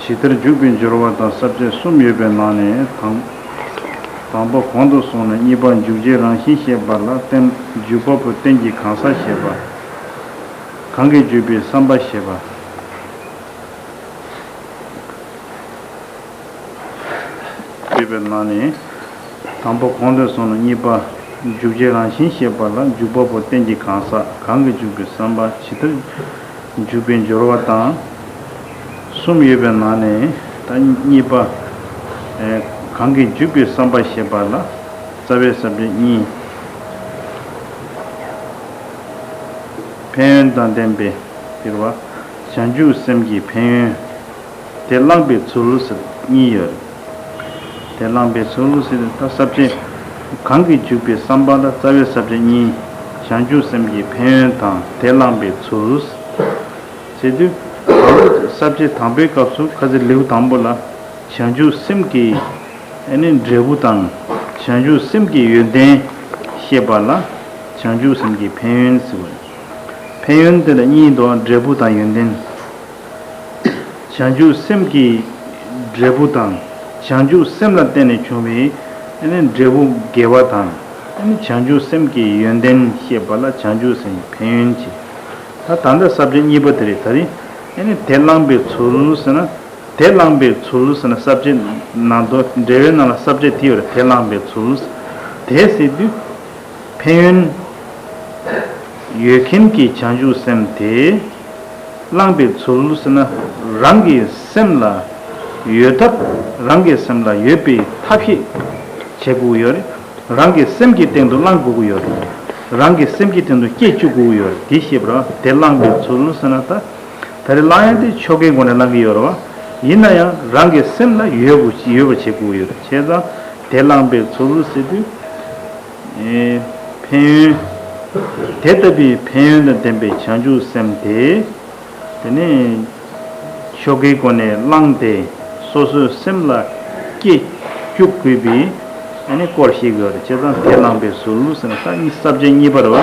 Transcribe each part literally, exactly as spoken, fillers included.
ཇི་ལྟར་འཇུག་པའི་སྦྱོར་བ་དང་ས་བཅད་གསུམ་ཡོད་པའི་ནང་ནས་དང་། དང་པོ་གོང་དུ་སོང་ནས་གཉིས་པ་འཇུག་བྱེད་རང་བཞིན་བཤད་པ་ལ་རྟེན་འཇུག་པ་པོ་རྟེན་གྱི་གང་ཟག་བཤད་པ། གང་གིས་འཇུག་པའི་བསམ་པ་བཤད་པ། ཡོད་པའི་ནང་ནས། དང་པོ་གོང་དུ་སོང་ནས་གཉིས་པ། འཇུག་བྱེད་རང་བཞིན་བཤད་པ་ལ་འཇུག་པ་པོ་རྟེན་གྱི་གང་ཟག་གང་གིས་འཇུག་པའི་བསམ་པ་ཇི་ལྟར་འཇུག་པའི་སྦྱོར་བ་དང་། གསུམ་ཡོད་པའི་ནང་ནས་ད་གཉིས་པ། ཨེ། གང་གིས་འཇུག་པའི་བསམ་པ་བཤད་པ་ལ་རྩ་བའི་ས་བཅད་གཉིས། ཕན་ཡོན་དང་ལྡན་པའི་སྦྱོར་བ། བྱང་ཆུབ་སེམས་ཀྱི་ཕན་ཡོན། དེ་བླངས་པའི་ཚུལ་ཟེར་གཉིས་ཡོད། དེ་བླངས་པའི་ཚུལ་ཟེར་ད་ས་བཅད། གང་གིས་འཇུག་པའི་བསམ་པ་ལ་རྩ་བའི་ས་བཅད་གཉིས། བྱང་ཆུབ་སེམས་ཀྱི་ཕན་ཡོན་དང་དེ་བླངས་པའི་ཚུལ། ཟེར་དུས། ས་བཅད་དང་པོའི་སྐབས་སུ་ཁ་ཚིག་ལེའུ་དང་པོ་ལ། བྱང་ཆུབ་སེམས་ཀྱི་ཨ་ནི་འབྲས་བུ་དང་། བྱང་ཆུབ་སེམས་ཀྱི་ཡོན་ཏན་བཤད་པ་ལ། བྱང་ཆུབ་སེམས་ཀྱི་ཕན་ཡོན་ཟེར་བ། ཕན་ཡོན་དེ་ལ་གཉིས་འདུག་འབྲས་བུ་དང་ཡོན་ཏན། བྱང་ཆུབ་སེམས་ཀྱི་འབྲས་བུ་དང་། བྱང་ཆུབ་སེམས་ལ་བརྟེན་ནས་བྱུང་བའི་ཨ་ནི་འབྲས་བུ་དགེ་བ་དང་། ཨ་ནི་བྱང་ཆུབ་སེམས་ཀྱི་ཡོན་ཏན་བཤད་པ་ལ་བྱང་ཆུབ་སེམས་ཀྱི་ཕན་ཡོན་བྱེད། ད་ད་ལྟ་ས་བཅད་གཉིས་པ་དེ་རེད། ད་རིང་ཨ་ནི་དེ་བླངས་པའི་ཚུལ་ཟེར་ན། དེ་བླངས་པའི་ཚུལ་ཟེར་ན་ས་བཅད་ནང་དུ་འགྲེལ་བའི་ནང་ལ་ས་བཅད་དེ་ཡོད་རེད། དེ་བླངས་པའི་ཚུལ། དེ་ཟེར་དུས། ཕན་ཡོན་ཡོད་མཁན་གྱི་བྱང་ཆུབ་སེམས་དེ་བླངས་པའི་ཚུལ་ཟེར་ན། རང་གི་སེམས་ལ་ཡོད་ཐབས། རང་གི་སེམས་ལ་ཡོད་པའི་ཐབས་ཤེས་བྱེད་དགོས་ཡོད་རེད། རང་གི་སེམས་ཀྱི་སྟེང་དུ་བླང་དགོས་ཀྱི་ཡོད་རེད། རང་གི་སེམས་ཀྱི་སྟེང་དུ་སྐྱེ་བཅུག་དགོས་ཀྱི་ཡོད་རེད། དེ་ཤེས་པར་དེ་བླངས་པའི་ཚུལ་ཟེར་ན། ད་ད་རེས་བླང་ཡ་དེ་ཆོ་གའི་སྒོ་ནས་བླང་གི་ཡོད་རེད་བ། ཡིན་ན་ཡང་རང་གི་སེམས་ལ་ཡོད་དགོས་ཡོད་པ་བྱེད་དགོས་ཀྱི་ཡོད་རེད། བྱས་ཙང་དེ་བླངས་པའི་ཚུལ་ཟེར་དུས། ཨེ། ཕན་ཡོན། དེ་ལྟ་བུའི་ཕན་ཡོན་དང་ལྡན་པའི་བྱང་ཆུབ་སེམས་དེ། དེ་ནི་ཆོ་གའི་སྒོ་ནས་བླངས་ཏེ་སོ་སོའི་སེམས་ལ་སྐྱེ་བཅུག་དགོས་པའི་ཨ་ནི་སྐོར་ཞིག་ཡོད་རེད། བྱས་ཙང་དེ་བླངས་པའི་ཚུལ་ཟེར་ན་ད་གཉིས་ས་བཅད་གཉིས་པ་རེད་བ།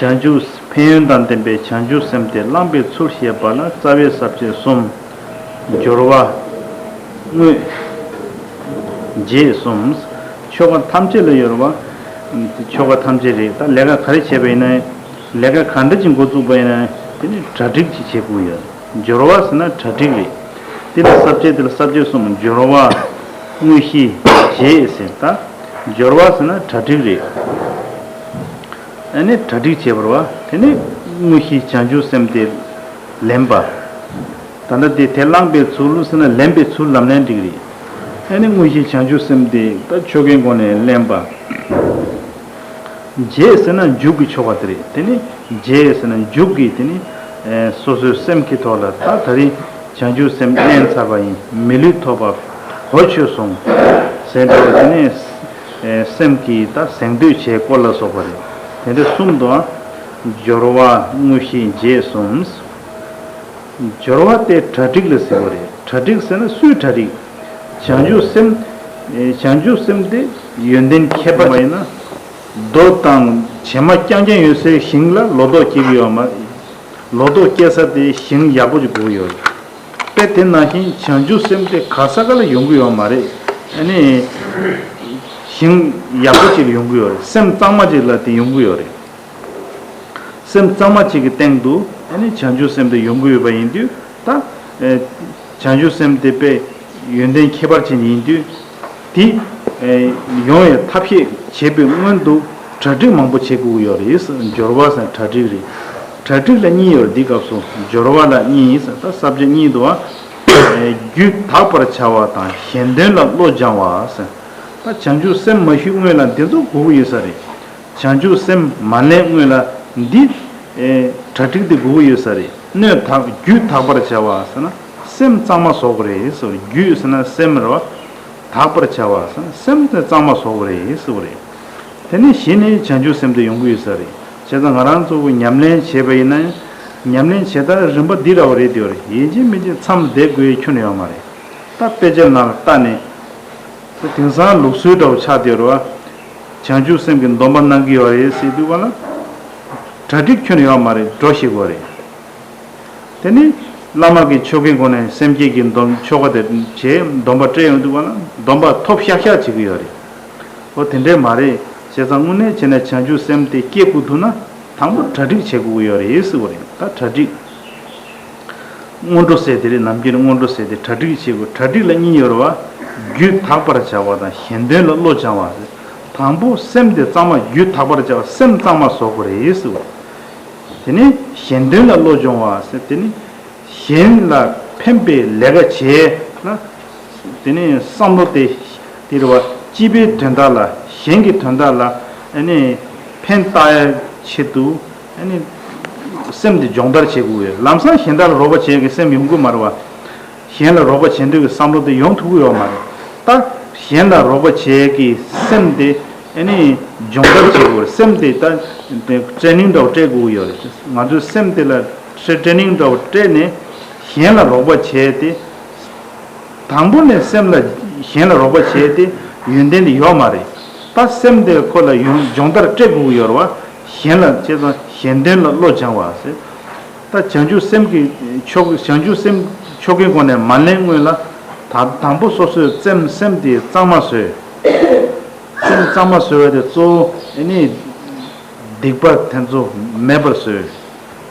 བྱང་ཆུབ་ཕན་ཡོན་དང་ལྡན་པའི་བྱང་ཆུབ་སེམས་དེ་བླངས་པའི་ཚུལ་བཤད་པ་ལ་རྩ་བའི་ས་བཅད་གསུམ། སྦྱོར་བ། དངོས། རྗེས་གསུམ། ཆོ་ག་ཐམས་ཅད་ལ་ཡོད་རེད་བ། ཆོ་ག་ཐམས་ཅད་རེད། ད་ལས་ཀ་ག་རེ་བྱས་པ་ཡིན་ན། ལས་ཀ་ག་འདྲ་ཅིག་འགོ་བཙུགས་པ་ཡིན་ན་དེ་ནི་གྲ་སྒྲིག་ཅིག་བྱེད་དགོས་ཡོད། སྦྱོར་བ་ཟེར་ན་གྲ་སྒྲིག་རེད། དེ་ལ་ས་བཅད་དེ་ལ་ས་བཅད་གསུམ། སྦྱོར་བ། དངོས་གཞི། རྗེས་ཟེར། ད་སྦྱོར་བ་ཟེར་ན་གྲ་སྒྲིག་རེད། ཨ་ནི་གྲ་སྒྲིག་བྱེད་པར་བ། དེ་ནི་དངོས་གཞི་བྱང་ཆུབ་སེམས་དེ་ལེན་པ། ད་ལྟ་དེ་དེ་བླངས་པའི་ཚུལ་ཟེར་ན་ལེན་པའི་ཚུལ་ལམ་ལྷོང་སྒྲིག་རེད། ཨ་ནི་དངོས་གཞི་བྱང་ཆུབ་སེམས་དེ་ད་ཆོ་གའི་སྒོ་ནས་ལེན་པ། རྗེས་ཟེར་ན་མཇུག་གི་ཆོ་ག་དེ་རེད། དེ་ནི་རྗེས་ཟེར་ན་མཇུག་གི་དེ་ནི་ཨེ་སོ་སོའི་སེམས་ཀྱི་ཐོག་ལ་ད་ད་རིང་བྱང་ཆུབ་སེམས་བརྟན་ཚར་བ་ཡིན། མི་ལུས་ཐོབ་པ་གོ་ཆོད་སོང་ཟེར་འདྲ་བ་དེ་ནི་ཨེ་སེམས་ཀྱི་ད་གཟེངས་བསྟོད་བྱེད་སྐོར་ལ་སོགས་པ་རེད། དེ་འདྲ་གསུམ་དུའང་སྦྱོར་བ། དངོས་གཞི། རྗེས་གསུམ། སྦྱོར་བ་དེ་གྲ་སྒྲིག་ལ་ཟེར་བ་རེད། གྲ་སྒྲིག་ཟེར་ན་སུའི་གྲ་སྒྲིག་བྱང་ཆུབ་སེམས། བྱང་ཆུབ་སེམས་དེ་ཡོན་ཏན་ཁྱད་པར་ཡིན་ན། རྡོ་དང་བྱེ་མ་རྐྱང་རྐྱང་ཡོད་སའི་ཞིང་ལ་ལོ་ཏོག་སྐྱེ་གི་ཡོད་མ། ལོ་ཏོག་སྐྱེ་ས་དེ་ཞིང་ཡག་པོ་ཅིག་དགོས་ཀྱི་ཡོད་རེད། དཔེ་དེ་ནང་བཞིན་བྱང་ཆུབ་སེམས་དེ་ག་ས་ག་ལ་ཡོང་གི་ཡོད་མ་རེད། ཨ་ནི། ཞིང་ཡག་པོ་ཅིག་ལ་ཡོང་གི་ཡོད་རེད། སེམས་གཙང་མ་ཅིག་ལ་དེ་ཡོང་གི་ཡོད་རེད། སེམས་གཙང་མ་གཅིག་གི་སྟེང་དུ་ཨ་ནི་བྱང་ཆུབ་སེམས་དེ་ཡོང་གི་ཡོད་པ་ཡིན་དུས་ད། ཨེ། བྱང་ཆུབ་སེམས་དེ་དཔེ་ཡོན་ཏན་ཁྱད་པར་ཅན་ཡིན་དུས། དེ། ཨེ། ཡོང་བའི་ཐབས་ཤེས་བྱེད་པའི་སྔོན་དུ་གྲ་སྒྲིག་མང་པོ་བྱེད་དགོས་ཀྱི་ཡོད་རེད། སྦྱོར་བ་ཟེར་གྲ་སྒྲིག་རེད། གྲ་སྒྲིག་ལ་གཉིས་ཡོད་རེད། འདི་སྐབས་སུ་སྦྱོར་བ་ལ་གཉིས་ཟེར། ད་ས་བཅད་གཉིས་འདུག་བ། ཨེ། རྒྱུད་དག་པར་བྱ་བ་དང་གཞན་དོན་ལ་བློ་སྦྱང་བ་ཟེར། ད་བྱང་ཆུབ་སེམས་མ་ཞུས་སྔོན་ལ་འདི་ཚོ་དགོས་ཀྱི་ཡོད་ས་རེད། བྱང་ཆུབ་སེམས་མ་ལེན་སྔོན་ལ་འདི། ཨེ། གྲ་སྒྲིག་དེ་དགོས་ཀྱི་ཡོད་ས་རེད། སྣོད་དག་རྒྱུད་དག་པར་བྱ་བ་ཟེར་ན། སེམས་གཙང་མ་བཟོ་དགོས་རེད་ཟེར་བ་རེད། རྒྱུད་ཟེར་ན་སེམས་རེད་བ། དག་པར་བྱ་བ་ཟེར་ན་སེམས་དེ་གཙང་མ་བཟོ་དགོས་རེད་ཟེར་བ་རེད། དེ་ནས་གཞི་ནས་བྱང་ཆུབ་སེམས་དེ་ཡོང་གི་ཡོད་ས་རེད། བྱས་ཙང་ང་རང་ཚོ་གི་ཉམས་ལེན་བྱས་པ་ཡིན་ན་ཡང་། ཉམས་ལེན་བྱེད་སྟངས་རིམ་པ་འདི་འདྲ་བ་རེད་དེ་བ་རེད། ཡིན་གཅིག་མིན་གཅིག་མཚམས་བསྡད་དགོས་ཁྱོན་ནས་ཡོད་མ་རེད། ད་དཔེ་ཆ་ནང་ལ་ལྟ་ནས། དེང་སང་ལུགས་སྲོལ་འདྲ་བོ་ཆགས་བསྡད་ཡོད་རེད་བ། བྱང་ཆུབ་སེམས་ཀྱི་སྡོམ་པ་གནང་གི་ཡོད་རེད་ཟེར་དུས་ག་ལ། གྲ་སྒྲིག་ཁྱོན་ནས་ཡོད་མ་རེད། འགྲོ་ཤེས་དགོས་རེད། དེ་ནི། བླ་མ་གི་ཆོ་གའི་སྒོ་ནས་སེམས་བསྐྱེད་ཀྱི་སྡོམ་ཆོ་ག་དེ་བྱས་སྡོམ་པ་སྤྲད་ཡོང་དུས་ག་ལ་སྡོམ་པ་ཐོབ་ཤག་ཤག་བྱེད་ཀྱི་ཡོད་རེད། འོ་དེ་འདྲས་མ་རེད། བྱས་ཙང་དངོས་གནས་བྱས་ན་བྱང་ཆུབ་སེམས་དེ་སྐྱེ་དགོས་ཐུག་ན་དང་པོ་གྲ་སྒྲིག་བྱེད་དགོས་ཀྱི་ཡོད་རེད་ཟེར་བ་རེད། ད་གྲ་སྒྲིག་སྔོན་འགྲོ་ཟེར་དེ་རེད། ནམ་རྒྱུན་སྔོན་འགྲོ་ཟེར་དེ་གྲ་སྒྲིག་བྱེད་དགོས། གྲ་སྒྲིག་ལ་གཉིས་ཡོད་རེད་བ། རྒྱུད་དག་པར་བྱ་བ་དང་གཞན་དོན་ལ་བློ་སྦྱང་བ་ཟེར། དང་པོ་སེམས་དེ་གཙང་མ་རྒྱུད་དག་པར་བྱ་བ་སེམས་གཙང་མ་བཟོ་དགོས་རེད་ཟེར་བ། དེ་ནས་གཞན་དོན་ལ་བློ་སྦྱོང་བ་ཟེར། དེ་ནི་གཞན་ལ་ཕན་པའི་ལས་ཀ་བྱས་ན། དེ་ནི་བསམ་བློ་དེ་དེ་རེད་བ། སྤྱི་པའི་དོན་དག་ལ་གཞན་གྱི་དོན་དག་ལ་ཨ་ནི་ཕན་བཏགས་ཡ་ཆེད་དུ་ཨ་ནི་སེམས་དེ་སྦྱོང་བརྡར་བྱེད་དགོས་ཡོད། ལམ་སང་གཞན་དག་ལ་རོགས་པ་བྱེད་ཀྱི་སེམས་ཡོང་གི་མ་རེད་བ། གཞན་ལ་རོགས་པ་བྱེད་འདོད་ཀྱི་བསམ་བློ་དེ་ཡོང་ཐུབ་ཀྱི་ཡོད་མ་རེད། ད་གཞན་ལ་རོགས་པ་བྱེད་ཀྱི་སེམས་དེ་ཨ་ནི་སྦྱོང་བརྡར་བྱེད་དགོས་རེད། སེམས་དེ་ད་ཊེ་ནིང་འདྲ་བོ་སྤྲད་དགོས་ཀྱི་ཡོད་རེད། ང་ཚོའི་སེམས་དེ་ལ་ཊེ་ནིང་འདྲ་བོ་སྤྲད་ནས་གཞན་ལ་རོགས་པ་བྱས་ཏེ། དང་པོ་ནས་སེམས་ལ་གཞན་ལ་རོགས་པ་བྱས་ཏེ་ཡོན་ཏན་དེ་ཡོད་མ་རེད། ད་སེམས་དེ་ཁོ་ལ་ཡོན་སྦྱོང་བརྡར་སྤྲད་དགོས་ཀྱི་ཡོད་རེད་བ། གཞན་ལ་བྱས་ཙང་གཞན་དོན་ལ་བློ་སྦྱང་བ་ཟེར། ད་བྱང་ཆུབ་སེམས་ཀྱི་ཆོ་ག་བྱང་ཆུབ་སེམས་ཆོ་གའི་སྒོ་ནས་མ་ལེན་སྔོན་ལ། ད་དང་པོ་སོ་སོའི་སེམས་སེམས་དེ་གཙང་མ་བཟོས། སེམས་གཙང་མ་བཟོ་བ་དེ་གཙོ་བོ་ཨ་ནི་སྡིག་པ་དེ་ཚོ་མེད་པར་བཟོས།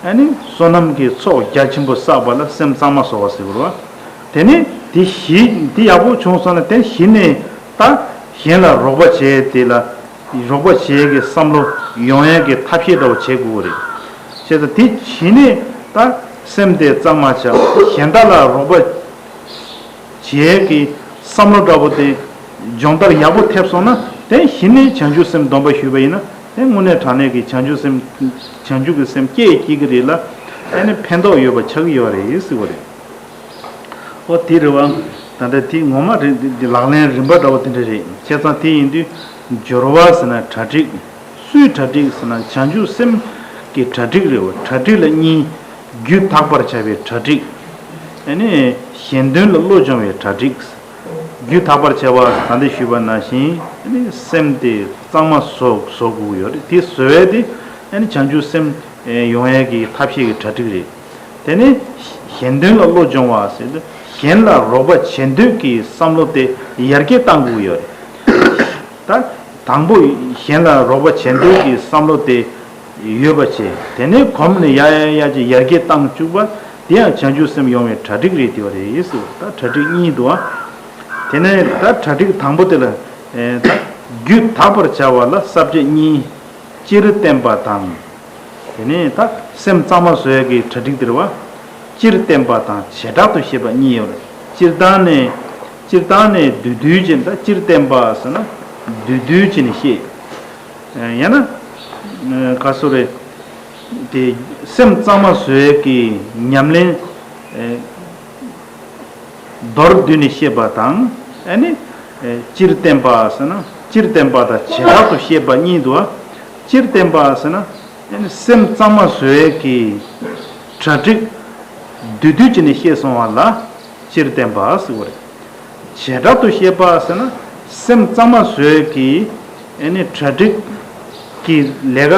ཨ་ནི་བསོད་ནམས་ཀྱི་ཚོགས་རྒྱ་ཆེན་པོ་བསགས་པ་ལ་སེམས་གཙང་མ་བཟོ་བ་ཟེར་བ་རེད་བ། དེ་ནི་དེ་གཞི་དེ་ཡག་པོ་བྱུང་སོང་ན་དེ་གཞི་ནས་ད་གཞན་ལ་རོགས་པ་བྱས་དེ་ལ། རོགས་པ་བྱེད་ཀྱི་བསམ་བློ་ཡོང་ཡས་ཀྱི་ཐབས་ཤེས་འདྲ་བོ་བྱེད་དགོས་ཀྱི་རེད། བྱས་ཙང་དེ་བྱས་ནས་ད་སེམས་དེ་གཙང་མ་བྱ། གཞན་དག་ལ་རོགས་པ་བྱེད་ཀྱི་བསམ་བློ་འདྲ་བོ་དེ་སྦྱོང་བརྡར་ཡག་པོ་ཐེབས་སོང་ན་དེ་གཞི་ནས་བྱང་ཆུབ་སེམས་སྡོམ་པ་ཞུས་པ་ཡིན་ན་དེ་དངོས་གནས་དྲང་གནས་ཀྱི་བྱང་ཆུབ་སེམས་བྱང་ཆུབ་ཀྱི་སེམས་སྐྱེ་སྐྱེ་གི་རེད་ལ། ཨ་ནི་ཕན་ཐོགས་ཡོད་པ་ཆགས་ཀྱི་ཡོད་རེད་ཟེར་བ་རེད། ཨོ་དེ་རེད་བ། ད་ལྟ་དེ་ངོ་མ་རེད། འདི་འདི་ལག་ལེན་རིམ་པ་འདྲ་བོ་དེ་འདྲ་རེད། བྱས་ཙང་དེ་ཡིན་དུས་སྦྱོར་བ་ཟེར་ན་གྲ་སྒྲིག་སུའི་གྲ་སྒྲིག་ཟེར་ན་བྱང་ཆུབ་སེམས་ཀྱི་གྲ་སྒྲིག་རེད་བ། གྲ་སྒྲིག་ལ་གཉིས། རྒྱུད་དག་པར་བྱ་བའི་གྲ་སྒྲིག་ཨ་ནི་གཞན་དོན་ལ་བློ་སྦྱོང་བའི་གྲ་སྒྲིག་རྒྱུད་དག་པར་བྱ་བ་ད་ལྟ་ཞུས་པ་ནང་བཞིན་ཨ་ནི་སེམས་དེ་གཙང་མ་བཟོ་བཟོ་དགོས་ཡོད་རེད། དེ་བཟོ་བས་དེ་ཨ་ནི་བྱང་ཆུབ་སེམས་ཡོང་ཡས་ཀྱི་ཐབས་ཤེས་ཀྱི་གྲ་སྒྲིག་རེད། དེ་ནས་གཞན་དོན་ལ་བློ་སྦྱོང་བ་ཟེར་དུས་གཞན་ལ་རོགས་པ་བྱེད་འདོད་ཀྱི་བསམ་བློ་དེ་ཡར་རྒྱས་གཏང་དགོས་ཡོད་རེད། ད་དང་པོ་གཞན་ལ་རོགས་པ་བྱེད་འདོད་ཀྱི་བསམ་བློ་དེ་ཡོད་པ་བྱས། དེ་ནས་གོམས་ནས་ཡར་ཡར་ཡར་ཅིག་ཡར་རྒྱས་གཏང་བཅུག་པ་དེ་ཡང་བྱང་ཆུབ་སེམས་ཡོང་བའི་གྲ་སྒྲིག་རེད་དེ་བ་རེད་ཟེར། ད་གྲ་སྒྲིག་གཉིས་འདུག་ཨ། དེ་ནས་ད་གྲ་སྒྲིག་དང་པོ་དེ་ལ་ད་རྒྱུད་དག་པར་བྱ་བ་ལ་ས་བཅད་གཉིས། སྤྱིར་བསྟན་པ་དང་། དེ་ནས་ད་སེམས་གཙང་མ་བཟོ་ཡས་ཀྱི་གྲ་སྒྲིག་དེ་རེད་བ། སྤྱིར་བསྟན་པ་དང་བྱེ་བྲག་ཏུ་བཤད་པ་གཉིས་ཡོད་རེད། སྤྱིར་བཏང་ནས་སྤྱིར་བཏང་ནས་བསྡུས་བསྡུས་ཅན། ད་སྤྱིར་བསྟན་པ་ཟེར་ན་བསྡུས་བསྡུས་ཅན་བཤད། ཡང་ན་ག་སོ་རེད། དེ་སེམས་གཙང་མ་བཟོ་ཡས་ཀྱི་ཉམས་ལེན། མདོར་བསྡུས་ནས་བཤད་པ་དང་། ཨ་ནི། སྤྱིར་བསྟན་པ་ཟེར་ན་སྤྱིར་བསྟན་པ་དང་བྱེ་བྲག་ཏུ་བཤད་པ་གཉིས་འདུག་ཨ། སྤྱིར་བསྟན་པ་ཟེར་ན། ཨ་ནི་སེམས་གཙང་མ་བཟོ་ཡས་ཀྱི་གྲ་སྒྲིག་བསྡུས་བསྡུས་བྱས་ནས་བཤད་སོང་བ་ལ་སྤྱིར་བསྟན་པ་ཟེར་བ་རེད། བྱེ་བྲག་ཏུ་བཤད་པ་ཟེར་ན་སེམས་གཙང་མ་བཟོ་ཡས་ཀྱི་ཨ་ནི་གྲ་སྒྲིག་གི་ལས་ཀ་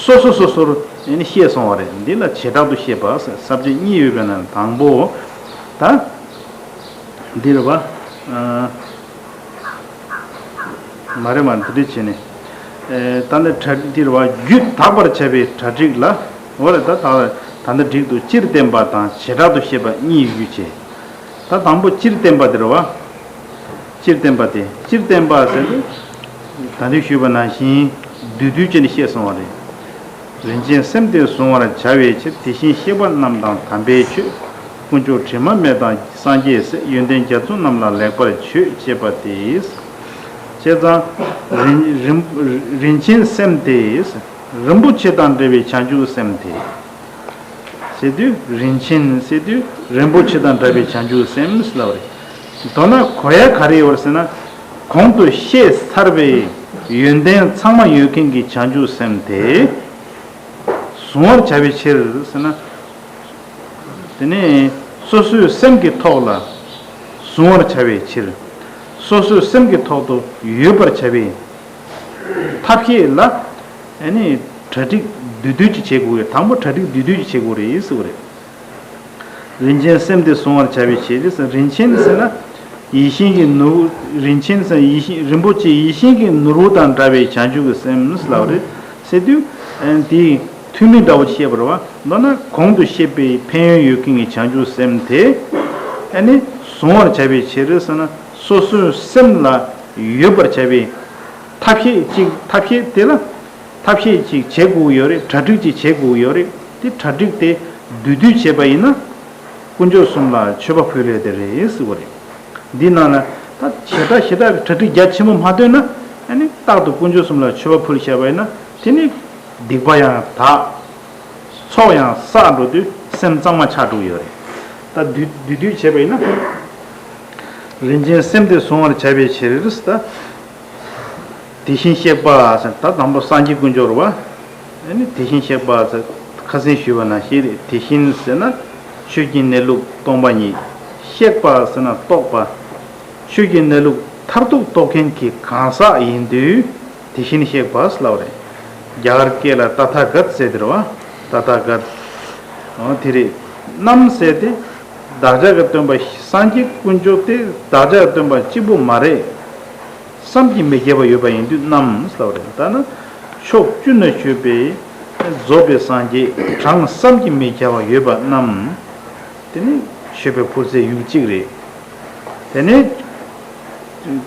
སོ་སོ་སོ་སོར་ཨ་ནི་བཤད་སོང་བ་རེད། འདི་ལ་བྱེ་བྲག་ཏུ་བཤད་པ་ཟེར། ས་བཅད་གཉིས་ཡོད་པའི་ནང་དང་པོ་ད་འདི་རེད་པ། མ་རེད་མ་རེད། འདི་འདྲ་བྱས་ནས་ད་ནི་གྲ་འདི་རེད་པ། རྒྱུད་དག་པར་བྱ་བའི་གྲ་སྒྲིག་ལ་འོ་རེད། ད་ད་ད་ལྟ་སྒྲིག་འདུག་སྤྱིར་བསྟན་པ་དང་བྱེ་བྲག་ཏུ་བཤད་པ་གཉིས་ཡོད་རྒྱུ་བྱས། ད་དང་པོ་སྤྱིར་བསྟན་པ་དེ་རེད་བ། སྤྱིར་བསྟན་པ་དེ། སྤྱིར་བསྟན་པ་ཟེར་དུས། ད་ལྟ་ཞུས་པ་ནང་བཞིན་བསྡུས་བསྡུས་བྱས་ནས་བཤད་སོང་བ་རེད། རིན་ཆེན་སེམས་དེ་གཟུང་བར་བྱ་བའི་ཕྱིར། དེ་བཞིན་གཤེགས་པ་རྣམས་དང་དམ་པའི་ཆོས། དཀོན་མཆོག་དྲི་མ་མེད་དང་སངས་རྒྱས་སྲས། ཡོན་ཏན་རྒྱ་མཚོ་རྣམས་ལ་ལེགས་པར་མཆོད། ཅེས་པ་སྟེ། བྱས་ཙང་རིན་རིན་རིན་ཆེན་སེམས་དེ། རིན་པོ་ཆེ་དང་འདྲ་བའི་བྱང་ཆུབ་སེམས་དེ། ཟེར་དུས་རིན་ཆེན་ཟེར་དུས་རིན་པོ་ཆེ་དང་འདྲ་བའི་བྱང་ཆུབ་སེམས་ལབ་རེད། མདོར་ན་གོ་ཡ་ག་རེ་ཡོད་ཟེར་ན། གོང་དུ་བཤད་ཚར་བའི་ཡོན་ཏན་ཚང་མ་ཡོད་མཁན་གྱི་བྱང་ཆུབ་སེམས་དེ་གཟུང་བར་བྱ་བའི་ཕྱིར་ཟེར་ན། དེ་ནས་སོ་སོའི་སེམས་ཀྱི་ཐོག་ལ་གཟུང་བར་བྱ་བའི་ཕྱིར། སོ་སོའི་སེམས་ཀྱི་ཐོག་ཏུ་ཡོད་པར་བྱ་བའི་ཐབས་ཤེས་ལ་ཨ་ནི་གྲ་སྒྲིག་བསྡུས་བསྡུས་ཀྱིས་བྱེད་དགོས་ཡོད། དང་པོ་གྲ་སྒྲིག་བསྡུས་བསྡུས་ཀྱིས་བྱེད་དགོས་རེད་ཟེར་བ་རེད། རིན་ཆེན་སེམས་དེ་གཟུང་བར་བྱ་བའི་ཕྱིར་ཟེར། རིན་ཆེན་ཟེར་ན་ཡིད་བཞིན་གྱི་ནོར་བུ། རིན་ཆེན་ཟེར་ཡིད་བཞིན་རིན་པོ་ཆེ་ཡིད་བཞིན་གྱི་ནོར་བུ་དང་འདྲ་བའི་བྱང་ཆུབ་ཀྱི་སེམས་ལབ་རེད། ཟེར་དུས་དེའི་ཐུན་མིན་འདྲ་བོ་བཤད་པ་རེད་བ། མདོར་ན་གོང་དུ་བཤད་པའི་ཕན་ཡོན་ཡོད་མཁན་གྱི་བྱང་ཆུབ་སེམས་དེ་ཨ་ནི་གཟུང་བར་བྱ་བའི་ཕྱིར་ཟེར་ན། སོ་སོའི་སེམས་ལ་ཡོད་པར་བྱ་བའི་ཐབས་ཤེས་ཅིག་ཐབས་ཤེས་དེ་ལ་ཐབས་ཤེས་ཅིག་བྱེད་དགོས་ཡོད་རེད། གྲ་སྒྲིག་ཅིག་བྱེད་དགོས་ཡོད་རེད། དེ་གྲ་སྒྲིག་དེ་བསྡུས་བསྡུས་བྱས་པ་ཡིན་ན། དཀོན་མཆོག་གསུམ་ལ་མཆོད་པ་ཕུལ་ཡ་དེ་རེད་ཟེར་བ་རེད། འདི་ནང་ལ་ད་བྱེ་བྲག་ཞེ་དྲག་གི་གྲ་སྒྲིག་རྒྱ་ཆེན་པོ་མ་བཏོན་ན། ཨ་ནི་རྟག་ཏུ་དཀོན་མཆོག་གསུམ་ལ་མཆོད་པ་ཕུལ་བཞག་པ་ཡིན་ན། དེ་ནི་སྡིག་པ་ཡང་དག་ཚོགས་ཡང་བསགས་འགྲོ་དུས་སེམས་གཙང་མ་ཆགས་འགྲོ་གི་ཡོད་རེད། ད་བསྡུས་བསྡུས་བསྡུས་བྱས་པ་ཡིན་ན། རིན་ཆེན་སེམས་དེ་གཟུང་བར་བྱ་བའི་ཕྱིར་ཟེར། ད་དེ་བཞིན་གཤེགས་པ་ཟེར། ད་དང་པོ་སངས་རྒྱས་དཀོན་མཆོག་རེད་བ། ཨ་ནི་དེ་བཞིན་གཤེགས་པ་ཟེར། ཁ་སང་ཞུས་པ་ནང་བཞིན་རེད། དེ་བཞིན་ཟེར་ན་ཆོས་ཀྱི་གནས་ལུགས་སྟོང་པ་ཉིད། གཤེགས་པ་ཟེར་ན་རྟོགས་པ། ཆོས་ཀྱི་གནས་ལུགས་མཐར་ཐུག་རྟོགས་མཁན་གྱི་གང་ཟག་ཡིན་དུས་དེ་བཞིན་གཤེགས་པ་ཟེར་ལབ་རེད། རྒྱ་གར་སྐད་ལ་ཏ་ཐཱ་ག་ཏ་ཟེར་དེ་རེད་བ། ཏ་ཐཱ་ག་ཏ། འོ་དེ་རེད། ནམ་ཟེར་ཏེ། བདག་ཅག་གི་སྟོན་པ་སངས་རྒྱས་དཀོན་མཆོག་དེ་བདག་ཅག་གི་སྟོན་པ་གཅིག་པུ་མ་རེད། བསམ་གྱིས་མི་ཁྱབ་པ་ཡོད་པ་ཡིན་དུས་ནམ་ཟེར་བ་རེད། ད་ནི་ཕྱོགས་བཅུ་ན་བཞུགས་པའི་རྫོགས་པའི་སངས་རྒྱས་གྲངས་བསམ་གྱིས་མི་ཁྱབ་པ་ཡོད་པ་རྣམས། དེ་ནི་མཆོད་པའི་ཕུལ་སའི་ཡུལ་གཅིག་རེད། དེ་ནས་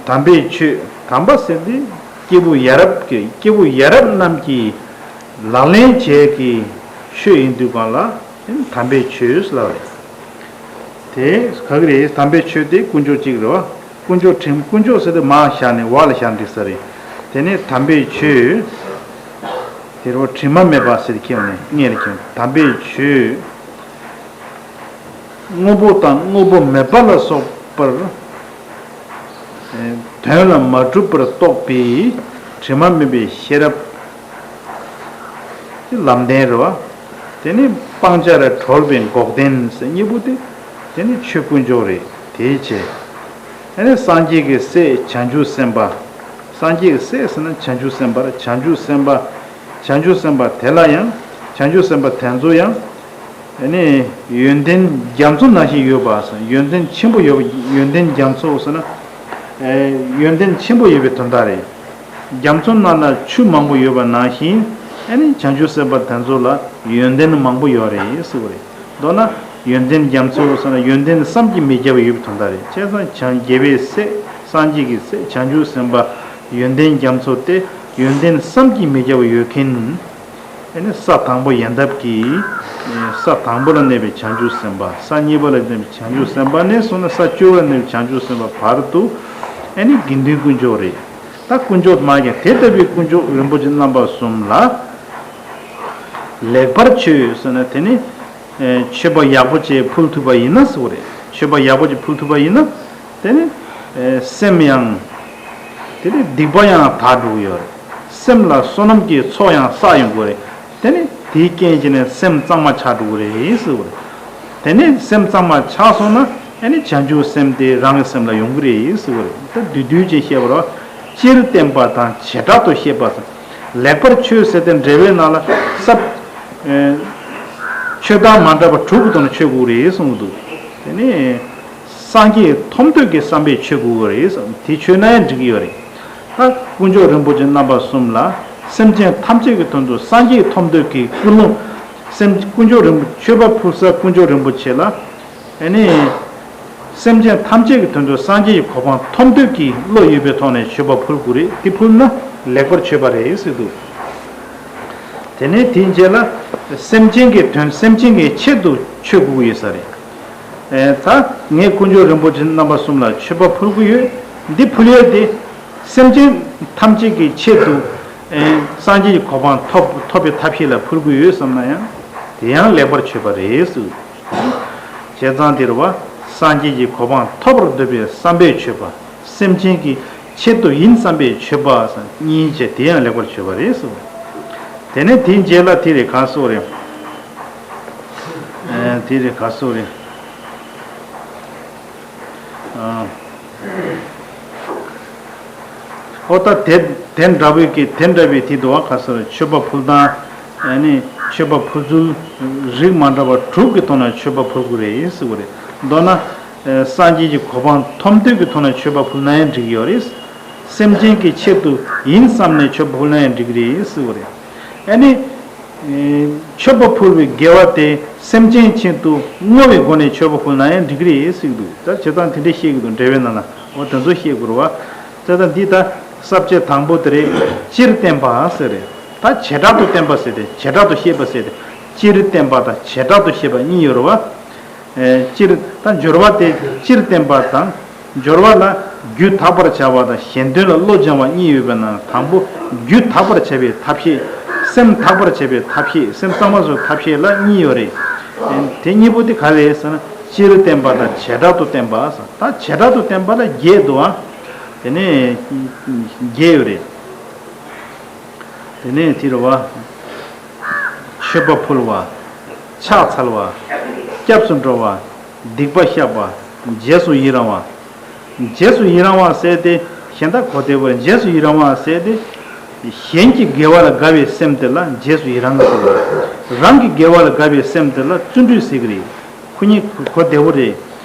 དམ་པའི་ཆོས། དམ་པ་ཟེར་དེ་སྐྱེས་བུ་ཡ་རབས་ཀྱི་སྐྱེས་བུ་ཡ་རབས་རྣམས་ཀྱིས་ལག་ལེན་བྱེད་ཀྱི་ཆོས་ཡིན་དུས་གང་ལ་དམ་པའི་ཆོས་ལབ་རེད། དེ་ག་གི་རེད། དམ་པའི་ཆོས་དེ་དཀོན་མཆོག་གཅིག་རེད་བ། དཀོན་མཆོག་ཁྲིམས། དཀོན་མཆོག་ཟེར་དེ་མ་བཞག་ནས་བ་ལ་བཞག་འགྲིག་ས་རེད། དེ་ནས་དམ་པའི་ཆོས་དེ་རེད་བ། དྲི་མ་མེད་པ་ཟེར་ཁྱེར་ནས་སྔོན་ལ་ཁྱེར། དམ་པའི་ཆོས། དངོས་པོ་དང་དངོས་པོ་མེད་པ་ལ་སོགས་པར་དོན་ལ་མ་གྲུབ་པར་རྟོགས་པའི་དྲི་མ་མེད་པའི་ཤེས་རབ་ཀྱི་ལམ་བདེན་རེད་བ། དེ་ནི་སྤང་བྱ་ལས་གྲོལ་བའི་འགོག་བདེན་ཟེར་གཉིས་པོ་དེ། དེ་ནི་ཆོས་དཀོན་མཆོག་རེད། དེའི་ཕྱིར། དེ་ནི་སངས་རྒྱས་ཀྱི་སྲས་བྱང་ཆུབ་སེམས་དཔའ། སངས་རྒྱས་ཀྱི་སྲས་ཟེར་ན་བྱང་ཆུབ་སེམས་དཔའ་རེད། བྱང་ཆུབ་སེམས་དཔའ། བྱང་ཆུབ་སེམས་དཔའ་དེ་ལ་ཡང་། བྱང་ཆུབ་སེམས་དཔའ་དེ་ཚོ་ཡང་། ཨ་ནི་ཡོན་ཏན་རྒྱ་མཚོ་ནང་བཞིན་ཡོད་པ་ཟེར། ཡོན་ཏན་ཆེན་པོ་ཡོད་པ། ཡོན་ཏན་རྒྱ་མཚོ་ཟེར་ན། ཨེ་ཡོན་ཏན་ཆེན་པོ་ཡོད་པའི་དོན་དག་རེད། རྒྱ་མཚོ་ནང་ལ་ཆུ་མང་པོ་ཡོད་པ་ནང་བཞིན། ཨ་ནི་བྱང་ཆུབ་སེམས་དཔའ་དེ་ཚོ་ལ་ཡོན་ཏན་མང་པོ་ཡོད་རེད་ཟེར་བ་རེད། མདོར་ན་ཡོན་ཏན་རྒྱ་མཚོ་ཟེར་ན་ཡོན་ཏན་བསམ་གྱིས་མི་ཁྱབ་པ་ཡོད་པའི་དོན་དག་རེད། བྱས་ཙང་བྱང་རྒྱལ་བའི་སྲས། སངས་རྒྱས་ཀྱི་སྲས་བྱང་ཆུབ་སེམས་དཔའ་ཡོན་ཏན་རྒྱ་མཚོ་སྟེ། ཡོན་ཏན་བསམ་གྱིས་མི་ཁྱབ་པ་ཡོད་མཁན། ཨ་ནི་ས་དང་པོ་ཡན་འདབ་ཀྱི། ས་དང་པོ་ལ་གནས་པའི་བྱང་ཆུབ་སེམས་དཔའ། ས་གཉིས་པ་ལ་གནས་པའི་བྱང་ཆུབ་སེམས་དཔའ་ནས་བཟུང་ནས་ས་བཅུ་པ་ལ་གནས་པའི་བྱང་ཆུབ་སེམས་དཔའ་བར་དུ། ཨ་ནི་དགེ་འདུན་དཀོན་མཆོག་རེད། ད་དཀོན་མཆོག་མ་ཀྱང་དེ་ལྟ་བུའི་དཀོན་མཆོག་རིན་པོ་ཆེ་རྣམ་པ་གསུམ་ལ་ལེགས་པར་མཆོད་ཟེར་ན། དེ་ནི་མཆོད་པ་ཡག་པོ་ཅིག་ཕུལ་ཐུབ་པ་ཡིན་ན་ཟེར་བ་རེད། མཆོད་པ་ཡག་པོ་ཅིག་ཕུལ་ཐུབ་པ་ཡིན་ན། དེ་ནི་སེམས་ཡང་། དེ་ནི་སྡིག་པ་ཡང་དག་འགྲོ་གི་ཡོད་རེད། སེམས་ལ་བསོད་ནམས་ཀྱི་ཚོགས་ཡང་བསགས་ཡོང་གི་རེད། དེ་ནི་དེའི་རྐྱེན་གྱིས་ནི་སེམས་གཙང་མ་ཆགས་འགྲོ་གི་རེད་ཟེར་བ་རེད། དེ་ནས་སེམས་གཙང་མ་ཆགས་སོང་ན། ཨ་ནི་བྱང་ཆུབ་སེམས་དེ་རང་གི་སེམས་ལ་ཡོང་གི་རེད་ཟེར་བ་རེད། ད་བསྡུས་བསྡུས་ཅིག་བཤད་པ་རེད། སྤྱིར་བསྟན་པ་དང་བྱེ་བྲག་ཏུ་བཤད་པ་ཟེར། ལེགས་པར་མཆོད་ཟེར་ཏེ་འགྲེལ་པའི་ནང་ལ་ས། ཨེ། མཆོད་བདག་མ་འདྲ་བ་དྲུག་གི་ཐོག་ནས་མཆོད་དགོས་རེད་གསུངས་འདུག། དེ་ནས་སངས་རྒྱས་ཐོབ་འདོད་ཀྱི་བསམ་པས་མཆོད་དགོས་རེད་གསུངས། དེ་མཆོད་ན་ཡང་འགྲིག་གི་ཡོད་རེད། ད་དཀོན་མཆོག་རིན་པོ་ཆེ་རྣམ་པ་གསུམ་ལ། སེམས་ཅན་ཐམས་ཅད་ཀྱི་དོན་དུ་སངས་རྒྱས་ཐོབ་འདོད་ཀྱི་ཀུན་སློང་། སེམས་དཀོན་མཆོག་རིན་པོ། མཆོད་པ་ཕུལ་ས་དཀོན་མཆོག་རིན་པོ་ཆེ་ལ། ཨ་ནི། སེམས་ཅན་ཐམས་ཅད་ཀྱི་དོན་དུ་སངས་རྒྱས་ཀྱི་གོ་འཕང་ཐོབ་འདོད་ཀྱི་བློ་ཡོད་པའི་ཐོག་ནས་མཆོད་པ་ཕུལ་དགོས་རེད། དེ་ཕུལ་ན་ལེགས་པར་མཆོད་པ་རེད་ཟེར་འདུག། དེ་ནས་དེའི་རྗེས་ལ་སེམས་ཅན་གྱི་དོན། སེམས་ཅན་གྱི་ཆེད་དུ་མཆོད་དགོས་ཀྱི་ཡོད་ས་རེད། ཨེ། ད་ངས་དཀོན་མཆོག་རིན་པོ་ཆེ་རྣམ་པ་གསུམ་ལ་མཆོད་པ་ཕུལ་གྱི་ཡོད། འདི་ཕུལ་ཡས་དེ་སེམས་ཅན་ཐམས་ཅད་ཀྱི་ཆེད་དུ། ཨེ། སངས་རྒྱས་ཀྱི་གོ་འཕང་ཐོབ། ཐོབ་པའི་ཐབས་ཤེས་ལ་ཕུལ་གྱི་ཡོད་བསམ་ན་ཡང་དེ་ཡང་ལེགས་པར་མཆོད་པ་རེད་ཟེར། བྱས་ཙང་དེ་རེད་བ། སངས་རྒྱས་ཀྱི་གོ་འཕང་ཐོབ་པར་འདོད་པའི་བསམ་པས་མཆོད་པ། སེམས་ཅན་གྱི་ཆེད་དུ་ཡིན་བསམ་པས་མཆོད་པ་གཉིས་བྱས། དེ་ཡང་ལེགས་པར་མཆོད་པ་རེད་གསུངས། དེ་ནས་དེའི་རྗེས་ལ་དེ་རེད། ག་སོགས་རེད། ཨེ། དེ་རེད། ག་སོགས་རེད། ཨ། ཨོ་ད་དེ་དེ་འདྲ་བོའི་གི་དེ་འདྲ་བའི་དེ་འདུག་བ། ག་སོགས་རེད། མཆོད་པ་ཕུལ་སྟངས། ཨ་ནི། མཆོད་པ་ཕུལ་ཚུལ་རིགས་མ་འདྲ་བ་དྲུག་གི་ཐོག་ནས་མཆོད་པ་ཕུལ་དགོས་རེད་ཟེར་བ་རེད། མདོར་ན། ཨེ། སངས་རྒྱས་ཀྱི་གོ་འཕང་ཐོབ་འདོད་ཀྱི་ཐོག་ནས་མཆོད་པ་ཕུལ་ན་ཡང་འགྲིག་གི་ཡོད་རེད། སེམས་ཅན་གྱི་ཆེད་དུ་ཡིན་བསམ་ནས་མཆོད་པ་ཕུལ་ན་ཡང་འགྲིག་གི་རེད་ཟེར་བ་རེད། ཨ་ནི། ཨེ། མཆོད་པ་ཕུལ་བའི་དགེ་བ་དེ་སེམས་ཅན་ཆེད་དུ་བསྔོ་བའི་སྒོ་ནས་མཆོད་པ་ཕུལ་ན་ཡང་འགྲིག་གི་རེད་ཟེར་གྱི་འདུག་ད་བྱས་ཙང་དེ་འདྲ་བཤད་ཀྱི་འདུག་འགྲེལ་པའི་ནང་ལ། འོ་དེ་ཚོ་བཤད་དགོས་རེད་བ། བྱས་ཙང་འདི་ད་ས་བཅད་དང་པོ་དེ་རེད། སྤྱིར་བསྟན་པ་ཟེར་རེད། ད་བྱེ་བྲག་ཏུ་བསྟན་པ་ཟེར་ཏེ་བྱེ་བྲག་ཏུ་བཤད་པ་ཟེར་ཏེ། སྤྱིར་བསྟན་པ་དང་བྱེ་བྲག་ཏུ་བཤད་པ་གཉིས་ཡོད་རེད་བ། ཨེ། སྤྱིར་ད་སྦྱོར་བ་དེ་སྤྱིར་བསྟན་པ་དང་། སྦྱོར་བ་ལ་རྒྱུ་དག་པར་བྱ་བ་དང་གཞན་དོན་ལ་བློ་སྦྱང་བ་གཉིས་ཡོད་པའི་ནང་དང་པོ་རྒྱུ་དག་པར་བྱ་བའི་ཐབས་ཤེས། སེམས་དག་པར་བྱ་བའི་ཐབས་ཤེས། སེམས་གཙང་མ་བཟོ་བའི་ཐབས་ཤེས་ལ་གཉིས་ཡོད་རེད། ཨེ། དེ་གཉིས་པོ་དེ་ག་རེ་རེད་ཟེར་ན། སྤྱིར་བསྟན་པ་དང་བྱེ་བྲག་ཏུ་བསྟན་པ་ཟེར། ད་བྱེ་བྲག་ཏུ་བསྟན་པ་ལ་བརྒྱད་འདུག་ཨ། དེ་ནས་བརྒྱད་ཡོད་རེད། དེ་ནས་དེ་རེད་བ། མཆོད་པ་ཕུལ་བ། ཕྱག་འཚལ་བ། སྐྱབས་སུ་འགྲོ་བ། སྡིག་པ་བཤགས་པ། རྗེས་སུ་ཡི་རང་བ། རྗེས་སུ་ཡི་རང་བ་ཟེར་ཏེ་གཞན་དག་གོ་བདེ་བོར་རྗེས་སུ་ཡི་རང་བ་ཟེར་ཏེ། གཞན་གྱི་དགེ་བ་ལ་དགའ་བའི་སེམས་དེ་ལ་རྗེས་སུ་ཡི་རང་ཟེར་བ། རང་གི་དགེ་བ་ལ་དགའ་བའི་སེམས་དེ་ལ་བརྩོན་འགྲུས་ཟེར་གྱི་རེད། ཁོ་གཉིས་གོ་བདེ་བོ་རེད།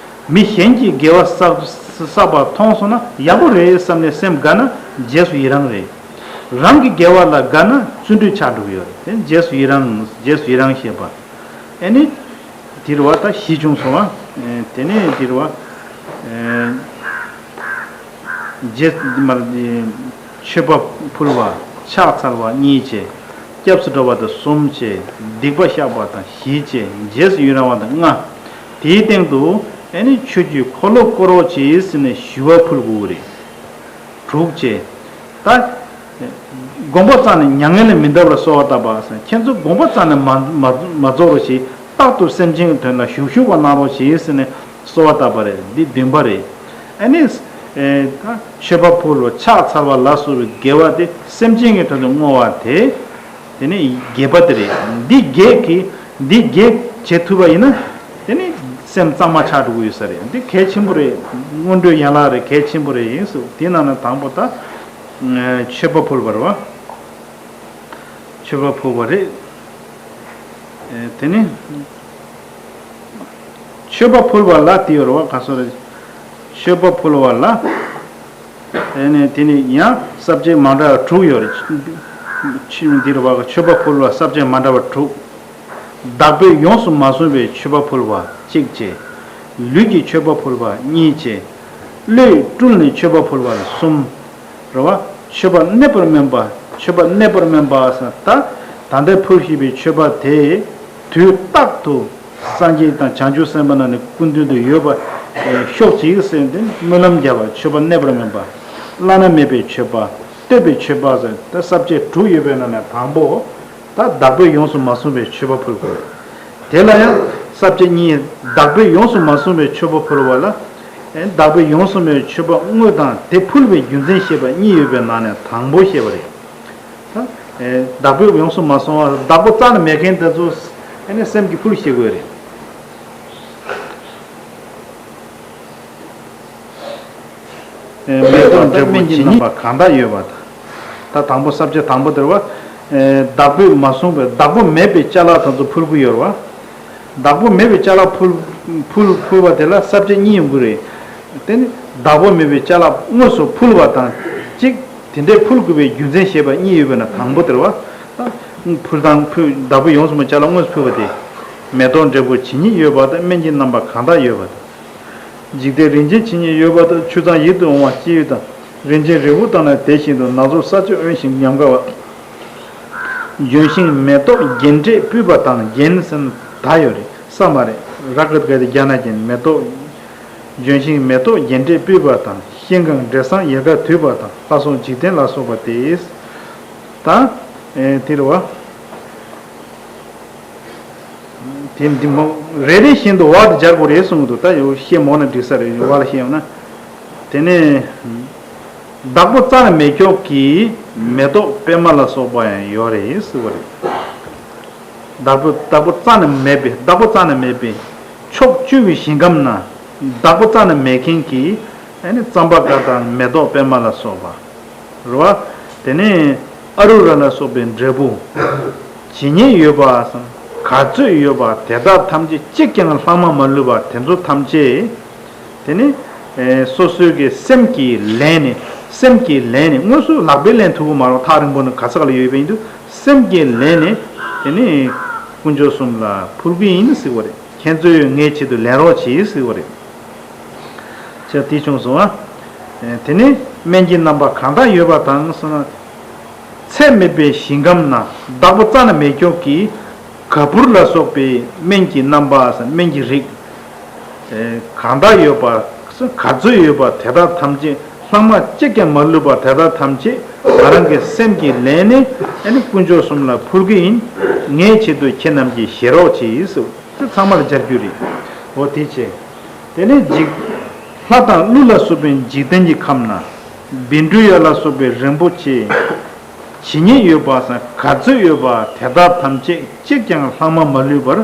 མི་གཞན་གྱིས་དགེ་བ་བསགས་བསགས་པ་མཐོང་སོང་ན་ཡག་པོ་རེད་བསམ་ནས་སེམས་དགའ་ན་རྗེས་སུ་ཡི་རང་རེད། རང་གི་དགེ་བ་ལ་དགའ་ན་བརྩོན་འགྲུས་ཆགས་འགྲོ་གི་ཡོད་རེད། དེ་རྗེས་སུ་ཡི་རང་རྗེས་སུ་ཡི་རང་ཞེས་པ། ཨེ་ནི། དེ་རུ་བ་ད་བཞི་བྱུང་སོང་བ། ཨེ། དེ་ནས་དེ་རུ་བ། ཨེ། རྗེས་མར། མཆོད་པ་ཕུལ་བ། ཕྱག་འཚལ་བ་གཉིས་བྱས། སྐྱབས་སུ་འགྲོ་བ་དང་གསུམ་བྱས། སྡིག་པ་བཤགས་པ་དང་བཞི་བྱས། རྗེས་སུ་ཡི་རང་བ་དང་ལྔ། དེའི་སྟེང་དུ་ཨེ་ནི་ཆོས་ཀྱི་འཁོར་ལོ་བསྐོར་རོགས་གྱིས་ཟེར་ནས་ཞུ་བ་ཕུལ་དགོས་རེད། དྲུག་བྱས། ད། དགོངས་པ་རྩ་ནས་མྱ་ངན་ལས་མི་འདའ་བར་གསོལ་བ་བཏབ་པ་ཟེར། ཁྱེད་ཚོ་དགོངས་པ་རྩ་ནས་མ་མ་མ་རྫོགས་རོགས་བྱེད། རྟག་ཏུ་སེམས་ཅན་གྱི་དོན་ལ་ཞུགས་ཞུགས་པ་གནང་རོགས་བྱེད་ཟེར་ནས་གསོལ་བ་བཏབ་པ་རེད། འདི་བདུན་པ་རེད། ཨ་ནི། ཨེ། ད་མཆོད་པ་ཕུལ་བ། ཕྱག་འཚལ་བ་ལ་སོགས་པའི་དགེ་བ་དེ་སེམས་ཅན་གྱི་དོན་དུ་བསྔོ་བ་དེ། དེ་ནི་བརྒྱད་པ་དེ་རེད། འདི་བརྒྱད་ཀྱིས་འདི་བརྒྱད་བྱེད་ཐུབ་པ་ཡིན་ན། དེ་ནི་སེམས་གཙང་མ་ཆགས་འགྲོ་གི་ཡོད་ས་རེད། འདི་གལ་ཆེན་པོ་རེད། སྔོན་འགྲོའི་ཡན་ལག་རེད། གལ་ཆེན་པོ་རེད་ཡིན་ཟེར། དེ་ནང་ནས་དང་པོ་ད། མཆོད་པ་ཕུལ་བ་རེད་བ། མཆོད་པ་ཕུལ་བ་རེད། ཨེ། དེ་ནི། མཆོད་པ་ཕུལ་བ་ལ་དེ་ཡོད་རེད་བ། ག་སོ་རེད། མཆོད་པ་ཕུལ་བ་ལ། ཨེ་ནི་དེ་ནི་ཡང་ས་བཅད་མ་འདྲ་བ་དྲུག་ཡོད་རེད། ཆི་འདི་རེད་བ། མཆོད་པ་ཕུལ་བ་ས་བཅད་མ་འདྲ་བ་དྲུག་བདག་པོས་ཡོངས་སུ་མ་བཟུང་བའི་མཆོད་པ་ཕུལ་བ་གཅིག་བྱས། ལུས་ཀྱིས་མཆོད་པ་ཕུལ་བ་གཉིས་བྱས། བློས་སྤྲུལ་ནས་མཆོད་པ་ཕུལ་བ་གསུམ། རེད་བ། མཆོད་པ་གནས་པར་སྨོན་པ། མཆོད་པ་གནས་པར་སྨོན་པ་ཟེར། ད་ད་ལྟའི་ཕུལ་བཞིན་པའི་མཆོད་པ་དེ་དུས་རྟག་ཏུ་སངས་རྒྱས་དང་བྱང་ཆུབ་སེམས་དཔའ་རྣམས་ནི་སྐུ་མདུན་དུ་ཡོད་པ་ཤོག་ཅིག་ཟེར་ཏེ་སྨོན་ལམ་བརྒྱབ་པ། མཆོད་པ་གནས་པར་སྨོན་པ། བླ་ན་མེད་པའི་མཆོད་པ། བསྟོད་པའི་མཆོད་པ་ཟེར་ད་ས་བཅད་དྲུག་ཡོད་པའི་ནང་ནས་དང་པོ། ད་བདག་པོས་ཡོངས་སུ་མ་བཟུང་བའི་མཆོད་པ་ཕུལ་དགོས། དེ་ལ་ཡང་ས་བཅད་གཉིས། བདག་པོས་ཡོངས་སུ་མ་བཟུང་བའི་མཆོད་པ་ཕུལ་བ་ལ། ཨེ། བདག་པོས་ཡོངས་སུ་མ་བཟུང་བའི་མཆོད་པ་བསྔོ་དང་དེ་ཕུལ་བའི་རྒྱུ་མཚན་བཤད་པ་གཉིས་ཡོད་པའི་ནང་ནས་དང་པོ་བཤད་པ་རེད། ད། ཨེ། བདག་པོས་ཡོངས་སུ་མ་བཟུང་བ། བདག་པོ་རྩ་ནས་མེད་མཁན་དེ་ཚོ་ཨེ་ནི་སེམས་ཀྱིས་ཕུལ་ཤེས་དགོས་རེད། ཨེ། མེ་ཏོག་འབྲས་བུ་ཇི་སྙེད་རྣམ་པ་གང་དག་ཡོད་པ་དང་། ད་དང་པོ་ས་བཅད་དང་པོ་དེར་བ། ཨེ། བདག་པོས་མ་བཟུང་བའི་བདག་པོ་མེད་པའི་ཅ་ལག་དེ་ཚོ་ཕུལ་དགོས་ཡོད་རེད་བ། བདག་པོ་མེད་པའི་ཅ་ལག་ཕུལ་ཕུལ་ཕུལ་བ་དེ་ལ་ས་བཅད་གཉིས་ཡོང་གི་རེད། དེ་ནི་བདག་པོ་མེད་པའི་ཅ་ལག་དངོས་སུ་ཕུལ་བ་དང་གཅིག་དེ་འདྲའི་ཕུལ་དགོས་པའི་རྒྱུ་མཚན་བཤད་པ་གཉིས་ཡོད་པའི་ནང་དང་པོ་དེར་བ། ད་ཕུལ་དང་ཕུལ། བདག་པོས་ཡོངས་སུ་མ་ཅ་ལག་དངོས་སུ་ཕུལ་བ་དེ། མེ་ཏོག་འབྲས་བུ་ཇི་སྙེད་ཡོད་པ་དང་། སྨན་གྱི་རྣམ་པ་གང་དག་ཡོད་པ་དང་། འཇིག་རྟེན་རིན་ཆེན་ཇི་སྙེད་ཡོད་པ་དང་། ཆུ་གཙང་ཡིད་དུ་འོང་བ་སྤྱི་བོ་དང་། རིན་ཆེན་རིལ་བུ་དག་ནི་དེ་བཞིན་དུ། ནགས་ཚལ་ས་ཆ་དབེན་ཞིང་ཉམས་དགའ་བ། ལྗོན་ཤིང་མེ་ཏོག་རྒྱན་སྤྲས་སྤུད་པ་དང་། རྒྱན་ཟེར་ན་ད་ཡོད་རེད། ས་མ་རེད། ར་ག་ག་དེ་རྒྱ་ན་རྒྱན། མེ་ཏོག་ལྗོན་ཤིང་མེ་ཏོག་རྒྱན་སྤྲས་སྤུད་པ་དང་། ཤིང་གང་འབྲས་བཟང་ཡལ་ག་དུད་པ་དང་། ལྷ་སོགས་འཇིག་རྟེན་ལ་སོགས་པ་སྟེ། ད། ཨེ། དེ་རེད་བ། དེ་འདི་མོ་རེ་རེ་བཞིན་དུ་བ་དེ་སྦྱར་དགོས་རེད་གསུང་གི་འདུག་ད་ཡོ་བཤད་མོ་ན་འགྲིག་ས་རེད། བ་ལ་བཤད་ཡོང་ན། དེ་ནས་བདག་པོ་རྩ་ནས་མེད་ཕྱོགས་ཀྱི་མེ་ཏོག་པད་མ་ལ་སོགས་པ་ཡང་ཡོད་རེད་ཟེར་བ་རེད། བདག་པོ་བདག་པོ་རྩ་ནས་མེད་པའི། བདག་པོ་རྩ་ནས་མེད་པའི་ཕྱོགས་བཅུ་པའི་ཞིང་ཁམས་ན་བདག་པོ་རྩ་ནས་མེད་མཁན་གྱི་ཨ་ནི་རྩམ་པ་དཀར་དང་མེ་ཏོག་པད་མ་ལ་སོགས་པ། རེད་བ། དེ་ནས་ཨ་རུ་ར་ལ་སོགས་པའི་འབྲས་བུ་ཇི་སྙེད་ཡོད་པ་སམ། ག་ཚོད་ཡོད་པ་དེ་དག་ཐམས་ཅད་གཅིག་ཀྱང་ལྷག་མ་མ་ལུས་པ་དེ་ཚོ་ཐམས་ཅད། དེ་ནི་ཨེ་སོ་སོའི་གི་སེམས་ཀྱིས་ལེན་ནས། སེམས་ཀྱིས་ལེན་ནས། དངོས་སུ་ལག་པས་ལེན་ཐུབ་ཀྱི་མ་རེད། ཐག་རིང་པོ་ནས་ག་ས་ག་ལ་ཡོད་པ་ཡིན་དུས་སེམས་ཀྱིས་ལེན་ནས། དེ་ནི་དཀོན་མཆོག་གསུམ་ལ་ཕུལ་གྱི་ཡིན་ཟེར་བ་རེད། ཁྱེད་ཚོས་ངའི་ཆེད་དུ་ལེན་རོགས་གྱིས་ཟེར་བ་རེད། ཅེས་དེ་བྱུང་སོང་བ། དེ་ནས་སྨན་གྱི་རྣམ་པ་གང་དག་ཡོད་པ་དང་ཟེར་ན། ཚད་མེད་པའི་ཞིང་ཁམས་ན། བདག་པོ་རྩ་ན་མེད་མཁན་གྱི་ག་བུར་ལ་སོགས་པའི་སྨན་གྱི་རྣམ་པ་ཟེར། སྨན་གྱི་རིགས་གང་དག་ཡོད་པ། ག་ཚོད་ཡོད་པ་དེ་དག་ཐམས་ཅད། ལྷག་མ་གཅིག་ཀྱང་མ་ལུས་པ་དེ་དག་ཐམས་ཅད་ང་རང་གི་སེམས་ཀྱིས་ལེན་ནས། ཨ་ནི་དཀོན་མཆོག་གསུམ་ལ་ཕུལ་གྱི་ཡིན། ངའི་ཆེད་དུ་ཁྱེད་རྣམས་ཀྱིས་བཞེས་རོགས་གྱིས་ཟེར། དེ་ཚང་མ་ལ་སྦྱར་རྒྱུ་རེད། འོ་དེ་བྱས། དེ་ནས་འཇིག་ལྷ་དང་ཀླུ་ལ་སོགས་པའི་འཇིག་རྟེན་གྱི་ཁམས་ན། བཻ་ཌཱུརྱ་ལ་སོགས་པའི་རིན་པོ་ཆེ་ཇི་སྙེད་ཡོད་པ་ཟེར། ག་ཚོད་ཡོད་པ་དེ་དག་ཐམས་ཅད་གཅིག་ཀྱང་ལྷག་མ་མ་ལུས་པར།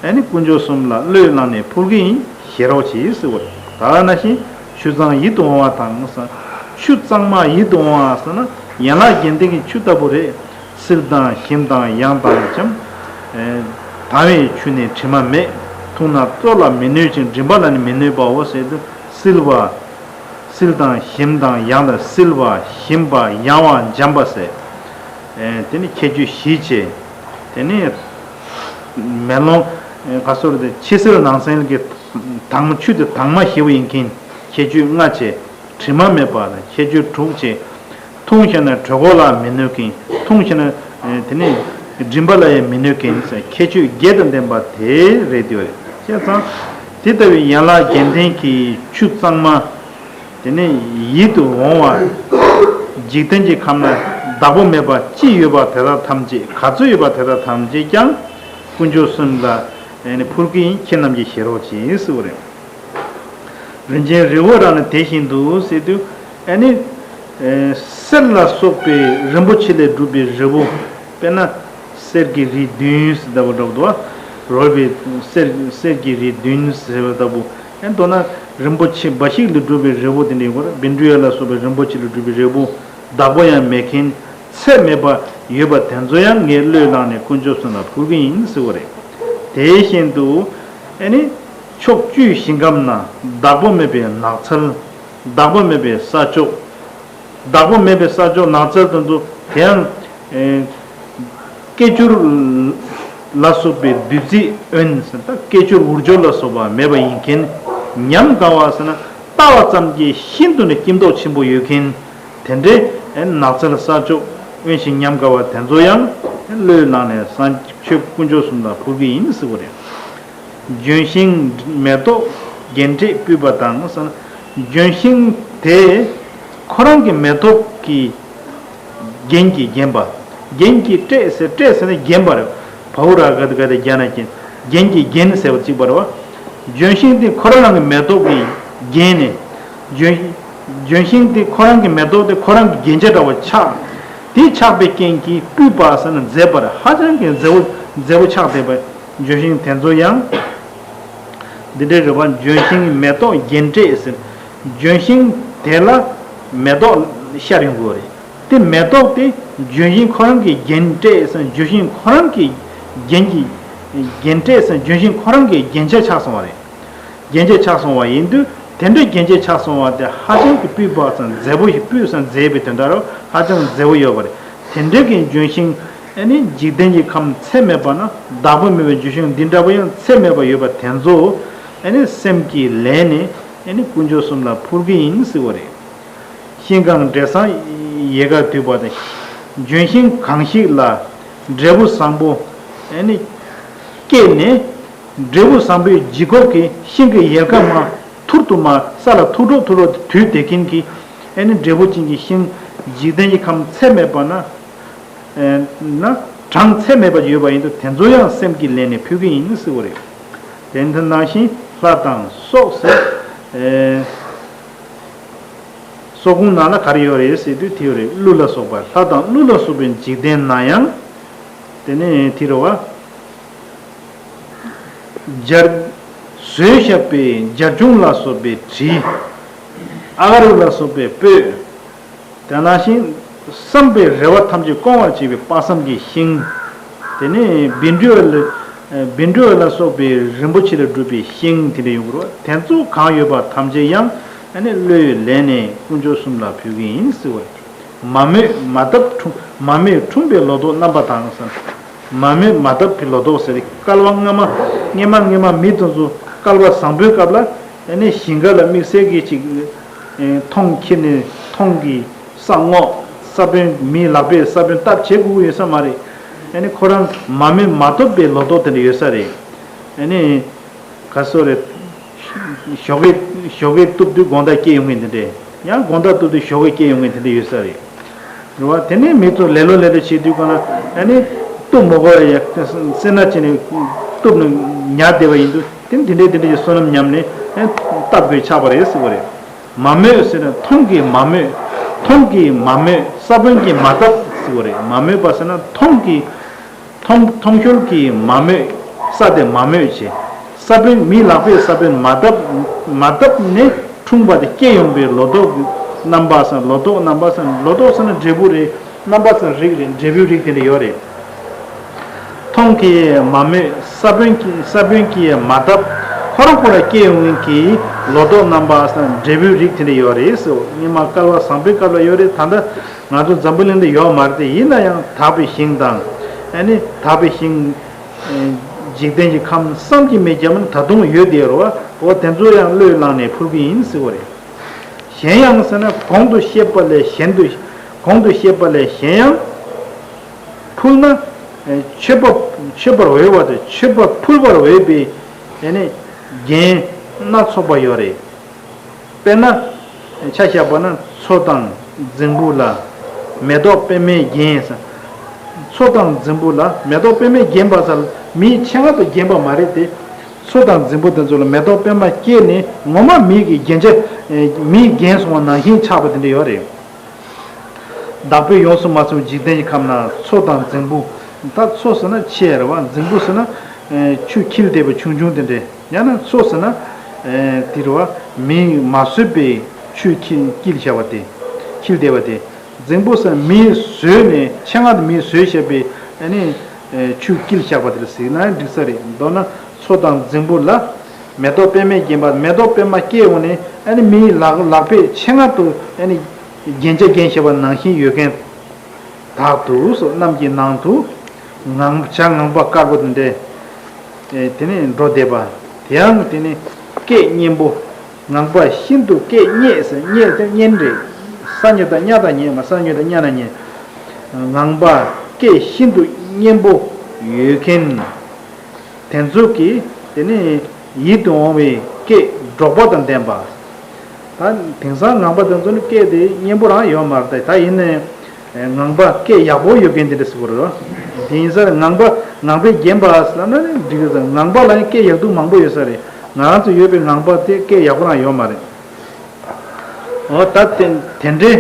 ཨ་ནི་དཀོན་མཆོག་གསུམ་ལ་བློས་བསླངས་ནས་ཕུལ་གྱི་ཡིན། བཞེས་རོགས་གྱིས་ཟེར་བ་རེད། ད་ནང་བཞིན་ཆུ་གཙང་ཡིད་དུ་འོང་བ་དང་ཟེར། ཆུ་གཙང་མ་ཡིད་དུ་འོང་བ་ཟེར་ན། ཡན་ལག་བརྒྱད་ལྡན་གྱི་ཆུ་ལྟ་བུ་རེད། བསིལ་དང་ཞིམ་དང་ཡང་དག་ཅིང་། ཨེ་དྭངས་པའི་ཆུ་ནི་དྲི་མ་མེད། འཐུངས་ན་སྲོག་ལ་མི་གནོད་ཅིང་། མགྲིན་པ་ལ་ནི་མི་གནོད་པའོ་ཟེར་དུས། བསིལ་བ། བསིལ་དང་ཞིམ་དང་ཡང་དག། བསིལ་བ་ཞིམ་པ་ཡང་བ་འཇམ་པ་ཟེར། ཨེ་དེ་ནི་ཁྱད་ཆོས་བཞི་བྱས། དེ་ནི་མེ་ལོང་། ཨེ་ག་སོར་དེ་ཕྱི་བསིལ་ནང་གསལ་གྱི་དྭངས་མ། ཆུ་དེ་དྭངས་མ་ཞེ་པོ་ཡིན་མཁན་ཁྱད་ཆོས་ལྔ་བྱས། དྲི་མ་མེད་པ་ལ་ཁྱད་ཆོས་དྲུག་བྱས། འཐུང་ཞིང་ན་གྲོད་ཁོག་ལ་མི་གནོད་མཁན། འཐུང་ཞིང་ན་དེ་ནས་མགྲིན་པ་ལ་ཡང་མི་གནོད་མཁན་ཟེར། ཁྱད་ཆོས་བརྒྱད་དང་ལྡན་པ་དེ་རེད་དེ། བྱས་ཙང་དེ་ལྟ་བུའི་ཡན་ལག་བརྒྱད་ལྡན་གྱི་ཆུ་གཙང་མ། དེ་ནས་ཡིད་དུ་འོང་བ། འཇིག་རྟེན་གྱི་ཁམས་ན་བདག་པོ་མེད་པ་ཅི་ཡོད་པ་དེ་དག་ཐམས་ཅད། ག་ཚོད་ཡོད་པ་དེ་དག་ཐམས་ཅད་ཀྱང་དཀོན་མཆོག་གསུམ་ལ་ཕུལ་གྱི་ཡིན། ཁྱེད་རྣམས་ཀྱིས་བཞེས་རོགས་གྱིས་ཟེར་བ་རེད། རིན་ཆེན་རི་བོ་རང་ནི་དེ་བཞིན་དུ་ཟེར་དུས། ཨ་ནི་ཨེ་གསེར་ལ་སོགས་པའི་རིན་པོ་ཆེ་ལས་གྲུབ་པའི་རི་བོ། དཔེར་ན་གསེར་གྱི་རི་བདུན་ཟེར་ལྟ་བུ་འདྲ་བོ་འདུག་བ། རོལ་པའི་གསེར། གསེར་གྱི་རི་བདུན་ཟེར་བ་ལྟ་བུ། ཨ་མདོར་ན་རིན་པོ་ཆེ་འབའ་ཞིག་ལས་གྲུབ་པའི་རི་བོ་དེ་འདྲ་ཡོད་རེད། བཻ་ཌཱུརྱ་ལ་སོགས་པའི་རིན་པོ་ཆེ་ལས་གྲུབ་པའི་རི་བོ། བདག་པོ་ཡང་མེད་མཁན་ཚད་མེད་པ་ཡོད་པ་དེ་ཚོ་ཡང་ངས་བློས་བསླངས་ནས་དཀོན་མཆོག་གསུམ་ལ་ཕུལ་གྱི་ཡིན་ཟེར་བ་རེད། དེ་བཞིན་དུ་ཨ་ནི་ཕྱོགས་བཅུའི་ཞིང་ཁམས་ན་བདག་པོ་མེད་པའི་ནགས་ཚལ། བདག་པོ་མེད་པའི་ས་ཕྱོགས། བདག་པོ་མེད་པའི་ས་ཕྱོགས་ནགས་ཚལ་དེ་ཚོ་དེ་ཡང་ཨེ་སྐད་ཅོར་ལ་སོགས་པའི་བདུད་རྩིས་དབེན་ཟེར། ད་སྐད་ཅོར་འུར་ཅོར་ལ་སོགས་པ་མེད་པ་ཡིན་མཁན། ཉམས་དགའ་བ་ཟེར་ན་ལྟ་བ་ཙམ་གྱིས་ཤིན་ཏུ་ནས་སྐྱིད་མདོག་ཆེན་པོ་ཡོད་མཁན། དེ་འདྲའི་ནགས་ཚལ་ས་ཕྱོགས་དབེན་ཞིང་ཉམས་དགའ་བ་དེ་ཚོ་ཡང་བློས་བསླངས་ནས་སངས་ཆོས་དཀོན་མཆོག་གསུམ་ལ་ཕུལ་གྱི་ཡིན་ཟེར་བ་རེད། ལྗོན་ཤིང་མེ་ཏོག་རྒྱན་སྤྲས་སྤུད་པ་དང་ཟེར་ན། ལྗོན་ཤིང་དེ་ཁོ་རང་གི་མེ་ཏོག་གི་རྒྱན་གྱིས་བརྒྱན་པ། རྒྱན་གྱིས་སྤྲས་ཟེར། སྤྲས་ཟེར་ན་བརྒྱན་པ་རེད། བྷ་ཧུ་ར་ག་ཏི་ག་ཏི་རྒྱ་ན་རྒྱན། རྒྱན་གྱིས་བརྒྱན་ཟེར་བ་གཅིག་པ་རེད་བ། ལྗོན་ཤིང་དེ་ཁོ་རང་རང་གི་མེ་ཏོག་གིས་བརྒྱན་ནས། ལྗོན་ལྗོན་ཤིང་དེ་ཁོ་རང་གི་མེ་ཏོག་དེ་ཁོ་རང་གི་རྒྱན་ཆ་འདྲ་བ་ཆགས། དེ་ཆགས་པའི་རྐྱེན་གྱིས་སྤུད་པ་ཟེར་ན་མཛེས་པ་རེད། ཧ་ཅང་གི་མཛེས་པོ་མཛེས་པོ་ཆགས་བསྡད་པ། ལྗོན་ཤིང་དེ་ཚོ་ཡང་འདི་འདྲའི་རེད་བ། ལྗོན་ཤིང་མེ་ཏོག་རྒྱན་སྤྲས་ཟེར། ལྗོན་ཤིང་དེ་ལ་མེ་ཏོག་ཤར་ཡོང་གི་རེད། དེ་མེ་ཏོག་དེ་ལྗོན་ཤིང་ཁོ་རང་གི་རྒྱན་སྤྲས་ཟེར། ལྗོན་ཤིང་ཁོ་རང་གི་རྒྱན་གྱི་རྒྱན་སྤྲས་ཟེར། ལྗོན་ཤིང་ཁོ་རང་གི་རྒྱན་ཆ་ཆགས་སོང་བ་རེད། རྒྱན་ཆ་ཆགས་སོང་བ་ཡིན་དུས། དེ་འདྲའི་རྒྱན་ཆ་ཆགས་སོང་བ་དེ་ཧ་ཅང་གི་སྤུས་དག་ཙང་མཛེས་པོ་ཞིག་སྤུས་སང་མཛེས་པའི་དོན་དག་རེད། ཧ་ཅང་མཛེས་པོ་ཡོད་པ་རེད། དེ་འདྲའི་གི་ལྗོན་ཤིང་ཨ་ནི་འཇིག་རྟེན་གྱི་ཁམས་ཚད་མེད་པ་ན་བདག་པོ་མེད་པའི་ལྗོན་ཤིང་འདི་འདྲ་པོ་ཡང་ཚད་མེད་པ་ཡོད་པ་དེ་ཚོ་ཨ་ནི་སེམས་ཀྱིས་ལེན་ནས་ཨ་ནི་དཀོན་མཆོག་གསུམ་ལ་ཕུལ་གྱི་ཡིན་ཟེར་བ་རེད། ཤིང་གང་འབྲས་བཟང་ཡལ་ག་དུས་པ་དང་། ལྗོན་ཤིང་གང་ཞིག་ལ་འབྲས་བུ་བཟང་པོ་ཨ་ནི་སྐྱེས་ནས། འབྲས་བུ་བཟང་པོའི་ལྗིད་ཁོག་གིས་ཤིང་གི་ཡལ་ག་མར་ཐུར་དུ་མར་ས་ལ་ཐུག་འགྲོ་ཐུག་འགྲོ་དུས་དེ་ཀུན་གྱི་ཨ་ནི་འབྲས་བུ་ཅན་གྱི་ཤིང་འཇིག་རྟེན་གྱི་ཁམས་ཚད་མེད་པ་ན། ཨེ་ན་གྲངས་ཚད་མེད་པ་ཡོད་པ་ཡིན་དུས་དེ་ཚོ་ཡང་སེམས་ཀྱིས་ལེན་ནས་ཕུལ་གྱི་ཡིན་ཟེར་བ་རེད། དེ་ནང་བཞིན་ལྷ་དང་སོགས་ཟེར། ཨེ་སོགས་ཀུན་ནང་ལ་ག་རེ་ཡོད་རེད་ཟེར་དུས་དེ་ཡོད་རེད། ཀླུ་ལ་སོགས་པ། ལྷ་དང་ཀླུ་ལ་སོགས་པའི་འཇིག་རྟེན་ན་ཡང་། དེ་ནས་དེ་རེད་བ། སྦྱར། ཟོས་བཞག་པའི་སྦྱར་ཆུང་ལ་སོགས་པའི་དྲི། ཨ་ག་རུ་ལ་སོགས་པའི་སྤོས། དེ་ནང་བཞིན་བསམ་པའི་རེ་བ་ཐམས་ཅད་སྐོང་བར་བྱེད་པའི་དཔག་བསམ་གྱི་ཤིང་། དེ་ནས་བཻ་ཌཱུརྱ་ལ་བཻ་ཌཱུརྱ་ལ་སོགས་པའི་རིན་པོ་ཆེ་ལས་གྲུབ་པའི་ཤིང་དེ་འདྲ་ཡོང་གི་རེད་བ། དེ་ཚོ་གང་ཡོད་པ་ཐམས་ཅད་ཡང་ཨ་ནི་བློས་ལེན་ནས་དཀོན་མཆོག་གསུམ་ལ་ཕུལ་གྱི་ཡིན་ཟེར་བ་རེད། མ་རྨོས་མ་བཏབ་འཁྲུངས། མ་རྨོས་འཁྲུངས་པའི་ལོ་ཏོག་རྣམ་པ་དང་ཟེར། མ་རྨོས་མ་བཏབ་པའི་ལོ་ཏོག་ཟེར་རེད། བསྐལ་པ་སྔ་མ་སྔ་མ་སྔ་མ་མི་དེ་ཚོ་བསྐལ་པ་བཟང་པོའི་སྐབས་ལ་ཨ་ནི་ཞིང་ཁ་ལ་དམིགས་བསལ་གྱི་ཅིག་ཨེ་མཐོངས་འཁྱེར་ནས་མཐོངས་ཀྱི་ས་སྔོག་ས་བོན། མིའི་ལག་པས་ས་བོན་བཏབ་བྱེད་དགོས་ཀྱི་ཡོད་ས་མ་རེད། ཨ་ནི་ཁོ་རང་མ་རྨོས་མ་བཏབ་པའི་ལོ་ཏོག་དེ་འདྲ་ཡོད་ས་རེད། ཨ་ནི་ག་སོ་རེད། ཞོགས་ཀས་ཞོགས་ཀས་གཏུབ་དུས་དགོང་དག་སྐྱེ་ཡོང་མཁན་དེ་འདྲས། ཡང་དགོང་དག་གཏུབ་དུས་ཞོགས་ཀས་སྐྱེ་ཡོང་མཁན་དེ་འདྲས་ཡོད་ས་རེད། རེད་བ། དེ་ནས་མི་ཚོ་ལེ་ལོ་ལེ་ལོ་བྱེད་དུས་གང་ལ་ཨ་ནི་གཏུབ་མི་དགོས་པ་ཡ་སེར་སྣ་བྱས་ནས་གཏུབ་ནས་ཉར་བསྡད་པ་ཡིན་དུས། དེ་འདི་འདྲས་འདི་འདྲས་ཀྱི་བསོད་ནམས་ཉམས་ནས་ཨ་ནི་བཏབ་དགོས་ཆགས་པ་རེད་ཟེར་བ་རེད། མ་རྨོས་ཟེར་ན་མཐོངས་ཀྱིས་མ་རྨོས། མཐོངས་ཀྱིས་མ་རྨོས། ས་བོན་གྱིས་མ་བཏབ་ཟེར་བ་རེད། མ་རྨོས་པ་ཟེར་ན་མཐོངས་ཀྱིས་མཐོང་མཐོང་ཤོར་གྱིས་མ་རྨོས། ས་དེ་མ་རྨོས་བྱས། ས་བོན་མིའི་ལག་པས་ས་བོན་མ་བཏབ། མ་བཏབ་ནས་འཁྲུངས་པ་དེ་སྐྱེ་ཡོང་པའི་ལོ་ཏོག་གི་རྣམ་པ་སང་ལོ་ཏོག་རྣམ་པ་སང་ལོ་ཏོག་ཟེར་ན་འབྲས་བུ་རེད། རྣམ་པ་སང་རིགས་རེད། འབྲས་བུའི་རིགས་དེ་འདྲ་ཡོད་རེད། མཐོང་གིས་མ་རྨོས། ས་བོན་གྱིས་ས་བོན་གྱིས་མ་བཏབ། ཁོ་རང་ཁོ་རང་སྐྱེ་ཡོང་མཁན་གྱི་ལོ་ཏོག་རྣམ་པ་སང་འབྲས་བུའི་རིགས་དེ་འདྲ་ཡོད་རེད་ཟེར། སྔོན་མ་བསྐལ་པ་བཟང་པོའི་སྐབས་ལ་ཡོད་རེད། ད་ལྟ་ང་ཚོ་འཛམ་བུ་གླིང་འདི་ཡོད་མ་རེད་དེ། ཡིན་ན་ཡང་དག་པའི་ཞིང་དང་། ཨ་ནི་དག་པའི་ཞིང་། ཨེ་འཇིག་རྟེན་གྱི་ཁམས་བསམ་གྱིས་མི་ཁྱབ་པ་ད་དུང་ཡོད་དེ་རེད་བ། འོ་དེ་ཚོ་ཡང་བློས་བླངས་ནས་ཕུལ་གྱི་ཡིན་ཟེར་བ་རེད། གཞན་ཡང་ཟེར་ན་གོང་དུ་བཤད་པ་ལས་གཞན་དུ། གོང་དུ་བཤད་པ་ལས་གཞན་ཡང་ཕུལ་ན། ཨེ་མཆོད་པ་མཆོད་པར་འོས་པ་དང་མཆོད་པ་ཕུལ་བར་འོས་པའི་ཨ་ནི་རྒྱན་སྣ་ཚོགས་པ་ཡོད་རེད། དཔེར་ན། ཆ་བཞག་པ་ན་མཚོ་དང་རྫིང་བུ་ལ་མེ་ཏོག་པད་མས་བརྒྱན་ཟེར། མཚོ་དང་རྫིང་བུ་ལ་མེ་ཏོག་པད་མས་བརྒྱན་པ་ཟེར། མིའི་ཆེད་མངགས་དུ་བརྒྱན་པ་མ་རེད་དེ། མཚོ་དང་རྫིང་བུ་དེ་ཚོ་ལ་མེ་ཏོག་པད་མ་སྐྱེས་ནས་ངོ་མ་མིའི་གི་རྒྱན་ཆ། མིས་བརྒྱན་སོང་བ་ནང་བཞིན་ཆགས་པ་དེ་འདྲ་ཡོད་རེད། བདག་པོས་ཡོངས་སུ་མ་བཟུང་བའི་འཇིག་རྟེན་གྱི་ཁམས་ན་མཚོ་དང་རྫིང་བུ། ད་མཚོ་ཟེར་ན་ཆེ་རེད་བ། རྫིང་བུ་ཟེར་ན་ཨེ་ཆུ་འཁྱིལ་བསྡད་པ་ཆུང་ཆུང་དེ་འདྲས། ཡང་ན་མཚོ་ཟེར་ན་ཨེ་དེ་རེད་བ། མིས་མ་བཟོས་པའི་ཆུ་འཁྱིལ་འཁྱིལ་བཞག་པ་དེ། འཁྱིལ་བསྡད་པ་དེ། རྫིང་བུ་ཟེར་ན་མིས་བཟོས་ནས་ཆེད་མངགས་དུ་མིས་བཟོས་བཞག་པའི་ཨ་ནི་ཨེ་ཆུ་འཁྱིལ་བཞག་པ་དེ་ལ་ཟེར་ན་འགྲིག་ས་རེད། མདོར་ན་མཚོ་དང་རྫིང་བུ་ལ་མེ་ཏོག་པད་མས་བརྒྱན་པ། མེ་ཏོག་པད་མ་སྐྱེས་འོང་ནས་ཨ་ནི་མིའི་ལག་ལག་པས་ཆེད་མངགས་དུ་ཨ་ནི་རྒྱན་ཆ་བརྒྱན་བཞག་པ་ནང་བཞིན་ཡོད་མཁན་དག་ཏུ་སོ། གནམ་གྱི་ནང་དུ་ངང་བྱ་ངང་པ་དཀར་པོ་དེ་འདྲས་དེ་ནས་འགྲོ་བསྡད་པ། དེ་ཡང་དེ་ནི་སྐད་སྙན་པོ། ངང་པ་ཤིན་ཏུ་སྐད་སྙན་ཟེར། སྙན་དེ་སྙན་རེད། ས་ཉོ་དང་སྙ་དང་ཉན་མ། ས་ཉོ་དང་སྙ་ན་ཉན། ངང་པ་སྐད་ཤིན་ཏུ་སྙན་པོ་ཡོད་མཁན། དེ་ཚོ་གིས་དེ་ནི་ཡིད་དུ་འོང་བའི་སྐད་སྒྲོག་པ་དང་ལྡན་པ། ད་དེང་སང་ངང་པ་དེ་ཚོ་ནི་སྐད་དེ་སྙན་པོ་རང་ཡོད་མ་རེད། ད་ཡིན་ནའི་ངང་པ་སྐད་ཡག་པོ་ཡོད་མཁན་དེ་འདྲ་ཟེར་གྱི་རེད། དེ་ཡིན་ཙང་ངང་པ་ངང་པས་བརྒྱན་པ་ཟེར་ན་ནི་འགྲིག་གི་རེད། ངང་པ་ལ་ཡང་སྐད་ཡག་སྡུག་མང་པོ་ཡོད་ས་རེད། ང་རང་ཚོ་ཡོད་པའི་ངང་པ་དེ་སྐད་ཡག་པོ་རང་ཡོད་མ་རེད། འོ་ད་དེ་དེ་འདྲའི་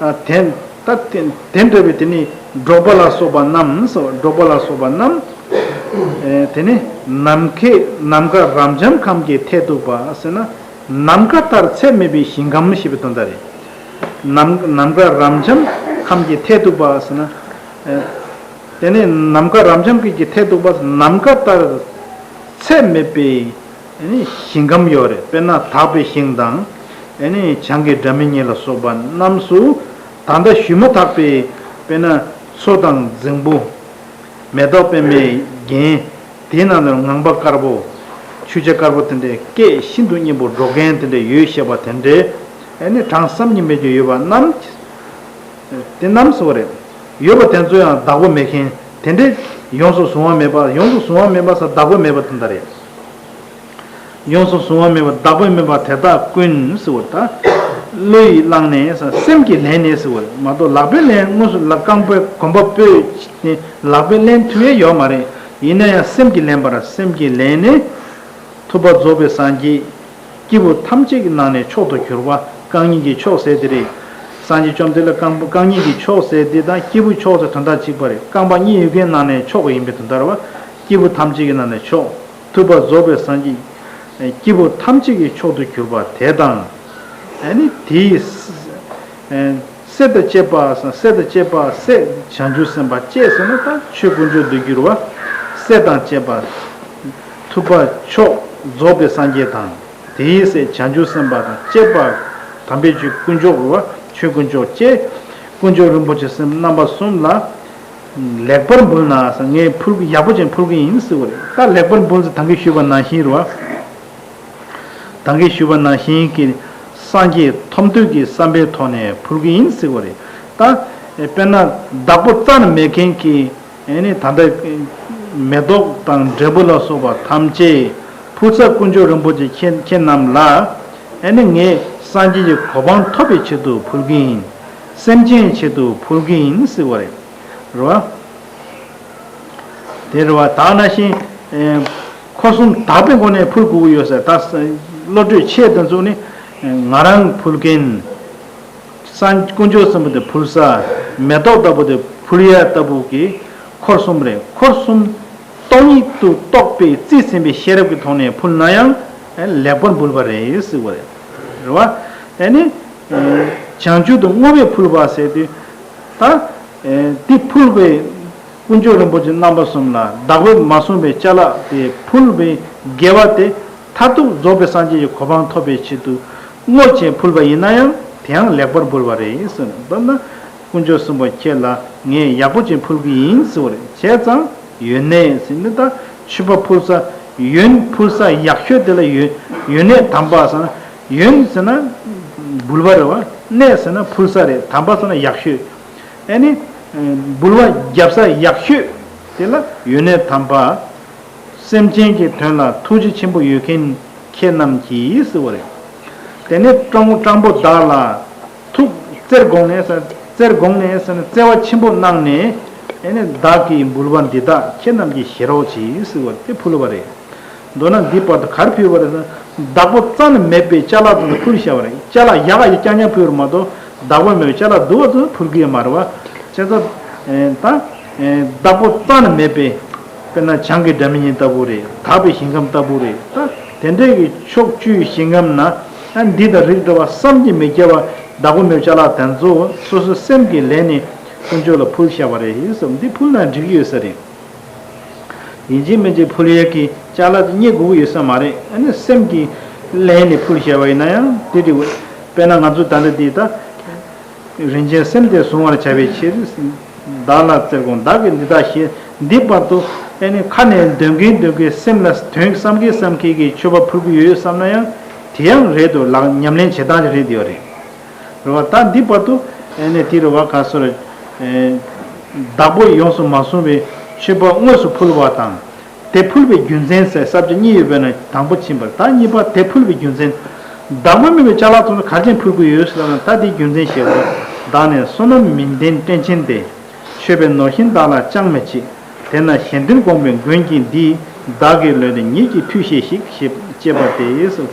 ཨ་དེ་ད་དེ་དེ་འདྲ་བའི་དེ་ནི་སྒྲོག་པ་ལ་སོགས་པ་རྣམས་སོ། སྒྲོག་པ་ལ་སོགས་པ་རྣམས། ཨེ་དེ་ནི་ནམ་མཁའི་ནམ་མཁའ་རབ་འབྱམས་ཁམས་ཀྱི་མཐས་གཏུགས་པ་ཟེར་ན། ནམ་མཁའ་ལྟར་ཚད་མེད་པའི་ཞིང་ཁམས་ཞེས་པའི་དོན་དག་རེད། ནམ་ནམ་མཁའ་རབ་འབྱམས་ཁམས་ཀྱི་མཐས་གཏུགས་པ་ཟེར་ན། ཨེ་དེ་ནི་ནམ་མཁའ་རབ་འབྱམས་ཀྱི་མཐས་གཏུགས་པ་ནམ་མཁའ་ལྟར་ཚད་མེད་པའི་ཨ་ནི་ཞིང་ཁམས་ཡོད་རེད། དཔེར་ན་དག་པའི་ཞིང་དང་། ཨ་ནི་བྱང་གི་སྒྲ་མི་སྙན་ལ་སོགས་པ་རྣམས་སུ་ད་ལྟ་ཞུས་མ་ཐག་པའི་དཔེར་ན་མཚོ་དང་རྫིང་བུ། མེ་ཏོག་པད་མའི་རྒྱན། དེའི་ནང་ལ་ངང་པ་དཀར་པོ། ཆོས་རྒྱལ་དཀར་པོ་དེ་འདྲའི་སྐད་ཤིན་ཏུ་སྙན་པོ་སྒྲོག་མཁན་དེ་འདྲ་ཡོད་ཤེས་པ་དེ་འདྲའི་ཨ་ནི་གྲངས་བསམ་གྱིས་མི་ཁྱབ་ཡོད་པ་རྣམས། དེ་རྣམས་སུ་རེད། ཡོད་པ་དེ་ཚོ་ཡང་བདག་པོ་མེད་མཁན་དེ་འདྲའི་ཡོངས་སུ་བཟུང་བ་མེད་པ། ཡོངས་སུ་བཟུང་བ་མེད་པ་ཟེར་བདག་པོ་མེད་པ་དེ་འདྲ་རེད། ཡོངས་སུ་བཟུང་བ་མེད་པ་བདག་པོ་མེད་པ་དེ་དག་ཀུན་ཟེར་བ་ད། བློ་ཡིས་བླངས་ནས་ཟེར། སེམས་ཀྱིས་ལེན་ནས་ཟེར་བ་མ་གཏོགས་ལག་པས་ལེན་དངོས་སུ་ལ་རྐང་པའི་གོམ་པ་སྤོས་ནས་ལག་པས་ལེན་ཐུབ་ཡས་ཡོད་མ་རེད། ཡིན་ན་ཡང་སེམས་ཀྱིས་ལེན་པར། སེམས་ཀྱིས་ལེན་ནས། ཐུབ་པ་རྫོགས་པའི་སངས་རྒྱས། སྐྱེས་བུ་ཐམས་ཅད་ཀྱི་ནང་ནས་མཆོག་ཏུ་གྱུར་པ་རྐང་གཉིས་ཀྱི་མཆོག་ཟེར་དེ་རེད། སངས་རྒྱས་བཅོམ་ལྡན་འདས་ལ་རྐང་པ་རྐང་གཉིས་ཀྱི་མཆོག་ཟེར་དེ་དང་སྐྱེས་བུ་མཆོག་ཟེར་དོན་དག་གཅིག་པ་རེད། རྐང་པ་གཉིས་ཡོད་མཁན་ནང་ནས་མཆོག་ཡིན་པའི་དོན་དག་རེད་བ། སྐྱེས་བུ་ཐམས་ཅད་ཀྱི་ནང་ནས་མཆོག་ཐུབ་པ་རྫོགས་པའི་སངས་རྒྱས། སྐྱེས་བུ་ཐམས་ཅད་ཀྱི་མཆོག་ཏུ་གྱུར་པ་དེ་དང་། ཨ་ནི་དེའི་ས- ཨ་ སྲས་དང་བཅས་པ་ཟེར། སྲས་དང་བཅས་པ། སྲས་བྱང་ཆུབ་སེམས་དཔའ། བཅས་ཟེར་ན་ད་ཆོས་དཀོན་མཆོག་འདུལ་རྒྱུ་རེད་བ། སྲས་དང་བཅས་པ། ཐུབ་པ་མཆོག་རྫོགས་པའི་སངས་རྒྱས་དང་། དེའི་སྲས་བྱང་ཆུབ་སེམས་དཔའ་དང་བཅས་པ། དམ་པའི་ཆོས་དཀོན་མཆོག་རེད་བ། ཆོས་དཀོན་མཆོག་བཅས། དཀོན་མཆོག་རིན་པོ་ཆེ་སེམས་རྣམ་པ་གསུམ་ལ་ལེགས་པར་འབུལ་ན་ཟེར། ངས་ཕུལ་གྱི། ཡག་པོ་ཅིག་ཕུལ་གྱི་ཡིན་ཟེར་བ་རེད། ད་ལེགས་པར་འབུལ་ཟེར་ད་གིན་ཞུས་པ་ནང་བཞིན་རེད་བ། ད་གིན་ཞུས་པ་ནང་བཞིན་གྱི་སངས་རྒྱས་ཐོབ་འདོད་ཀྱི་བསམ་པའི་ཐོག་ནས་ཕུལ་གྱི་ཡིན་ཟེར་བ་རེད། ད་དཔེར་ན་བདག་པོ་རྩ་ནས་མེད་མཁན་གྱི་ཨེ་ནི་ད་ལྟ་མེ་ཏོག་དང་འབྲས་བུ་ལ་སོགས་པ་ཐམས་ཅད་ཕུལ་ས་དཀོན་མཆོག་རིན་པོ་ཆེ་ཁྱེད་ཁྱེད་རྣམས་ལ་ཨེ་ནི་ངས་སངས་རྒྱས་ཀྱི་གོ་འཕང་ཐོབ་པའི་ཆེད་དུ་ཕུལ་གྱི་ཡིན། སེམས་ཅན་ཆེད་དུ་ཕུལ་གྱི་ཡིན་ཟེར་བ་རེད། རེད་བ། དེ་རེད་བ། ད་ནང་བཞིན་ཨེ་འཁོར་གསུམ་དག་པའི་སྒོ་ནས་ཕུལ་དགོས་ཀྱི་ཡོད་ཟེར། ད་བློ་གྲོས་ཆེ་དེ་ཚོ་ནི་ང་རང་ཕུལ་མཁན། སངས་དཀོན་མཆོག་གསུམ་པོ་དེ་ཕུལ་ས། མེ་ཏོག་ལྟ་བུ་དེ་ཕུལ་ཡ་ལྟ་བུ་གི་འཁོར་གསུམ་རེད། འཁོར་གསུམ་སྟོང་ཉིད་དུ་རྟོགས་པའི་རྩིས་ཟིན་པའི་ཤེས་རབ་ཀྱི་ཐོག་ནས་ཕུལ་ན་ཡང་ལེགས་པར་འབུལ་བ་རེད་ཟེར་བ་རེད། རེད་བ། དེ་ནི་བྱང་ཆུབ་ཏུ་བསྔོ་བས་ཕུལ་བ་ཟེར་དུས། ད་འདི་ཕུལ་བའི་དཀོན་མཆོག་རིན་པོ་ཆེ་རྣམ་པ་གསུམ་ལ་བདག་པོས་མ་བཟུང་བའི་ཅ་ལག་དེ་ཕུལ་བའི་དགེ་བ་དེ་མཐར་ཐུག་རྫོགས་པའི་སངས་རྒྱས་ཀྱི་གོ་འཕང་ཐོབ་པའི་ཆེད་དུ་བསྔོ་བྱས་ཕུལ་བ་ཡིན་ན་ཡང་དེ་ཡང་ལེགས་པར་འབུལ་བ་རེད་ཟེར། མདོར་ན་དཀོན་མཆོག་གསུམ་པོ་ཁྱེད་ལ་ངས་ཡག་པོ་ཅིག་ཕུལ་གྱི་ཡིན་ཟེར་བ་རེད། བྱས་ཙང་ཡོན་གནས་ཟེར་ནི་ད་མཆོད་པ་ཕུལ་ས། ཡོན་ཕུལ་ས་ཡག་ཤོས་དེ་ལ་ཡོན་ཡོན་གནས་དམ་པ་ཟེར་ན། ཡོན་ཟེར་ན་འབུལ་བ་རེད་བ། གནས་ཟེར་ན་ཕུལ་ས་རེད། དམ་པ་ཟེར་ན་ཡག་ཤོས། ཨེ་ནི། འབུལ་བ་རྒྱབ་ས་ཡག་ཤོས་དེ་ལ་ཡོན་གནས་དམ་པ། སེམས་ཅན་གྱི་དོན་ལ་ཐུགས་རྗེ་ཆེན་པོ་ཡོད་མཁན་ཁྱེད་རྣམས་ཀྱིས་ཟེར་བ་རེད། དེ་ནས་སྤྲང་སྤྲང་པོ་བདག་ལ་ཐུགས་བརྩེར་དགོངས་ནས་ཟེར། བརྩེར་དགོངས་ནས་ཟེར་ན་བརྩེ་བ་ཆེན་པོ་གནང་ནས། ཨེ་ནི་བདག་གིས་འབུལ་བ་འདི་དག་ཁྱེད་རྣམས་ཀྱིས་བཞེས་རོགས་གྱིས་ཟེར་བ་དེ་ཕུལ་བ་རེད། མདོར་ན་འདི་བར་དུ་ག་རེ་ཕུལ་བ་རེད་ཟེར་ན། བདག་པོ་རྩ་ནས་མེད་པའི་ཅ་ལག་དེ་ཚོ་ཕུལ་བཞག་པ་རེད། ཅ་ལག་ཡག་ག་ཡག་རྐྱང་རྐྱང་ཕུལ་བ་མ་གཏོགས་བདག་པོ་མེད་པའི་ཅ་ལག་སྡུག་པ་ཚོ་ཕུལ་གི་ཡོད་མ་རེད་བ། བྱས་ཙང་ད་བདག་པོ་རྩ་ནས་མེད་པའི། དཔེར་ན་བྱང་གི་སྒྲ་མི་སྙན་ལྟ་བུ་རེད། དག་པའི་ཞིང་ཁམས་ལྟ་བུ་རེད། ད་དེ་འདྲའི་གི་ཕྱོགས་བཅུའི་ཞིང་ཁམས་ན་འདི་དང་རིགས་འདྲ་བ་བསམ་གྱིས་མི་ཁྱབ་པ་བདག་པོ་མེད་པའི་ཅ་ལག་དེ་ཚོ་སོ་སོའི་སེམས་ཀྱི་ལས་ནས་དཀོན་མཆོག་ལ་ཕུལ་བཞག་པ་རེད་ཟེར། འདི་ཕུལ་ན་འགྲིག་གི་ཡོད་ས་རེད། ཡིན་གཅིག་མིན་གཅིག་ཕུལ་ཡས་ཀྱི་ཅ་ལག་དེ་རྙེད་དགོས་ཀྱི་ཡོད་ས་མ་རེད། ཨ་ནི་སེམས་ཀྱི་ལས་ནས་ཕུལ་བཞག་པ་ཡིན་ན་ཡང་དེ་འགྲིག་གི། དཔེར་ན་ང་ཚོ་ད་ལྟ་འདི་ད་རིན་ཆེན་སེམས་དེ་གཟུང་བར་བྱ་བའི་ཕྱིར། བདག་ལ་བརྩེར་དགོངས་བདག་གིས་འདི་དག་བཞེས། འདི་བར་དུ་ཨ་ནི་ཁ་ནས་འདོན་གིན་འདོན་གིན་སེམས་ལ་དོན་བསམ་གིན་བསམ་གིན་གྱི་མཆོད་པ་ཕུལ་གྱི་ཡོད་བསམ་ན་ཡང་དེ་ཡང་རེད་འདུག་ལགས། ཉམས་ལེན་བྱེད་སྟངས་ཀྱི་རེད་འདུག་རེད། རེད་བ། ད་འདི་བར་དུ་ཨེ་ནས་དེ་རེད་བ། ག་སོ་རེད། ཨེ། བདག་པོས་ཡོངས་སུ་མ་བཟུང་བའི་མཆོད་པ་དངོས་སུ་ཕུལ་བ་དང་། དེ་ཕུལ་བའི་རྒྱུ་མཚན་ཟེར་ས་བཅད་གཉིས་ཡོད་པའི་ནང་དང་པོ་ཕྱིན་པ་རེད། ད་གཉིས་པ་དེ་ཕུལ་བའི་རྒྱུ་མཚན། བདག་པོ་མེད་པའི་ཅ་ལག་དེ་ཚོ་ག་རེ་བྱས་ནས་ཕུལ་དགོས་ཡོད་ཟེར་ན། ད་དེའི་རྒྱུ་མཚན་བཤད་དགོས། བདག་ནི་བསོད་ནམས་མི་ལྡན་བཀྲེན་ཆེན་ཏེ། མཆོད་པའི་ནོར་གཞན་བདག་ལ་ཅང་མི་མཆིས། དེས་ན་གཞན་དོན་དགོངས་པའི་མགོན་གྱིས་འདི། བདག་གི་ལུས་འདི་ཉིད་ཀྱིས་མཐུས་བཞེས་ཤིག་ཅེས་པ་སྟེ།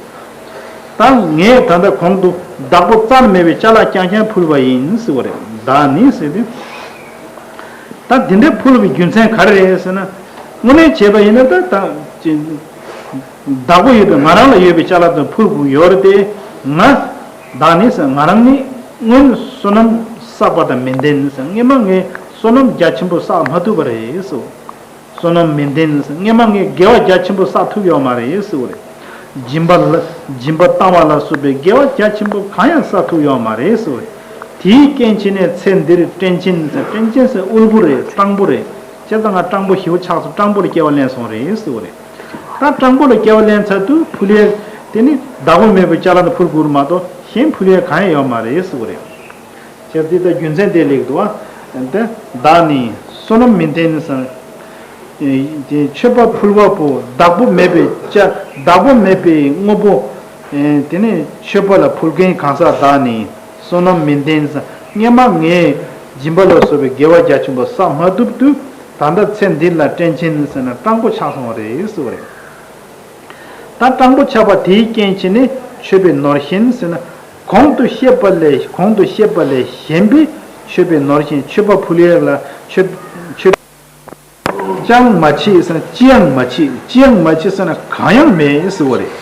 ད་ངས་ད་ལྟ་གོང་དུ་བདག་པོ་རྩ་ནས་མེད་པའི་ཅ་ལག་རྐྱང་རྐྱང་ཕུལ་བ་ཡིན་ཟེར་བ་རེད། བདག་ནི་ཟེར་དུས། ད་དེ་འདྲའི་ཕུལ་བའི་རྒྱུ་མཚན་ག་རེ་རེད་ཟེར་ན། དངོས་གནས་བྱས་པ་ཡིན་ན་ད་ད་ཅི། བདག་པོ་ཡོད་པའི་ང་རང་ལ་ཡོད་པའི་ཅ་ལག་དེ་ཕུལ་དགོས་ཡོད་རེད་དེ། ང་བདག་ནི་ཟེར། ང་རང་ནི་སྔོན་བསོད་ནམས་བསགས་པ་དང་མི་ལྡན་ཟེར། སྔོན་མ་ངས་བསོད་ནམས་རྒྱ་ཆེན་པོ་བསགས་མ་ཐུབ་པ་རེད་ཟེར། བསོད་ནམས་མི་ལྡན་ཟེར། སྔོན་མ་ངས་དགེ་བ་རྒྱ་ཆེན་པོ་བསགས་ཐུབ་ཡོད་མ་རེད་ཟེར་བ་རེད། སྦྱིན་པ་ལ་སྦྱིན་པ་བཏང་བ་ལ་སོགས་པའི་དགེ་བ་རྒྱ་ཆེན་པོ་གང་ཡང་བསགས་ཐུབ་ཡོད་མ་རེད་ཟེར་བ་རེད། དེའི་རྐྱེན་བྱས་ནས་ཚེ་འདིར་བཀྲེན་ཆེན་ཟེར། བཀྲེན་ཆེན་ཟེར་དབུལ་པོ་རེད། སྤྲང་པོ་རེད། བྱས་ཙང་ང་སྤྲང་པོ་ཞེ་པོ་ཆགས་སོང་། སྤྲང་པོ་ལ་སྐྱེ་བ་ལེན་སོང་རེད་ཟེར་བ་རེད། ད་སྤྲང་པོ་ལ་སྐྱེ་བ་ལེན་ཚར་དུས་ཕུལ་ཡས་དེ་ནི་བདག་པོ་མེད་པའི་ཅ་ལག་དེ་ཕུལ་དགོས་རེད་མ་གཏོགས་གཞན་ཕུལ་ཡས་གང་ཡང་ཡོད་མ་རེད་ཟེར་བ་རེད། ཅེས་འདི་ལྟར་རྒྱུ་མཚན་དེ་ལེགས་འདུག་ཨ། འདི་བདག་ནི་བསོད་ནམས་མི་ལྡན་ཟེར། དེ་མཆོད་པ་ཕུལ་བ་པོ་བདག་པོ་མེད་པའི་ཅ། བདག་པོ་མེད་པའི་དངོས་པོ། དེ་ནི་མཆོད་པ་ལ་ཕུལ་མཁན་གང་ཟག་བདག་ནི་བསོད་ནམས་མི་ལྡན་ཟེར། སྔོན་མ་ངས་སྦྱིན་པ་ལ་སོགས་པའི་དགེ་བ་རྒྱ་ཆེན་པོ་བསགས་མ་ཐུབ་དུས། ད་ལྟ་ཚེ་འདི་ལ་བཀྲེན་ཆེན་ཟེར་ན་སྤྲང་པོ་ཆགས་སོང་བ་རེད་ཟེར་བ་རེད། ད་སྤྲང་པོ་ཆགས་པ་དེའི་རྐྱེན་བྱས་ནས་མཆོད་པའི་ནོར་གཞན་ཟེར་ན། གོང་དུ་བཤད་པ་ལས་གོང་དུ་བཤད་པ་ལས་གཞན་པའི་མཆོད་པའི་ནོར་གཞན། མཆོད་པ་ཕུལ་ཡས་ལ་མཆོད་མཆོད་ཅང་མ་མཆིས་ཟེར་ན། ཅི་ཡང་མ་མཆིས། ཅི་ཡང་མ་མཆིས་ཟེར་ན་གང་ཡང་མེད་ཟེར་བ་རེད།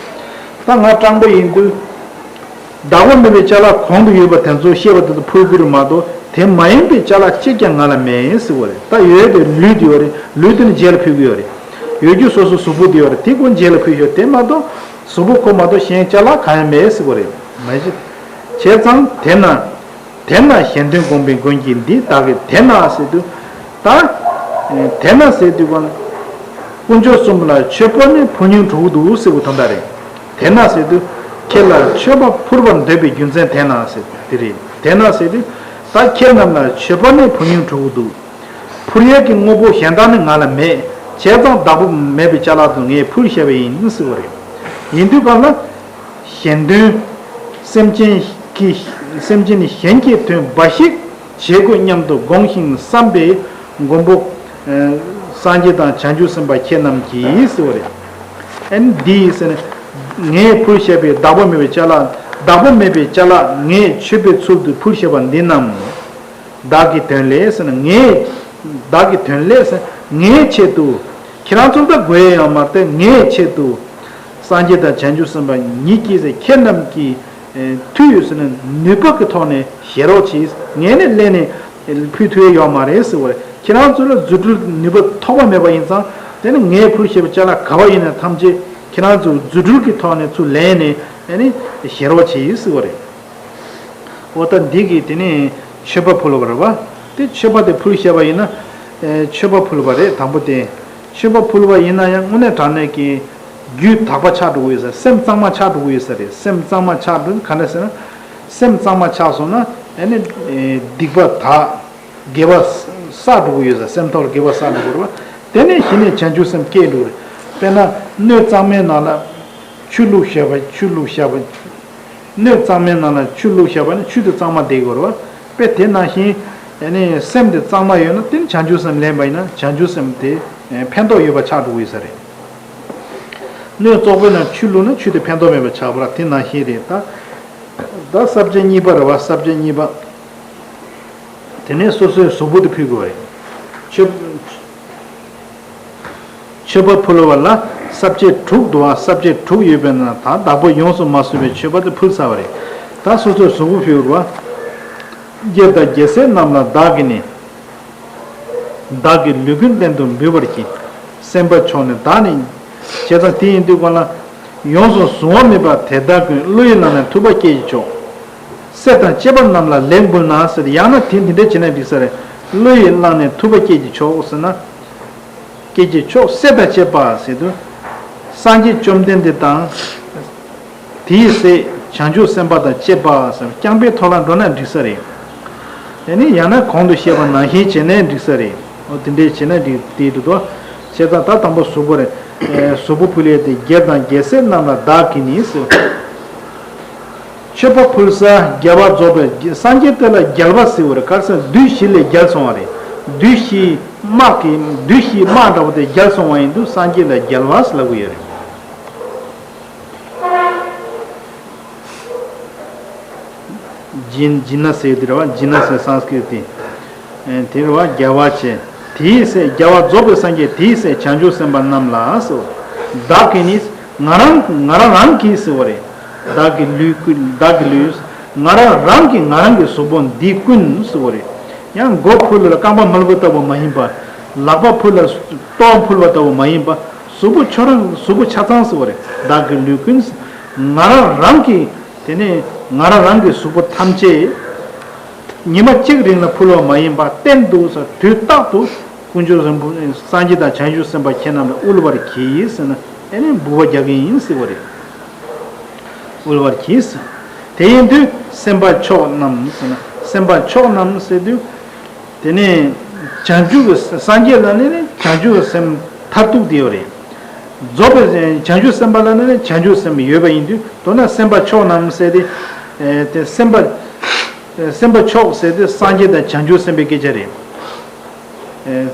ད་ང་སྤྲང་པོ་ཡིན་དུས། བདག་པོ་མེད་པའི་ཅ་ལག་གོང་དུ་ཡོད་པ་དེ་ཚོ་བཤད་པ་དེ་ཚོ་ཕུལ་དགོས་རེད་མ་གཏོགས། དེ་མ་ཡིན་པའི་ཅ་ལག་གཅིག་ཀྱང་ང་ལ་མེད་ཟེར་བ་རེད། ད་ཡོད་དེ་ལུས་དེ་ཡོད་རེད། ལུས་དེ་ནི་རྗེས་ལ་ཕུལ་གྱི་ཡོད་རེད། ཡོད་རྒྱུ་སོ་སོ་གཟུགས་པོ་དེ་ཡོད་རེད། དེ་ཁོ་རྗེས་ལ་ཕུལ་ཡོད། དེ་མ་གཏོགས་གཟུགས་པོ་ཁོ་མ་གཏོགས་གཞན་ཅ་ལག་གང་ཡང་མེད་ཟེར་བ་རེད། མ་གཞི། བྱས་ཙང་དེ་ན། དེ་ན་གཞན་དོན་དགོངས་པའི་མགོན་གྱིས་འདི་བདག་གི་དེ་ན་ཟེར་དུས། ད། དེ་ན་ཟེར་དུས་གང་། དཀོན་མཆོག་གསུམ་ལ་མཆོད་པ་ནི་ཕུལ་སྙིང་བྲོ་གི་འདུག་ཟེར་བའི་དོན་དག་རེད། དེ་ན་ཟེར་དུས། ཁྱེད་ལ་མཆོད་པ་ཕུལ་བར་འདོད་པའི་རྒྱུ་མཚན་དེ་ན་ཟེར་དེ་རེད། དེ་ན་ཟེར་དུས། ད་ཁྱེད་རྣམས་ལ་མཆོད་པ་ནི་ཕུལ་སྙིང་བྲོ་གི་འདུག་ཕུལ་ཡས་ཀྱི་དངོས་པོ་གཞན་དག་ནི་ང་ལ་མེད། བྱས་ཙང་བདག་པོ་མེད་པའི་ཅ་ལག་ཏུ་ངས་ཕུལ་བཞག་པ་ཡིན་ཟེར་བ་རེད། ཡིན་དུས་གང་ལ། གཞན་དོན། སེམས་ཅན་གྱི། སེམས་ཅན་གཞན་གྱི་དོན་འབའ་ཞིག་བྱེད་དགོས་སྙམ་དུ་དགོངས་ཤིང་བསམ་པའི་མགོན་པོ། ཨ། སངས་རྒྱས་དང་བྱང་ཆུབ་སེམས་དཔའ་ཁྱེད་རྣམས་ཀྱིས་ཟེར་བ་རེད། ཨ་ནི་འདི་ཡིས་ཟེར་ན། ངས་ཕུལ་བཞག་པའི་བདག་པོ་མེད་པའི་ཅ་ལག་བདག་པོ་མེད་པའི་ཅ་ལག་ངས་མཆོད་པའི་ཚུལ་དུ་ཕུལ་བཞག་པ་འདི་རྣམས། བདག་གི་དོན་ལས་ཟེར་ན་ངས། བདག་གི་དོན་ལས་ཟེར་ངའི་ཆེད་དུ། ཁྱེད་རང་ཚོར་ད་དགོས་ཡས་ཡོད་མ་རེད། ངའི་ཆེད་དུ། སངས་རྒྱས་དང་བྱང་ཆུབ་སེམས་དཔའ་ཉིད་ཀྱིས་ཟེར་ཁྱེད་རྣམས་ཀྱི། ཨེ། མཐུ་ཡོད་ཟེར་ན་ནུས་པ་གི་ཐོག་ནས་བཞེས་རོགས་གྱིས། ངས་ནི་ལེན་ནས་ཕུལ་ཐུབ་ཡས་ཡོད་མ་རེད་ཟེར་བ་རེད། ཁྱེད་རང་ཚོ་ལ་རྫུ་འཕྲུལ་ནུས་པ་ཐོགས་པ་མེད་པ་ཡིན་ཙང་། དེ་ནི་ངས་ཕུལ་བཞག་པའི་ཅ་ལག་ག་བ་ཡིན་ན་ཐམས་ཅད་ཁྱེད་རང་ཚོ་རྫུ་འཕྲུལ་གྱི་ཐོག་ནས་ཚུར་ལེན་ནས། ཨེ་ནི་བཞེས་རོགས་གྱིས་ཟེར་བ་རེད། འོ་ད་འདི་གིས་དེ་ནས་མཆོད་པ་ཕུལ་བ་རེད་བ། དེ་མཆོད་པ་དེ་ཕུལ་བཞག་པ་ཡིན་ན། ཨེ། མཆོད་པ་ཕུལ་བ་རེད། དང་པོ་དེ། མཆོད་པ་ཕུལ་བ་ཡིན་ན་ཡང་དངོས་གནས་དྲང་གནས་ཀྱི་རྒྱུད་དག་པ་ཆགས་འགྲོ་གི་ཡོད་ས་རེད། སེམས་གཙང་མ་ཆགས་འགྲོ་གི་ཡོད་ས་རེད། སེམས་གཙང་མ་ཆགས་འགྲོ་ག་འདྲ་ཟེར་ན། སེམས་གཙང་མ་ཆགས་སོང་ན་ཨ་ནི། ཨེ། སྡིག་པ་དག་དགེ་བ་བསགས་འགྲོ་གི་ཡོད་ས། སེམས་ཐོག་ལ་དགེ་བ་བསགས་འགྲོ་གི་རེད་བ། དེ་ནས་གཞི་ནས་བྱང་ཆུབ་སེམས་སྐྱེས་འགྲོ་གི་རེད། དཔེར་ན་སྣོད་གཙང་མའི་ནང་ལ་ཆུ་བླུགས་བཞག་པ། ཆུ་བླུགས་བཞག་པ། སྣོད་གཙང་མའི་ནང་ལ་ཆུ་བླུགས་བཞག་པ་ནི་ཆུ་དེ་གཙང་མ་བསྡད་དགོས་རེད་བ། དཔེ་དེ་ནང་བཞིན། ཨ་ནི་སེམས་དེ་གཙང་མ་ཡོད་ན་དེ་ནི་བྱང་ཆུབ་སེམས་ལེན་པ་ཡིན་ན་བྱང་ཆུབ་སེམས་དེ་ཕན་ཐོགས་ཡོད་པ་ཆགས་འགྲོ་གི་ཡོད་ས་རེད། སྣོད་བཙོག་པའི་ནང་ཆུ་བླུགས་ན་ཆུ་དེ་ཕན་ཐོགས་མེད་པ་ཆགས་པ་ར། དེ་ནང་བཞིན་རེད་ད། ད་ས་བཅད་གཉིས་པ་རེད་བ། ས་བཅད་གཉིས་པ། དེ་ནས་སོ་སོའི་གཟུགས་པོ་དེ་ཕུལ་དགོས་པ་རེད། མཆོད། མཆོད་པ་ཕུལ་བ་ལ་ས་བཅད་དྲུག་འདུག་བ། ས་བཅད་དྲུག་ཡོད་པའི་ནང་ད་བདག་པོས་ཡོངས་སུ་མ་བཟུང་བའི་མཆོད་པ་དེ་ཕུལ་ཚར་བ་རེད། ད་སོ་སོའི་གཟུགས་པོ་ཕུལ་བ། རྒྱལ་དང་རྒྱལ་སྲས་རྣམས་ལ་བདག་གིས་ནི། བདག་གི་ལུས་ཀུན་གཏན་དུ་འབུལ་བར་བགྱི། སེམས་དཔའ་མཆོག་ནི་བདག་ནི། བྱས་ཙང་དེ་ཡིན་དུས་གང་ལ། ཡོངས་སུ་བཟུང་བ་མེད་པ་དེ་དག་ཀུན། བློ་ཡིས་བླངས་ནས་ཐུབ་པ་སྐྱེད་ཀྱི་མཆོག་སྲས་དང་བཅས་པ་རྣམས་ལ་ལེགས་འབུལ་ན་ཟེར། ཡང་ན་དེ་འདི་འདྲ་བྱས་ན་འགྲིག་ས་རེད། བློ་ཡིས་བླངས་ནས་ཐུབ་པ་སྐྱེད་ཀྱི་མཆོག་ཟེར་ན། སྐྱེད་ཀྱི་མཆོག་སྲས་དང་བཅས་པ་ཟེར་དུས། སངས་རྒྱས་བཅོམ་ལྡན་འདས་དང་། དེའི་སྲས་བྱང་ཆུབ་སེམས་དཔའ་དང་བཅས་པ་ཟེར་རྐྱང་པའི་ཐོག་ལ་འགྲོ་ན་འགྲིག་ས་རེད། དེ་ནི་ཡང་ན་གོང་དུ་བཤད་པ་ནང་བཞིན་བྱས་ནས་འགྲིག་ས་རེད། འོ་དེ་འདྲས་བྱས་ན་འགྲིག་དེ་འགྲིག་དོ། བྱས་ཙང་ད་དང་པོ་གཟུགས་པོ་རེད། ཨེ། གཟུགས་པོ་ཕུལ་ཡས་དེ་རྒྱལ་དང་རྒྱལ་སྲས་རྣམས་ལ་བདག་གིས་ནི་ཟེར། མཆོད་པ་ཕུལ་ས་རྒྱལ་བ་རྫོགས་པའི་སངས་རྒྱས་དེ་ལ་རྒྱལ་བ་ཟེར་བ་རེད། ག་རེ་ཟེར་ན་བདུད་བཞི་ལས་རྒྱལ་སོང་བ་རེད། བདུད་བཞིའི་དམག་གི་བདུད་བཞིའི་དམག་འདྲ་བོ་དེ་རྒྱལ་སོང་བ་ཡིན་དུས་སངས་རྒྱས་ལ་རྒྱལ་བ་ཟེར་ལབ་གི་ཡོད་རེད། ཇི་ཇི་ན་ཟེར་དེ་རེད་བ། ཇི་ན་ཟེར་སཾ་སྐྲྀ་ཏ་དེ། ཨེ། དེ་རེད་བ། རྒྱལ་བ་བྱས། དེའི་སྲས་རྒྱལ་བ་རྫོགས་པའི་སངས་རྒྱས་དེའི་སྲས་བྱང་ཆུབ་སེམས་དཔའ་རྣམས་ལ་ཟེར། བདག་གིས་ནི། ང་རང་ང་རང་རང་གིས་ཟེར་བ་རེད། བདག་གི་ལུས་ཀུན། བདག་གི་ལུས། ང་རང་རང་གིས་ང་རང་གི་གཟུགས་པོ་འདི་ཀུན་ཟེར་བ་རེད། ཡང་མགོ་ཕུལ་ལ་རྐང་པ་མལ་པོ་ལྟ་བུ་མ་ཡིན་པ། ལག་པ་ཕུལ་ལ་ལྟོ་ཕུལ་བ་ལྟ་བུ་མ་ཡིན་པ། གཟུགས་པོ་ཁྱོད་རང་གཟུགས་པོ་ཆ་ཚང་ཟེར་བ་རེད། བདག་གི་ལུས་ཀུན། ང་རང་རང་གིས། དེ་ནས་ང་རང་རང་གི་གཟུགས་པོ་ཐམས་ཅད་ཉི་མ་གཅིག་རིང་ལ་ཕུལ་བ་མ་ཡིན་པ། གཏན་དུ་དུས་རྟག་ཏུ་དཀོན་མཆོག་རིན་པོ་སངས་རྒྱས་དང་བྱང་ཆུབ་སེམས་དཔའ་ཁྱེད་རྣམས་ལ་དབུལ་བར་གྱིས་ཟེར་ན། ཨེ་ནི་འབུལ་བ་རྒྱག་གི་ཡིན་ཟེར་བ་རེད། དབུལ་བར་གྱིས། དེ་ཡིན་དུས་སེམས་དཔའ་མཆོག་རྣམས་ཟེར་ན། སེམས་དཔའ་མཆོག་རྣམས་ཟེར་དུས། དེ་ནས་བྱང་ཆུབ་ཀྱི་སངས་རྒྱས་ལ་ནི་བྱང་ཆུབ་ཀྱི་སེམས་མཐར་ཐུག་དེ་ཡོད་རེད། རྫོགས་པའི་བྱང་ཆུབ་སེམས་དཔའ་ལ་ནི་བྱང་ཆུབ་སེམས་ཡོད་པ་ཡིན་དུས། མདོར་ན་སེམས་དཔའ་མཆོག་རྣམས་ཟེར་ཏེ། ཨེ། དེ་སེམས་དཔའ། སེམས་དཔའ་མཆོག་ཟེར་ཏེ་སངས་རྒྱས་དང་བྱང་ཆུབ་སེམས་དཔའི་སྐད་ཆ་རེད། ཨེ།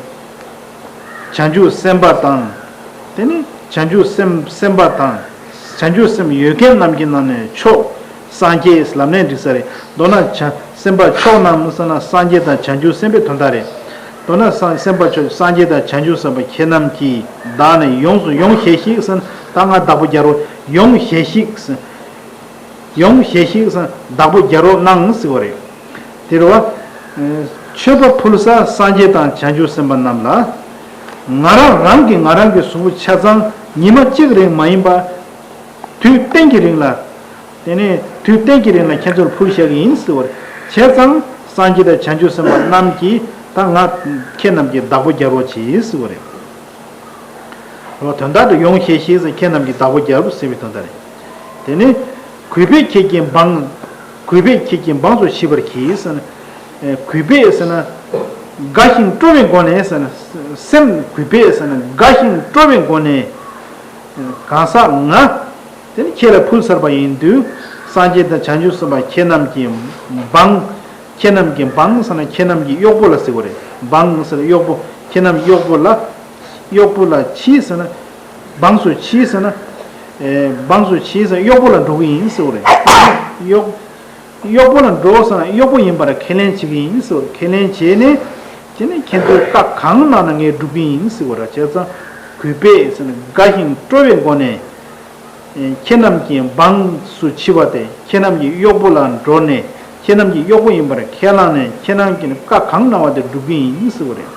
བྱང་ཆུབ་སེམས་དཔའ་དང་། དེ་ནི་བྱང་ཆུབ་སེམས་སེམས་དཔའ་དང་། བྱང་ཆུབ་སེམས་ཡོད་མཁན་རྣམས་ཀྱི་ནང་ནས་མཆོག་སངས་རྒྱས་ལབ་ནས་འགྲིག་ས་རེད། མདོར་ན་བྱང་སེམས་དཔའ་མཆོག་རྣམས་ཟེར་ན་སངས་རྒྱས་དང་བྱང་ཆུབ་སེམས་དཔའི་དོན་དག་རེད། མདོར་ན་སངས་སེམས་དཔའ་མཆོག་སངས་རྒྱས་དང་བྱང་ཆུབ་སེམས་དཔའ་ཁྱེད་རྣམས་ཀྱིས་བདག་ནི་ཡོངས་སུ་ཡོངས་བཞེས་ཤིག་ཟེར་ན། ད་ང་བདག་པོ་རྒྱལ་རོ་ཡོངས་བཞེས་ཤིག་ཟེར། ཡོངས་བཞེས་ཤིག་ཟེར་བདག་པོ་རྒྱག་རོགས་གནང་ཟེར་བ་རེད། དེ་རེད་བ། མཆོད་པ་ཕུལ་ས་སངས་རྒྱས་དང་བྱང་ཆུབ་སེམས་དཔའ་རྣམས་ལ། ང་རང་རང་གིས་ང་རང་གི་གཟུགས་པོ་ཆ་ཚང་ཉི་མ་གཅིག་རིང་མ་ཡིན་པ། དུས་གཏན་གྱི་རིང་ལ། དེ་ནས་དུས་གཏན་གྱི་རིང་ལ་ཁྱེད་ཚོར་ཕུལ་བཞག་གི་ཡིན་ཟེར་བ་རེད། བྱས་ཙང་སངས་རྒྱས་དང་བྱང་ཆུབ་སེམས་དཔའ་རྣམས་ཀྱིས་ད་ང་ཁྱེད་རྣམས་ཀྱི་བདག་པོ་རྒྱག་རོགས་གྱིས་ཟེར་བ་རེད། དོན་དག་དེ་ཡོངས་བཞེས་ཤིག་ཟེར་ཁྱེད་རྣམས་ཀྱི་བདག་པོ་རྒྱབ་ཟེར་བའི་དོན་དག་རེད། དེ་ནི་གུས་པས་ཁྱེད་ཀྱི་འབངས། གུས་པས་ཁྱེད་ཀྱི་འབངས་སུ་མཆི་བར་བགྱི་ཟེར་ན། ཨེ་གུས་པས་ཟེར་ན། དགའ་ཞིང་སྤྲོ་བའི་སྒོ་ནས་ཟེར་ན། སེམས་གུས་པས་ཟེར་ན་དགའ་ཞིང་སྤྲོ་བའི་སྒོ་ནས། གང་ཟག་ང་། དེ་ནི་ཁྱེད་ལ་ཕུལ་ཚར་བ་ཡིན་དུས། སངས་རྒྱས་དང་བྱང་ཆུབ་སེམས་དཔའ་ཁྱེད་རྣམས་ཀྱི་འབངས། ཁྱེད་རྣམས་ཀྱི་འབངས་ཟེར་ན་ཁྱེད་རྣམས་ཀྱི་གཡོག་པོ་ལ་ཟེར་བ་རེད། འབངས་ཟེར་ན་གཡོག་པོ། ཁྱེད་རྣམས་གཡོག་པོ་ལ། གཡོག་པོ་ལ་མཆི་ཟེར་ན། འབངས་སུ་མཆི་ཟེར་ན། ཨེ་འབངས་སུ་མཆི་ཟེར་ན་གཡོག་པོ་ལ་འགྲོ་གི་ཡིན་ཟེར་བ་རེད། གཡོག་གཡོག་པོ་ལ་འགྲོ་ཟེར་ན་གཡོག་པོ་ཡིན་པར་ཁས་ལེན་བྱེད་ཀྱི་ཡིན་ཟེར་བ་རེད། ཁས་ལེན་བྱས་ནས། དེ་ནས་ཁྱེད་ཚོས་བཀའ་གང་གནང་ན་ངས་སྒྲུབ་ཀྱི་ཡིན་ཟེར་བ་རེད། བྱས་ཙང་གུས་པས་ཟེར་ན་དགའ་ཞིང་སྤྲོ་བའི་སྒོ་ནས། ཁྱེད་རྣམས་ཀྱི་འབངས་སུ་མཆི་བ་སྟེ། ཁྱེད་རྣམས་ཀྱི་གཡོག་པོ་ལ་འགྲོ་ནས། ཁྱེད་རྣམས་ཀྱི་གཡོག་པོ་ཡིན་པར་ཁས་བླངས་ནས། ཁྱེད་རྣམས་ཀྱིས་བཀའ་གང་གནང་བ་དེ་སྒྲུབ་ཀྱི་ཡིན་ཟེར་བ་རེད།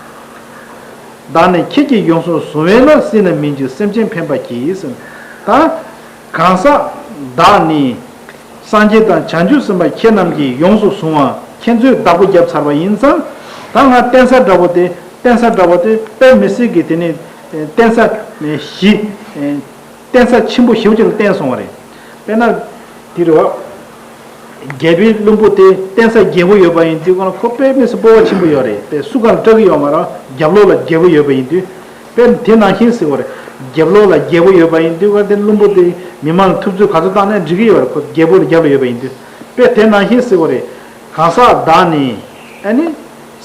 བདག་ནི་ཁྱེད་ཀྱིས་ཡོངས་སུ་བཟུང་བས་ན། སྲིད་ན་མི་འཇིགས་སེམས་ཅན་ཕན་པར་བགྱི་ཟེར། ད་གང་ཟག་བདག་ནི། སངས་རྒྱས་དང་བྱང་ཆུབ་སེམས་དཔའ་ཁྱེད་རྣམས་ཀྱིས་ཡོངས་སུ་བཟུང་བ། ཁྱེད་ཚོས་བདག་པོ་བརྒྱབ་ཚར་བ་ཡིན་ཙང་། ད་ང་བསྟན་ས་འདྲ་བོ་དེ། བསྟན་ས་འདྲ་བོ་དེ་དཔེ་མི་སྲིད་ཀྱི་དེ་ནི་བསྟན་ས་བཞི། བསྟན་ས་ཆེན་པོ་ཞེ་པོ་ཅིག་ལ་བསྟན་སོང་བ་རེད། དཔེར་ན། དེ་རེད་བ། རྒྱལ་པོའི་བློན་པོ་དེ་བསྟན་ས་རྒྱལ་པོ་ཡོད་པ་ཡིན་དུས་ཁོ་ན་ཁོ་དཔེ་མི་སྲིད་སྤོབས་པ་ཆེན་པོ་ཡོད་རེད། དཔེ་སུ་གང་ལ་སྐྲག་གི་ཡོད་མ་རེད། རྒྱབ་ལོགས་ལ་རྒྱལ་པོ་ཡོད་པ་ཡིན་དུས། དཔེ་དེ་ནང་བཞིན་ཟེར་བ་རེད། རྒྱབ་ལོགས་ལ་རྒྱལ་པོ་ཡོད་པ་ཡིན་དུས་ཁོ་དེ་བློན་པོ་དེ་མི་མང་ལ་ཐུབ་ཚོད་ག་ཚོད་བཏང་ན་འགྲིག་གི་ཡོད་རེད། ཁོ་རྒྱལ་པོ་ལ་རྒྱབ་ལ་ཡོད་པ་ཡིན་དུས། དཔེ་དེ་ནང་བཞིན་ཟེར་བ་རེད། གང་ཟག་བདག་ནི། ཨ་ནི།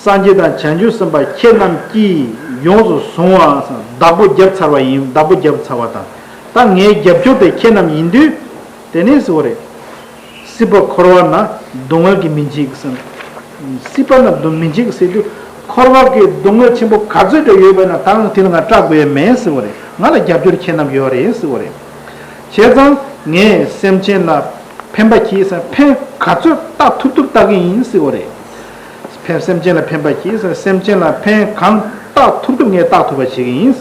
སངས་རྒྱས་དང་བྱང་ཆུབ་སེམས་དཔའ་ཁྱེད་རྣམས་ཀྱིས་ཡོངས་སུ་བཟུང་བ་བདག་པོ་བརྒྱབ་ཚར་བ་ཡིན། བདག་པོ་བརྒྱབ་ཚར་བ་དང་། ད་ངའི་རྒྱབ་སྐྱོར་དེ་ཁྱེད་རྣམས་ཡིན་དུས། དེ་ནས་ཟེར་བ་རེད། སྲིད་པ་འཁོར་བ་ན་སྡུག་བསྔལ་གྱིས་མི་འཇིགས་ཟེར། སྲིད་པ་ན་སྡུག་མི་འཇིགས་ཟེར་དུས། འཁོར་བ་གི་སྡུག་བསྔལ་ཆེན་པོ་ག་ཚོད་ཅིག་ཡོད་པ་ན་ད་ང་དེ་ལ་ང་སྐྲག་དགོས་ཡ་མེད་ཟེར་བ་རེད། ང་ལ་རྒྱབ་སྐྱོར་ཁྱེད་རྣམས་ཡོད་རེད་ཟེར་བ་རེད། བྱས་ཙང་ངས་སེམས་ཅན་ལ་ཕན་པ་གྱིས་ཟེར། ཕན་ག་ཚོད་བཏགས་ཐུབ་ཐུབ་བཏགས་ཀྱི་ཡིན་ཟེར་བ་རེད། ཕན་སེམས་ཅན་ལ་ཕན་པ་གྱིས་ཟེར། སེམས་ཅན་ལ་ཕན་གང་བཏགས་ཐུབ་ཐུབ་ངས་བཏགས་ཐུབ་པ་བྱེད་ཀྱི་ཡིན།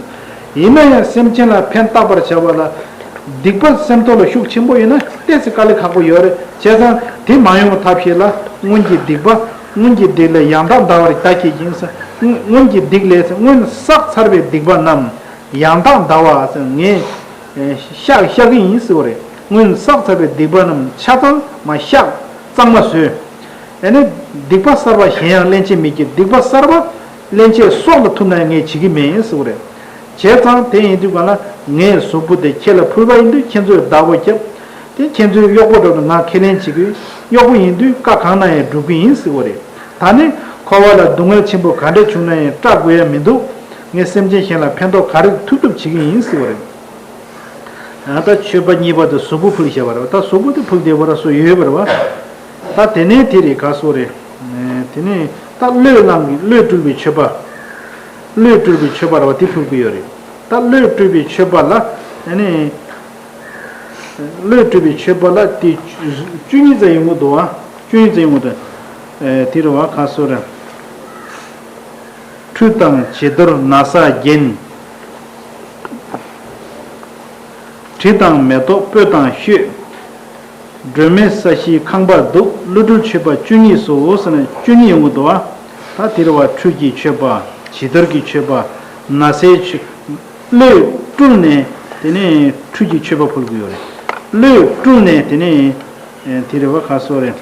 ཡིན་ན་ཡང་སེམས་ཅན་ལ་ཕན་བཏགས་པར་བྱ་བ་ལ། སྡིག་པ་སེམས་ཐོག་ལ་ཤུགས་ཆེན་པོ་ཡོད་ན་ཏོག་ཙམ་དཀའ་ལས་ཁག་པོ་ཡོད་རེད། བྱས་ཙང་དེ་མ་ཡོང་བའི་ཐབས་ཤེས་ལ་སྔོན་གྱི་སྡིག་པ། སྔོན་གྱི་སྡིག་ལས་ཡང་དག་འདའ་བར་བྱ་བྱེད་ཀྱི་ཡིན་ཟེར། སྔོན་གྱི་སྡིག་ལས་ཟེར། སྔོན་བསགས་ཚར་བའི་སྡིག་པ་རྣམས་ཡང་དག་འདའ་བ་ཟེར། ངས་བཤགས་བཤགས་ཀྱི་ཡིན་ཟེར་བ་རེད། སྔོན་བསགས་ཚར་བའི་སྡིག་པ་རྣམས་ཆ་ཚང་མ་བཤགས། གཙང་མ་བཟོས། ཨ་ནི་སྡིག་པ་གསར་པ་གཞན་ཡང་སླན་ཆད་མི་བགྱིད། སྡིག་པ་གསར་པ་སླན་ཆད་སྲོག་ལ་ཐུག་ན་ཡང་ངས་བྱེད་ཀྱི་མེད་ཟེར་བ་རེད། བྱས་ཙང་དེ་ཡིན་དུས་གང་ལ་ངའི་གཟུགས་པོ་དེ་ཁྱེད་ལ་ཕུལ་བ་ཡིན་དུས་ཁྱེད་ཚོས་བདག་པོ་བརྒྱབ། དེ་ཁྱེད་ཚོའི་གཡོག་པོ་འགྲོ་དུས་ང་ཁས་ལེན་བྱེད་ཀྱི་ཡོད། གཡོག་པོ་ཡིན་དུས་བཀའ་གང་གནང་ཡང་སྒྲུབ་ཀྱི་ཡིན་ཟེར་བ་རེད། ད་ནི་འཁོར་བ་ལ་སྡུག་བསྔལ་ཆེན་པོ་ག་འདྲ་བྱུང་ན་ཡང་སྐྲག་དགོས་ཡ་མི་འདུག་ངས་སེམས་ཅན་གཞན་ལ་ཕན་ཐོགས་ག་རེ་ཐུབ་ཐུབ་བྱེད་ཀྱི་ཡིན་ཟེར་བ་རེད། ཡང་ད་མཆོད་པ་གཉིས་པ་དེ་གཟུགས་པོ་ཕུལ་བཞག་པ་རེད། ད་གཟུགས་པོ་དེ་ཕུལ་བསྡད་པ་ར་སོ་ཡོད་པ་རེད་བ། ད་དེ་ནས་དེ་རེད་ག་སོ་རེད། དེ་ནས་ད་བློས་བླངས་ཀྱི་བློས་སྤྲུལ་པའི་མཆོད་པ། བློས་སྤྲུལ་པའི་མཆོད་པ་རེད་བ། དེ་ཕུལ་གྱི་ཡོད་རེད། ད་བློས་སྤྲུལ་པའི་མཆོད་པ་ལ་ཨ་ནི། བློས་སྤྲུལ་པའི་མཆོད་པ་ལ་དེ་བཅུ་གཉིས་ཙམ་ཡོང་གི་འདུག་བ། བཅུ་གཉིས་ཙམ་ཡོང་གི་འདུག་དེ་རེད་བ་ག་སོ་རེད། ཁྲུས་དང་བྱི་དོར་ན་བཟའ་རྒྱན། དྲི་དང་མེ་ཏོག་སྤོས་དང་བཤོས། སྒྲོན་མེ་ས་གཞིའི་ཁང་པར་འདུག་ཀླུ་སྒྲུབ་མཆོད་པ་བཅུ་གཉིས་སོ་ཟེར་ནས་བཅུ་གཉིས་ཡོང་གི་འདུག་བ། ད་དེ་རེད་བ། ཁྲུས་ཀྱི་མཆོད་པ། བྱི་དོར་གྱི་མཆོད་པ། ན་བཟའི་མཆོད། བློས་སྤྲུལ་ནས་དེ་ནས་ཁྲུས་ཀྱི་མཆོད་པ་ཕུལ་དགོས་ཡོད་རེད། བློས་སྤྲུལ་ནས་དེ་ནས་དེ་རེད་བ་ག་སོ་རེད།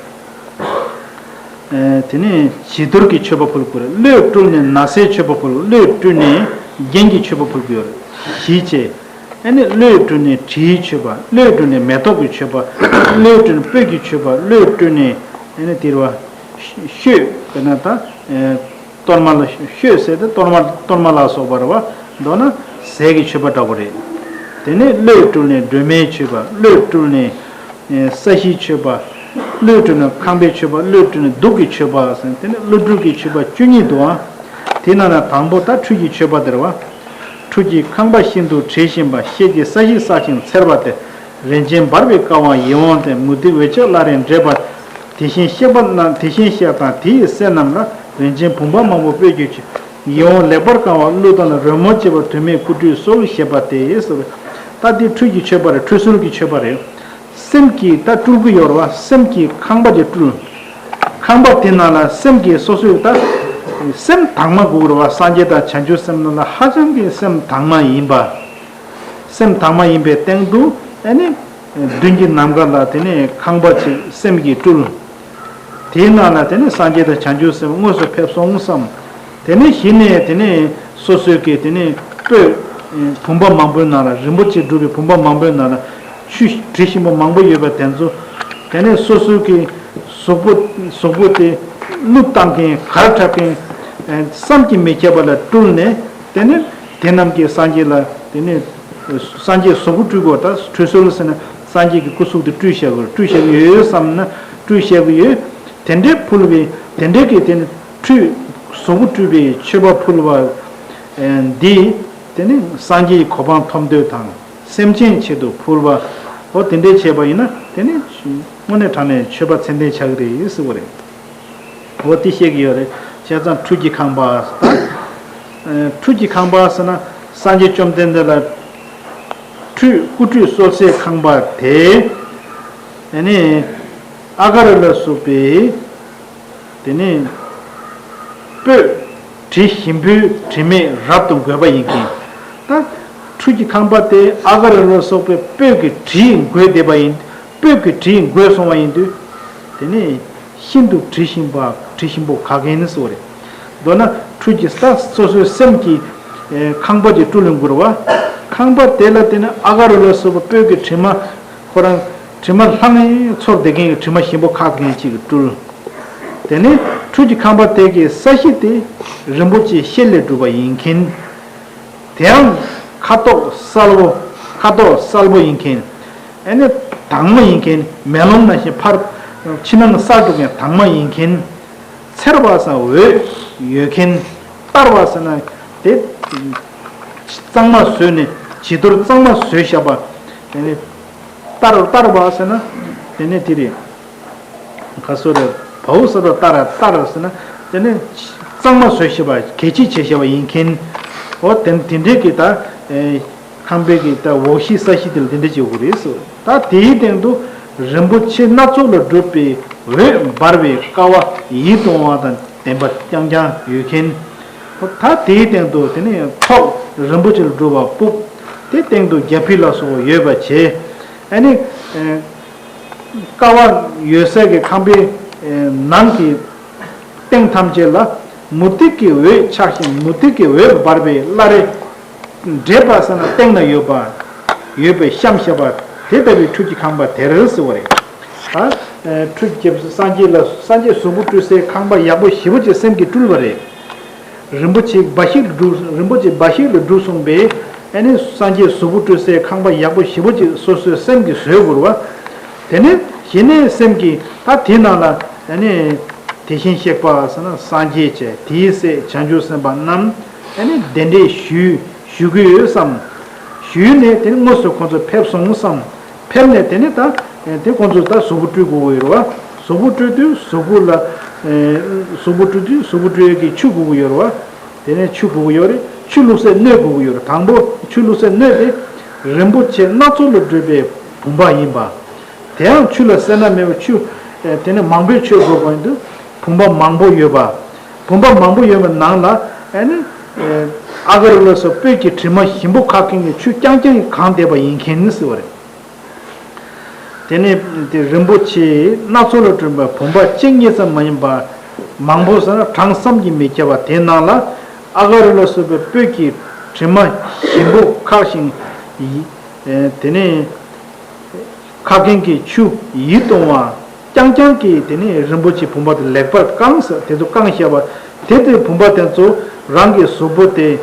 ཨེ་དེ་ནས་བྱི་དོར་གྱི་མཆོད་པ་ཕུལ་དགོས་རེད། བློས་སྤྲུལ་ནས་ན་བཟའི་མཆོད་པ་ཕུལ། བློས་སྤྲུལ་ནས་རྒྱན་གྱི་མཆོད་པ་ཕུལ་དགོས་རེད། བཞི་བྱས། ཨ་ནི་བློས་སྤྲུལ་ནས་དྲིའི་མཆོད་པ། བློས་སྤྲུལ་ནས་མེ་ཏོག་གི་མཆོད་པ། བློས་སྤྲུལ་ནས་སྤོས་ཀྱི་མཆོད་པ། བློས་སྤྲུལ་ནས་ཨ་ནི་དེ་རེད་བ། བཤོས་དཔེར་ན་ད་ཨེ་གཏོར་མ་ལ་བཤོས་ཟེར་ཏེ་གཏོར་མ་གཏོར་མ་ལ་སོགས་པ་རེད་བ། མདོར་ན་ཟས་ཀྱི་མཆོད་པ་འདྲ་བོ་རེད། དེ་ནས་བློས་སྤྲུལ་ནས་སྒྲོན་མེའི་མཆོད་པ། བློས་སྤྲུལ་ནས། ས་གཞིའི་མཆོད་པ། བློས་སྤྲུལ་ནས་ཁང་པའི་མཆོད་པ། བློས་སྤྲུལ་ནས་གདུགས་ཀྱི་མཆོད་པ་ཟེར། དེ་ནས་ཀླུ་སྒྲུབ་ཀྱི་མཆོད་པ་བཅུ་གཉིས་འདུག་ཨང་། དེ་ནང་ན་དང་པོ་ད་ཁྲུས་ཀྱི་མཆོད་པ་དེ་རེད་བ། ཁྲུས་ཀྱི་ཁང་པ་ཤིན་ཏུ་དྲི་ཞིམ་པ། ཤེལ་གྱི་ས་གཞི་བསགས་ཤིང་འཚེར་བ་སྟེ། རིན་ཆེན་འབར་བའི་ཀ་བ་ཡིད་འོང་སྟེ། མུ་སྟེགས་འོད་ཆགས་བླ་རེ་འདྲེས་པ། དེ་བཞིན་གཤེགས་པ་རྣམས་དེ་བཞིན་གཤེགས་དང་དེ་ཡི་སྲས་རྣམས་ལ། རིན་ཆེན་བུམ་པ་མང་པོ་སྤོས་ཀྱིས་མཆོད། ཡིད་འོང་ལེགས་པར་གང་བ་གླུ་དང་རོལ་མོ་བཅས་པ་དུ་མས་སྐུ་ཁྲུས་གསོལ་ཞེས་པ་སྟེ། ད་འདི་ཁྲུས་ཀྱི་མཆོད་པ་རེད། ཁྲུས་གསོལ་གྱི་མཆོད་པ་རེད། སེམས་ཀྱིས་ད་སྤྲུལ་གྱི་ཡོད་རེད་བ། སེམས་ཀྱིས་ཁང་པ་ཅིག་སྤྲུལ། ཁང་པ་དེ་ནང་ལ་སེམས་ཀྱིས་སོ་སོའི་ད་སེམས་དྭངས་མ་དགོས་རེད་བ། སངས་རྒྱས་དང་བྱང་ཆུབ་སེམས་རྣམས་ལ་ཧ་ཅང་གི་སེམས་དྭངས་མ་ཡིན་པ། སེམས་དྭངས་མ་ཡིན་པའི་སྟེང་དུ་ཨ་ནི་མདུན་གྱི་ནམ་མཁའ་ལ་དེ་ནས་ཁང་པ་ཅིག་སེམས་ཀྱིས་སྤྲུལ། དེའི་ནང་ལ་དེ་ནས་སངས་རྒྱས་དང་བྱང་ཆུབ་སེམས་དངོས་སུ་ཕེབས་སོང་བསམ། དེ་ནས་གཞི་ནས་དེ་ནས་སོ་སོའི་གི་དེ་ནས་སྤོས་བུམ་པ་མང་པོའི་ནང་ལ། རིན་པོ་ཆེ་སྒྲུབ་པའི་བུམ་པ་མང་པོའི་ནང་ལ་ཆུ་དྲི་ཞིམ་པོ་མང་པོ་ཡོད་པ་དེ་ཚོ། དེ་ནས་སོ་སོའི་གི་གཟུགས་པོ་གཟུགས་པོ་དེ་བླུགས་བཏང་མཁན་གར་འཁྲབ་མཁན་བསམ་གྱིས་མི་ཁྱབ་པ་ལ་སྤྲུལ་ནས། དེ་ནས་དེ་རྣམས་ཀྱིས་སངས་རྒྱས་ལ་དེ་ནས་སངས་རྒྱས་གཟུགས་པོ་སྤྲུལ་དགོས། ད་ཁྲུས་གསོལ་ཟེར་ན་སངས་རྒྱས་ཀྱི་སྐུ་གཟུགས་དེ་སྤྲུལ་བཞག་དགོས། སྤྲུལ་བཞག་གི་ཡོད་བསམ་ན་སྤྲུལ་བཞག་གི་ཡོད། དེ་འདྲའི་ཕུལ་བའི་དེ་འདྲའི་གི་དེ་ནས་ཁྲུས་གཟུགས་པོ་སྤྲུལ་པའི་མཆོད་པ་ཕུལ་བ་འདི་དེ་ནི་སངས་རྒྱས་ཀྱི་གོ་འཕང་ཐོབ་འདོད་དང་། སེམས་ཅན་ཆེད་དུ་ཕུལ་བ། འོ་དེ་འདྲའི་བྱས་པ་ཡིན་ན་དེ་ནི་དངོས་གནས་དྲང་གནས་མཆོད་པ་ཚད་ལྡན་ཆགས་ཀྱི་རེད་ཟེར་བ་རེད། འོ་དེ་བཤད་ཀྱི་ཡོད་རེད། བྱས་ཙང་ཁྲུས་ཀྱི་ཁང་པ་ད། ཁྲུས་ཀྱི་ཁང་པ་ཟེར་ན་སངས་རྒྱས་བཅོམ་ལྡན་འདས་ལ་ཁྲུས་སྐུ་ཁྲུས་གསོལ་སའི་ཁང་པ་དེ་ནི་ཨ་ག་རུ་ལ་སོགས་པའི། དེ་ནས་སྤོས་དྲི་ཞིམ་པོའི་དྲི་མས་རབ་ཏུ་འགོས་པ་ཡིན་མཁན། ད་ཁྲུས་ཀྱི་ཁང་པ་དེ་ཨ་ག་རུ་ལ་སོགས་པའི་སྤོས་ཀྱི་དྲིས་འགོས་བསྡད་པ་ཡིན། སྤོས་ཀྱི་དྲིས་འགོས་སོང་བ་ཡིན་དུས། དེ་ནས་ཤིན་ཏུ་དྲི་ཞིམ་པ་དྲི་ཞིམ་པོ་ག་གེ་ནི་ཟེར་བ་རེད། མདོར་ན་ཁྲུས་ཀྱི་ས་སོ་སོའི་སེམས་ཀྱི་ཁང་པ་ཅིག་སྤྲུལ་ཡོང་དགོས་རེད་བ། ཁང་པ་དེ་ལ་དེ་ནས་ཨ་ག་རུ་ལ་སོགས་པའི་སྤོས་ཀྱི་དྲི་མ། ཁོ་རང་དྲི་མ་ལྷང་ངེ་ཚོར་བསྡད་མཁན་གྱི་དྲི་མ་ཞིམ་པོ་ཁག་མཁན་ཅིག་གིས་སྤྲུལ། དེ་ནས་ཁྲུས་ཀྱི་ཁང་པ་དེ་གི་ས་གཞི་དེ་རིན་པོ་ཆེ་ཤེལ་ལས་གྲུབ་པ་ཡིན་མཁན། དེའང་ཁ་དོག་གསལ་པོ། ཁ་དོག་གསལ་པོ་ཡིན་མཁན། ཨ་ནི་དྭངས་མ་ཡིན་མཁན། མེ་ལོང་ནང་བཞིན་ཕར་ཕྱི་ནང་གསལ་འགྲོ་མཁན་དྭངས་མ་ཡིན་མཁན། འཚེར་བ་ཟེར་འོད་ཡོད་མཁན། གཏར་བ་ཟེར་ན་དེ་གཙང་མ་བཟོས་ནས་བྱི་དོར་གཙང་མ་བཟོས་བཞག་པ། དེ་ནི་གཏར་གཏར་བ་ཟེར་ན་དེ་ནི་དེ་རེད། ག་སོ་རེད། བའུ་ས་ད་གཏར་གཏར་ཟེར་ན་དེ་ནི་གཙང་མ་བཟོས་བཞག་པ། གད་ཕྱིས་བྱས་བཞག་པ་ཡིན་མཁན། འོ་དེ་དེ་འདྲའི་གི་ད། ཁང་པའི་གི་ད་འོག་གཞི་ས་གཞི་དེ་ལ་དེ་འདྲ་བྱེད་དགོས་རེད་ཟེར། ད་དེའི་སྟེང་དུ་རིན་པོ་ཆེ་སྣ་ཚོགས་ལས་གྲུབ་པའི་འོད་འབར་བའི་ཀ་བ་ཡིད་དུ་འོང་བ་དང་ལྡན་པ་རྐྱང་རྐྱང་ཡོད་མཁན། ད་དེའི་སྟེང་དུ་དེ་ནས་ཐོག་རིན་པོ་ཆེ་ལས་གྲུབ་པ་སྤུབས། དེ་སྟེང་དུ་རྒྱ་ཕིབས་ལ་སོགས་པ་ཡོད་པ་བྱས། ཨ་ནི། ཀ་བ་ཡོད་སའི་གི་ཁང་པའི་ནང་གི་སྟེང་ཐམས་ཅད་ལ་མུ་ཏིག་གི་འོད་ཆགས་ཤིང་མུ་ཏིག་གི་འོད་འབར་བའི་བླ་རེ་འདྲེས་པ་ཟེར་ན་སྟེང་ན་ཡོད་པ། ཡོད་པའི་བཤམས་བཞག་པ་དེ་ལྟ་བུའི་ཁྲུས་ཀྱི་ཁང་པ་དེར་ཟེར་བ་རེད། ད་ཁྲུས་ཀྱི་སངས་རྒྱས་ལ་སངས་རྒྱས་གཟུགས་པོ་སྤྲུལ་སའི་ཁང་པ་ཡག་པོ་ཞེ་པོ་ཅིག་སེམས་ཀྱིས་སྤྲུལ་བ་རེད། རིན་པོ་ཆེ་འབའ་ཞིག་ལ་གྲུབ། རིན་པོ་ཆེ་འབའ་ཞིག་ལ་གྲུབ་སོང་པས། ཨ་ནི་སངས་རྒྱས་གཟུགས་པོ་སྤྲུལ་སའི་ཁང་པ་ཡག་པོ་ཞེ་པོ་ཅིག་སོ་སོའི་སེམས་ཀྱིས་བཟོས་དགོས་རེད་བ། དེ་ནས་གཞི་ནས་སེམས་ཀྱིས་ད་དེའི་ནང་ལ་ཨ་ནི་དེ་བཞིན་གཤེགས་པ་ཟེར་ན་སངས་རྒྱས་བྱས། དེའི་སྲས་བྱང་ཆུབ་སེམས་དཔའ་རྣམས་ཨ་ནི་གདན་འདྲེན་ཞུས་ཞུ་གི་ཡོད་བསམ། ཞུས་ནས་དེ་ནི་དངོས་སུ་ཁོང་ཚོ་ཕེབས་སོང་བསམ། ཕེབས་ནས་དེ་ནི་ད་དེ་ཁོང་ཚོ་ད་གཟུགས་པོ་སྤྲུལ་དགོས་ཀྱི་ཡོད་རེད་བ། གཟུགས་པོ་སྤྲུལ་དུས་གཟུགས་པོ་ལ་གཟུགས་པོ་སྤྲུལ་དུས་གཟུགས་པོ་སྤྲུལ་ཡས་ཀྱི་ཆུ་དགོས་ཀྱི་ཡོད་རེད་བ། དེ་ནས་ཆུ་དགོས་ཀྱི་ཡོད་རེད། ཆུ་བླུགས་སའི་སྣོད་དགོས་ཀྱི་ཡོད་རེད། དང་པོ་ཆུ་བླུགས་སའི་སྣོད་དེ་རིན་པོ་ཆེ་སྣ་ཚོགས་ལས་གྲུབ་པའི་བུམ་པ་ཡིན་པ། དེའང་ཆུ་ལ་བསྲེས་ན་མེད་པ་ཆུ། དེ་ནས་མང་པོའི་ཆུ་དགོས་པ་ཡིན་དུས་བུམ་པ་མང་པོ་ཡོད་པ། བུམ་པ་མང་པོ་ཡོད་པའི་ནང་ལ་ཨ་ནི་ཨ་ག་རུ་ལ་སོགས་སྤོས་ཀྱི་དྲི་མ་ཞིམ་པོ་ཁ་ཁེངས་ཀྱི་ཆུ་རྐྱང་རྐྱང་གིས་གང་བསྡད་པ་ཡིན་མཁན་ཟེར་བ་རེད། དེ་ནས་དེ་རིན་པོ་ཆེ་སྣ་ཚོགས་ལས་གྲུབ་པའི་བུམ་པ་གཅིག་གཉིས་ཙམ་མ་ཡིན་པ་མང་པོ་ཟེར་ན་གྲངས་བསམ་གྱིས་མི་ཁྱབ་པ། དེའི་ནང་ལ་ཨ་ག་རུ་ལ་སོགས་པའི་སྤོས་ཀྱི་དྲི་མ་ཞིམ་པོ་ཁ་ཤིང་ཡི། དེ་ནས་ཁ་ཁེངས་ཀྱི་ཆུ་ཡིད་དུ་འོང་བ་རྐྱང་རྐྱང་གིས་དེ་ནས་རིན་པོ་ཆེ་བུམ་པ་དེ་ལེགས་པར་བཀང་ཟེར། དེ་ཚོ་བཀང་བཞག་པ་དེ་དེ་བུམ་པ་དེ་ཚོ་རང་གི་གཟུགས་པོ་དེ་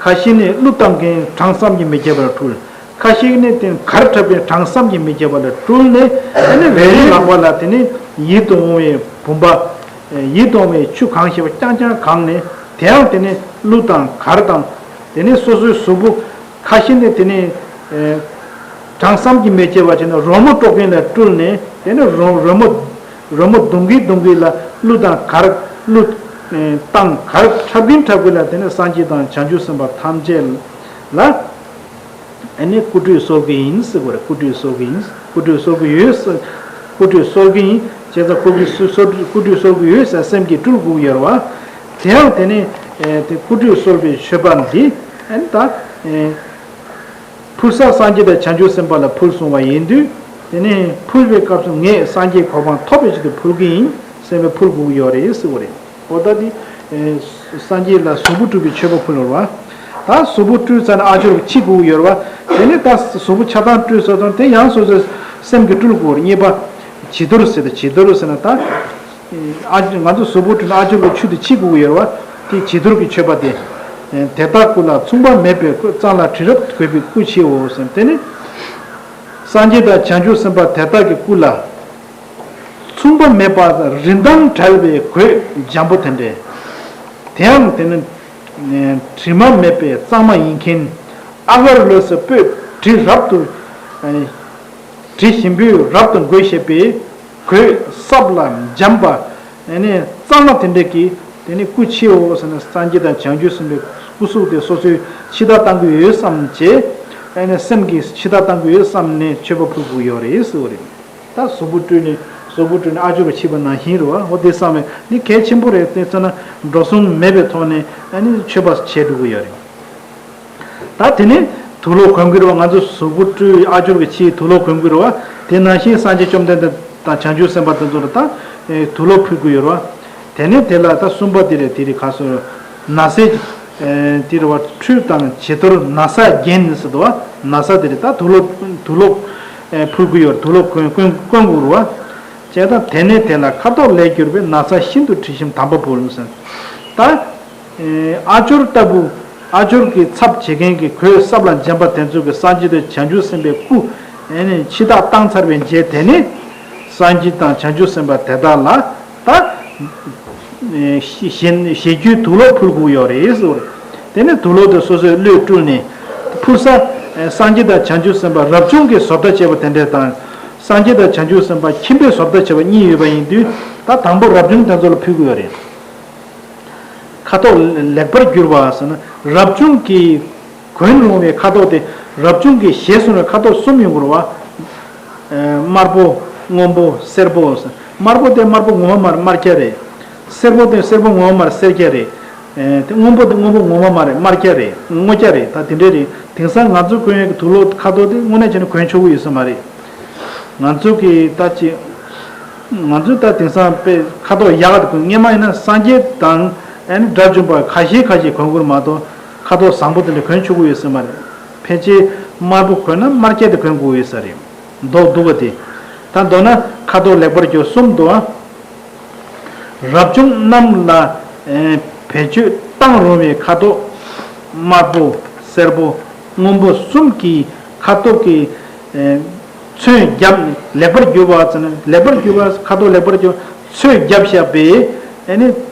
ཁ་ཤས་ནས་བླུགས་བཏང་མཁན་གྲངས་བསམ་གྱིས་མི་ཁྱབ་པར་འཁྲུལ། ཁ་ཤས་ནི་དེ་གར་འཁྲབ་པའི་གྲངས་བསམ་གྱིས་མི་ཁྱབ་པ་ལ་སྤྲུལ་ནས་ཨ་ནི་རེ་རེ་ལག་པ་ལ་དེ་ནི་ཡིད་དུ་འོང་བའི་བུམ་པ། ཡིད་དུ་འོང་བའི་ཆུ་གང་ཞེས་པ་རྐྱང་རྐྱང་གང་ནས་དེའང་དེ་ནི་གླུ་དང་གར་དང་དེ་ནི་སོ་སོའི་གཟུགས་པོ་ཁ་ཤས་ནི་དེ་ནི་ གྲངས་བསམ་གྱིས་མི་ཁྱབ་པ་བྱས་ནས་རོལ་མོ་དཀྲོག་མཁན་ལ་སྤྲུལ་ནས། དེ་ནས་རོལ་རོལ་མོ་རོལ་མོ་རྡུང་གིན་རྡུང་གིན་ལ་གླུ་དང་གར་གླུ་དང་གར་འཁྲབ་གིན་འཁྲབ་གིན་ལ། དེ་ནས་སངས་རྒྱས་དང་བྱང་ཆུབ་སེམས་དཔའ་ཐམས་ཅད་ལ་ཨ་ནི་སྐུ་ཁྲུས་གསོལ་གྱི་ཡིན་ཟེར་གོ་རེད། སྐུ་ཁྲུས་གསོལ་གྱི་ཡིན། སྐུ་ཁྲུས་གསོལ་གྱི་ཡོད་ཟེར། སྐུ་ཁྲུས་གསོལ་གྱི་ཡིན། བྱས་ཙང་སྐུ་ཁྲུས་གསོལ་སྐུ་ཁྲུས་གསོལ་གྱི་ཡོད་ཟེར་སེམས་ཀྱིས་སྤྲུལ་དགོས་ཀྱི་ཡོད་རེད་བ། དེ་ཡང་དེ་ནས་ཨེ་དེ་སྐུ་ཁྲུས་གསོལ་བའི་མཆོད་པ་འདི་ཨ་ནི་ད་ཨེ། ཕུལ་ས་སངས་རྒྱས་དང་བྱང་ཆུབ་སེམས་དཔའ་ལ་ཕུལ་གསུངས་པ་ཡིན་དུས། དེ་ནས་ཕུལ་བའི་སྐབས་སུ་ངས་སངས་རྒྱས་གོ་འཕང་ཐོབ་པའི་ཆེད་དུ་ཕུལ་གྱི་ཡིན་ཟེར་བའི་ཕུལ་དགོས་ཀྱི་ཡོད་རེད་ཟེར་བ་རེད། འོ་ད་འདི་ཨེ་སངས་རྒྱས་ལ་གཟུགས་པོ་སྤྲུལ་བའི་མཆོད་པ་ཕུལ་བ་རེད་བ། ད་གཟུགས་པོ་སྤྲུལ་ཚར་ནས་ཨ་ཅོར་གྱིས་ཕྱི་དགོས་ཀྱི་ཡོད་རེད་བ། དེ་ནས་ད་གཟུགས་པོ་ཆ་ཚང་སྤྲུལ་ཚར་ཙང་དེ་ཡང་སོ་སོའི་སེམས་ཀྱིས་སྤྲུལ་དགོས་རེད། གཉིས་པ་བྱི་དོར་ཟེར་ཏེ། བྱི་དོར་ཟེར་ན་ད། ཨ་ང་ཚོ་གཟུགས་པོ་སྤྲུལ་ནས་ཨ་ཅོར་གྱི་ཆུ་དེ་ཕྱི་དགོས་ཀྱི་ཡོད་རེད་བ། དེ་བྱི་དོར་གྱི་མཆོད་པ་དེ། དེ་དག་སྐུ་ལ་མཚུངས་པ་མེད་པའི་སྐུ། གཙང་ལ་དྲི་རབ་འགོས་པའི་སྐུ་མཆིའོ་ཟེར། དེ་ནི་སངས་རྒྱས་དང་བྱང་ཆུབ་སེམས་དཔའ་དེ་དག་གི་སྐུ་ལ་མཚུངས་པ་མེད་པ་རིན་ཐང་བྲལ་བའི་གོས་འཇམ་པོ་དེ་འདྲས། དེའང་དེ་ནི་དྲི་མ་མེད་པའི་གཙང་མ་ཡིན་མཁན། ཨ་གར་ལོས་སུ་སྤོས་དྲི་རབ་ཏུ་དྲི་ཞིམ་པོས་རབ་ཏུ་འགོས་བྱས་པའི་གོས་སྲབ་ལ་འཇམ་པ་ཨ་ནི་གཙང་མ་དེ་འདྲས་ཀྱི་དེ་ནི་སྐུ་མཆིའོ་ཟེར་ནས། སངས་རྒྱས་དང་བྱང་ཆུབ་སེམས་དཔའི་སྐུ་གཟུགས་དེ་སོ་སོའི་ཕྱི་བལྟ་བཏང་གི་ཡོད་བསམ་བྱས། ཨ་ནི་སེམས་ཀྱིས་ཕྱི་བལྟ་བཏང་གི་ཡོད་བསམ་ནས་མཆོད་པ་ཕུལ་དགོས་ཀྱི་ཡོད་རེད་ཟེར་བ་རེད། ད་གཟུགས་པོ་སྤྲུལ་ནས་གཟུགས་པོ་སྤྲུལ་ནས་ཨ་ཅོར་གྱིས་ཕྱིས་པ་ནང་བཞིན་རེད་བ། འོ་དེ་བསམ་པས་འདི་གལ་ཆེན་པོ་རེད། དེ་ཚོ་ན་འགྲོ་སོང་མེད་པའི་ཐོག་ནས་ཨ་ནི་མཆོད་པ་བྱས་འགྲོ་གི་ཡོད་རེད། ད་དེ་ནས་དུག་ལོག་གོན་གྱི་རེད་བ། ང་ཚོ་གཟུགས་པོ་སྤྲུལ་ཨ་ཅོར་གྱིས་ཕྱིས་དུག་ལོག་གོན་གྱི་རེད་བ། དེ་ནང་བཞིན་སངས་རྒྱས་བཅོམ་ལྡན་འདས་དང་བྱང་ཆུབ་སེམས་དཔའ་དེ་ཚོ་ལ་ད་དུག་ལོག་ཕུལ་གྱི་ཡོད་རེད་བ། དེ་ནས་དེ་ལ་ད་གསུམ་པ་དེ་རེད། དེ་རེད། ག་སོ་ན་བཟའ་དེ་རེད་བ། ཁྲུས་དང་བྱི་དོར་ན་བཟའ་རྒྱན་ཟེར་འདུག་བ། ན་བཟའ་དེ་རེད། ད་དུག་ལོག་དུག་ལོག་ཕུལ་གྱི་ཡོད། དུག་ལོག་གོན་གོན་གོན་དགོས་རེད་བ། བྱས་ཙང་དེ་ནས་དེ་ལ་ཁ་དོག་ལེགས་གྱུར་པའི། ན་བཟའ་ཤིན་ཏུ་དྲི་ཞིམ་དམ་པ་ཕུལ་ཟེར། ད་ཨ་ཅོར་ལྟ་བུ། ཨ་ཅོར་གྱི་ཚབ་བྱེད་མཁན་གྱི་གོས་སྲབ་ལ་འཇམ་པ་དེ་ཚོ་གིས་སངས་རྒྱས་དང་བྱང་ཆུབ་སེམས་དཔའི་སྐུ་ཨ་ནི་ཕྱི་བལྟ་བཏང་ཚར་བའི་རྗེས། དེ་ནས་སངས་རྒྱས་དང་བྱང་ཆུབ་སེམས་དཔའ་དེ་དག་ལ་ད་ཞེ་ཞེ་རྒྱུའི་དུག་ལོག་ཕུལ་དགོས་ཡོད་རེད་ཟེར། དེ་ནས་དུག་ལོག་དེ་སོ་སོའི་བློས་སྤྲུལ་ནས་ཕུལ་ས། སངས་རྒྱས་དང་བྱང་ཆུབ་སེམས་དཔའ་རབ་བྱུང་གིས་བཟོ་ལྟ་བྱས་པ་དེ་འདྲས་དང་། སངས་རྒྱས་དང་བྱང་ཆུབ་སེམས་དཔའ་ཁྱིམ་པས་བཟོ་ལྟ་བྱས་པ་གཉིས་ཡོད་པ་ཡིན་དུས། ད་དང་པོ་རབ་བྱུང་དེ་ཚོ་ལ་ཕུལ་དགོས་ཡོད་རེད། ཁ་དོག་ལེགས་པར་གྱུར་པ་ཟེར་ན། རབ་བྱུང་གི་གོན་རུང་བའི་ཁ་དོག་དེ། རབ་བྱུང་གི་བཞེས་སོང་བའི་ཁ་དོག་གསུམ་ཡོང་དགོས་རེད་བ། དམར་པོ། སྔོན་པོ། སེར་པོ་ཟེར། དམར་པོ་དེ་དམར་པོ་ངོ་མ་མ་རེད། དམར་སྐྱ་རེད། སེར་པོ་དེ་སེར་པོ་ངོ་མ་མ་རེད། སེར་སྐྱ་རེད། དེ་སྔོན་པོ་དེ་སྔོན་པོ་ངོ་མ་མ་རེད། དམར་སྐྱ་རེད། སྔོ་སྐྱ་རེད། ད་དེ་འདྲས་རེད། དེང་སང་ང་ཚོ་གོན་ཡག་གི་དུག་ལོག་ཁ་དོག་དེ་དངོས་གནས་བྱས་ན་གོན་ཆོག་གི་ཡོད་ས་མ་རེད། ང་ཚོ་གི་ད་ཅི། ང་ཚོས་ད་དེང་སང་དཔེ་ཁ་དོག་ཡག་ག་དེ་གོན། སྔོན་མ་ཡིན་ན་སངས་རྒྱས་དང་ཨ་ནི་དགྲ་བཅོམ་པ་ཁ་ཤས་ཁ་ཤས་གོན་དགོས་མ་གཏོགས། ཁ་དོག་བཟང་པོ་དེ་འདྲ་གོན་ཆོག་གི་ཡོད་ས་མ་རེད། ཕལ་ཆེར་དམར་པོ་གོན་ན་དམར་སྐྱ་དེ་གོན་དགོས་ཡོད་ས་རེད། མདོག་སྡུག་པ་དེ། ད་མདོར་ན་ཁ་དོག་ལེགས་པར་གྱུར་གསུམ་འདུག་ཨ། རབ་བྱུང་རྣམས་ལ་ཨེ་བེད་སྤྱོད་བཏང་རུང་བའི་ཁ་དོག་དམར་པོ། སེར་པོ། སྔོན་པོ་གསུམ་གྱི་ཁ་དོག་གི་ཨེ་ཚོན་བརྒྱབ། ལེགས་པར་གྱུར་པ་ཟེར་ན། ལེགས་པར་གྱུར་པ། ཁ་དོག་ལེགས་པར་གྱུར། ཚོན་བརྒྱབ་བཞག་པའི་ཨེ་ནི་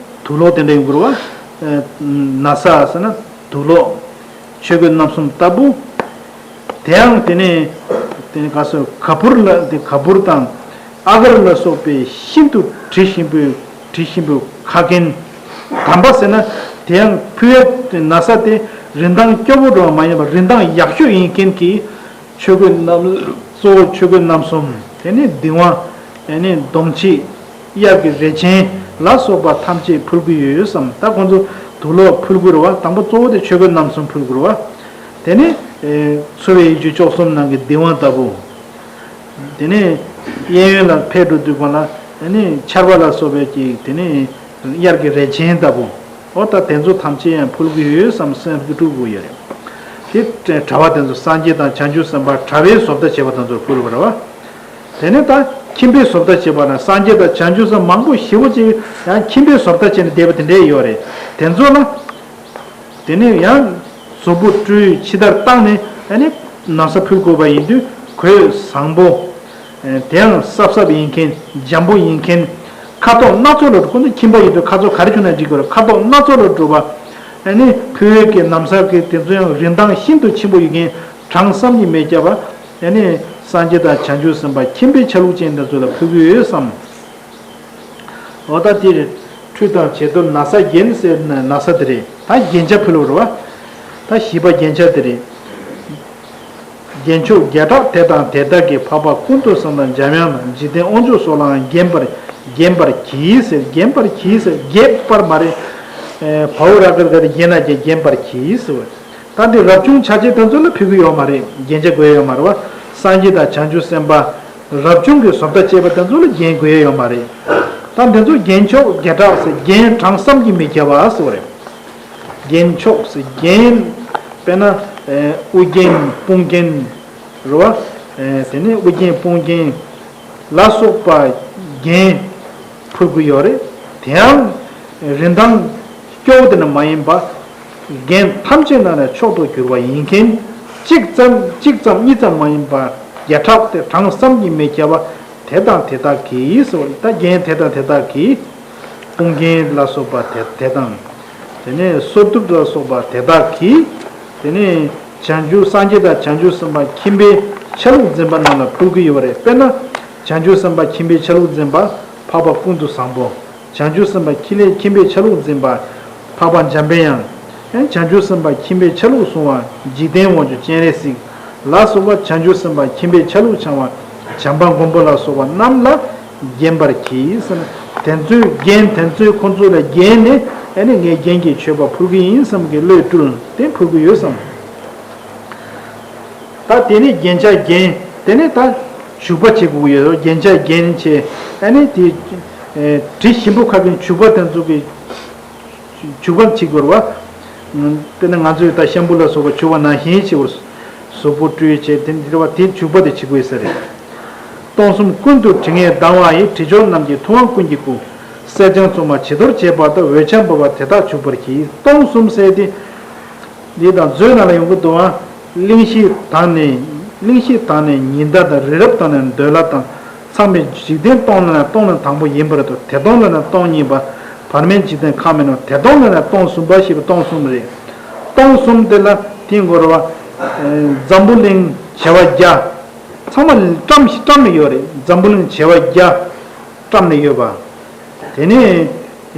དུག་ལོག་དེ་འདྲ་ཡོང་དགོས་རེད་བ། ཨེ་ན་བཟའ་ཟེར་ན་དུག་ལོག། ཆོས་གོས་རྣམ་གསུམ་ལྟ་བུ། དེའང་དེ་ནས་དེ་ནས་ག་སོ་ག་པུར་ལ། དེ་ག་པུར་དང་ཨ་གར་ལ་སོགས་པའི་ཤིན་ཏུ་དྲི་ཞིམ་པོའི། དྲི་ཞིམ་པོའི་ཁ་རྒྱན་དམ་པ་ཟེར་ན། དེའང་ཕུལ་བའི་ན་བཟའ་དེ་རིན་ཐང་སྐྱོ་པོ་འདྲ་བ་མ་ཡིན་པར་རིན་ཐང་ཡག་ཤོས་ཡིན་མཁན་གྱི་ཆོས་གོས་རྣམས། གཙོ་བོ་ཆོས་གོས་རྣམ་གསུམ། དེ་ནས་གདིང་བ། དེ་ནས་འདོང་ཆས། དབྱར་གྱི་རས་ཆེན་ལ་སོགས་པ་ཐམས་ཅད་ཕུལ་གྱི་ཡོད་བསམ། ད་ཁོང་ཚོ་དུག་ལོག་ཕུལ་དགོས་རེད་བ། དང་པོ་གཙོ་བོ་དེ་ཆོས་གོས་རྣམ་གསུམ་ཕུལ་དགོས་རེད་བ། དེ་ནས་ཨེ་འཚོ་བའི་ཡིད་ཆེས་བཅུ་གསུམ་ནང་གི་གདིང་བ་ལྟ་བུ། དེ་ནས་གཡས་གཡོན་ལ་ཕེབས་འགྲོ་དུས་སྒང་ལ་ཨ་ནི་ཆར་པ་ལ་སོགས་པའི་ཅིག། དེ་ནས་དབྱར་གྱི་རས་ཆེན་ལྟ་བུ། འོ་ད་དེ་ཚོ་ཐམས་ཅད་ཡང་ཕུལ་གྱི་ཡོད་བསམ་སེམས་ཀྱི་སྤྲུལ་དགོས་ཡོད་རེད། དེ་གྲྭ་པ་དེ་ཚོ་སངས་རྒྱས་དང་བྱང་ཆུབ་སེམས་དཔའ་གྲྭ་པས་བཟོ་ལྟ་བྱེད་པ་དེ་ཚོར་ཕུལ་བ་རེད་བ། དེ་ནས་ད་ཁྱིམ་པས་བཟོ་ལྟ་བྱེད་པ་ན། སངས་རྒྱས་དང་བྱང་ཆུབ་སེམས་མང་པོ་ཞེ་པོ་ཅིག་ཡང་ཁྱིམ་པས་བཟོ་ལྟ་བྱས་ནས་བསྡད་པ་དེ་འདྲས་ཡོད་རེད། དེ་ཚོ་ལ། དེ་ནས་ཡང་གཟུགས་པོ་སྤྲུལ། ཕྱི་བདར་བཏང་ནས་ཨ་ནི་ན་བཟའ་ཕུལ་དགོས་པ་ཡིན་དུས། གོས་བཟང་པོ། ཨེ་དེའང་སྲབ་སྲབ་ཡིན་མཁན། འཇམ་པོ་ཡིན་མཁན། ཁ་དོག་སྣ་ཚོགས་ལ། ཁོ་ཚོ་ཁྱིམ་པ་ཡིན་དུས་ཁ་དོག་ག་རེ་བྱུང་ན་འགྲིག་གི་རེད། ཁ་དོག་སྣ་ཚོགས་ལ་གྲུབ་པ། ཨ་ནི་ཕུལ་བའི་གི་ན་བཟའ་གི་དེ་ཚོ་ཡང་རིན་ཐང་ཤིན་ཏུ་ཆེན་པོ་ཡོད་མཁན། གྲངས་བསམ་གྱིས་མི་ཁྱབ་པ། དེ་ནས་སངས་རྒྱས་དང་བྱང་ཆུབ་སེམས་དཔའ་ཁྱིམ་པའི་ཆ་ལུགས་ཅན་དེ་ཚོ་ལ་ཕུལ་གྱི་ཡོད་བསམ། འོ་ད་དེ་རེད། ཁྲུས་དང་བྱད་གཏོར་ན་བཟའ་རྒྱན་ཟེར་ན་ན་བཟའ་དེ་རེད། ད་རྒྱན་ཆ་ཕུལ་བ་རེད་བ། ད་བཞི་པ་རྒྱན་ཆ་དེ་རེད། རྒྱན་མཆོག་བརྒྱ་ཕྲག་དེ་དང་དེ་དག་གིས། འཕགས་པ་ཀུན་ཏུ་བཟང་དང་འཇམ་དབྱངས་དང་། འཇིག་རྟེན་དབང་ཕྱུག་སོགས་ལའང་བརྒྱན་པར་བརྒྱན་པར་གྱིས་ཟེར། བརྒྱན་པར་གྱིས་ཟེར། རྒྱས་པར་མ་རེད། ཨེ་བའོ་ར་ག་ར་ག་ར་རྒྱན་ན་རྒྱན་བརྒྱན་པར་གྱིས་ཟེར་བ། ད་འདི་རབ་བྱུང་ཆ་བྱད་དེ་ཚོ་ལ་ཕུལ་གྱི་ཡོད་མ་རེད། རྒྱན་ཆ་དགོས་ཡོད་མ་རེད་བ། སངས་རྒྱས་དང་བྱང་ཆུབ་སེམས་དཔའ་རབ་བྱུང་གི་བཟོ་ལྟ་བཅས་པ་དེ་ཚོ་ལ་རྒྱན་དགོས་ཡོད་མ་རེད། ད་འདི་ཚོ་རྒྱན་མཆོག་བརྒྱ་ཕྲག་ཟེར། རྒྱན་གྲངས་བསམ་གྱིས་མི་ཁྱབ་པ་ཟེར་བ་རེད། རྒྱན་མཆོག་ཟེར་རྒྱན། དཔེར་ན་ཨེ་དབུ་རྒྱན་དཔུང་རྒྱན་རེད་བ། ཨེ་དེ་ནས་དབུ་རྒྱན་དཔུང་རྒྱན་ལ་སོགས་པ་རྒྱན་ཕུལ་གྱི་ཡོད་རེད། དེའང་རིན་ཐང་སྐྱོ་བོ་དེ་ནི་མ་ཡིན་པ། རྒྱན་ཐམས་ཅད་ནང་ནས་མཆོག་ཏུ་གྱུར་པ་ཡིན་མཁན། གཅིག་ཙམ་གཅིག་ཙམ་གཉིས་ཙམ་མ་ཡིན་པ། བརྒྱ་ཕྲག་སྟེ་གྲངས་བསམ་གྱིས་མི་ཁྱབ་པ། དེ་དང་དེ་དག་གིས་ཟེར་བ་རེད། ད་རྒྱན་དེ་དང་དེ་དག་གིས། དཔུང་རྒྱན་ལ་སོགས་པ་དེ་དེ་དང་། དེ་ནས་སོར་གདུབ་ལ་སོགས་པ་དེ་དག་གིས། དེ་ནས་བྱང་ཆུབ་སངས་རྒྱས་དང་བྱང་ཆུབ་སེམས་དཔའ་ཁྱིམ་པའི་ཆ་ལུགས་འཛིན་པ་རྣམས་ལ་ཕུལ་གྱི་ཡོད་པ་རེད། དཔེར་ན། བྱང་ཆུབ་སེམས་དཔའ་ཁྱིམ་པའི་ཆ་ལུགས་འཛིན་པ། འཕགས་པ་ཀུན་ཏུ་བཟང་པོ། བྱང་ཆུབ་སེམས་དཔའ་ཁྱིམ་ལས་ཁྱིམ་པའི་ཆ་ལུགས་འཛིན་པ། འཕགས་པ་འཇམ་པའི་དབྱངས། ཡང་བྱང་ཆུབ་སེམས་དཔའ་ཁྱིམ་པའི་ཆ་ལུགས་བཟུང་བ། འཇིག་རྟེན་དབང་ཕྱུག་སྤྱན་རས་གཟིགས་ལ་སོགས་པ་བྱང་ཆུབ་སེམས་དཔའ་ཁྱིམ་པའི་ཆ་ལུགས་འཆང་བ། བྱམས་པ་མགོན་པོ་ལ་སོགས་པ་རྣམས་ལ་བརྒྱན་པར་གྱིས་ཟེར་ན། དེ་ཚོའི་རྒྱན་དེ་ཚོའི་ཁོང་ཚོ་ལ་བརྒྱན་ནས་ཨ་ནི་ངས་རྒྱན་གྱི་མཆོད་པ་ཕུལ་གྱི་ཡིན་བསམ་གྱི་བློས་སྤྲུལ་ཏེ་ཕུལ་གྱི་ཡོད་བསམ། ད་དེ་ནས་རྒྱན་ཆ་རྒྱན། དེ་ནས་ད་བྱུག་པ་བྱེད་དགོས་ཀྱི་ཡོད། རྒྱན་ཆ་རྒྱན་བྱས། ཨ་ནི་དེ་ཨེ་དྲི་ཞིམ་པོ་ཁ་གི་བྱུག་པ་དེ་ཚོ་གི་བྱུག་པ་བྱེད་དགོས་རེད་བ། དེ་ནས་ང་ཚོས་ད་ཤམ་བུ་ལ་སོགས་པ་བྱུག་པ་ནང་བཞིན་བྱེད་དགོས། གཟུགས་པོ་བཀྲུས་བྱས་དེ་འདྲ་བ་དེ་བྱུག་པ་དེ་བྱེད་དགོས་ས་རེད། སྟོང་གསུམ་ཀུན་ཏུ་དྲི་ངད་ལྡང་བ་ཡི། དྲི་མཆོག་རྣམས་ཀྱི་ཐུབ་དབང་ཀུན་གྱི་སྐུ། གསེར་སྦྱངས་བཙོ་མ་བྱི་དོར་བྱས་པ་དང་། འོད་ཆེམ་འབར་བ་དེ་དག་བྱུག་པར་གྱིས། སྟོང་གསུམ་ཟེར་དེ། འདི་དང་མཛོད་ནང་ལ་ཡོང་གི་འདུག་ཨ། གླིང་བཞི་དག་ནི། གླིང་བཞི་དག་ནི་ཉི་ཟླ་དང་། རི་རབ་དག་ནི་འདོད་ལྷ་དང་། ཚངས་པའི་འཇིག་རྟེན་སྟོང་ལ་ནི། སྟོང་ནི་དང་པོ་ཡིན་པར་འདོད། དེ་སྟོང་ལ་ནི་སྟོང་གཉིས་པ། བར་མའི་འཇིག་རྟེན་ཁམས་མིན་ནོ། དེ་སྟོང་ལ་ནི་སྟོང་གསུམ་པ་ཞེས་པ་སྟོང་གསུམ་རེད། སྟོང་གསུམ་དེ་ལ་དེ་འགོར་བ། འཛམ་བུ་གླིང་བྱེ་བ་བརྒྱ། ཚང་མ་བཀྲམ་བཀྲམ་ནས་ཡོད་རེད། འཛམ་བུ་གླིང་བྱེ་བ་བརྒྱ་བཀྲམ་ནས་ཡོད་པ། དེ་ནས་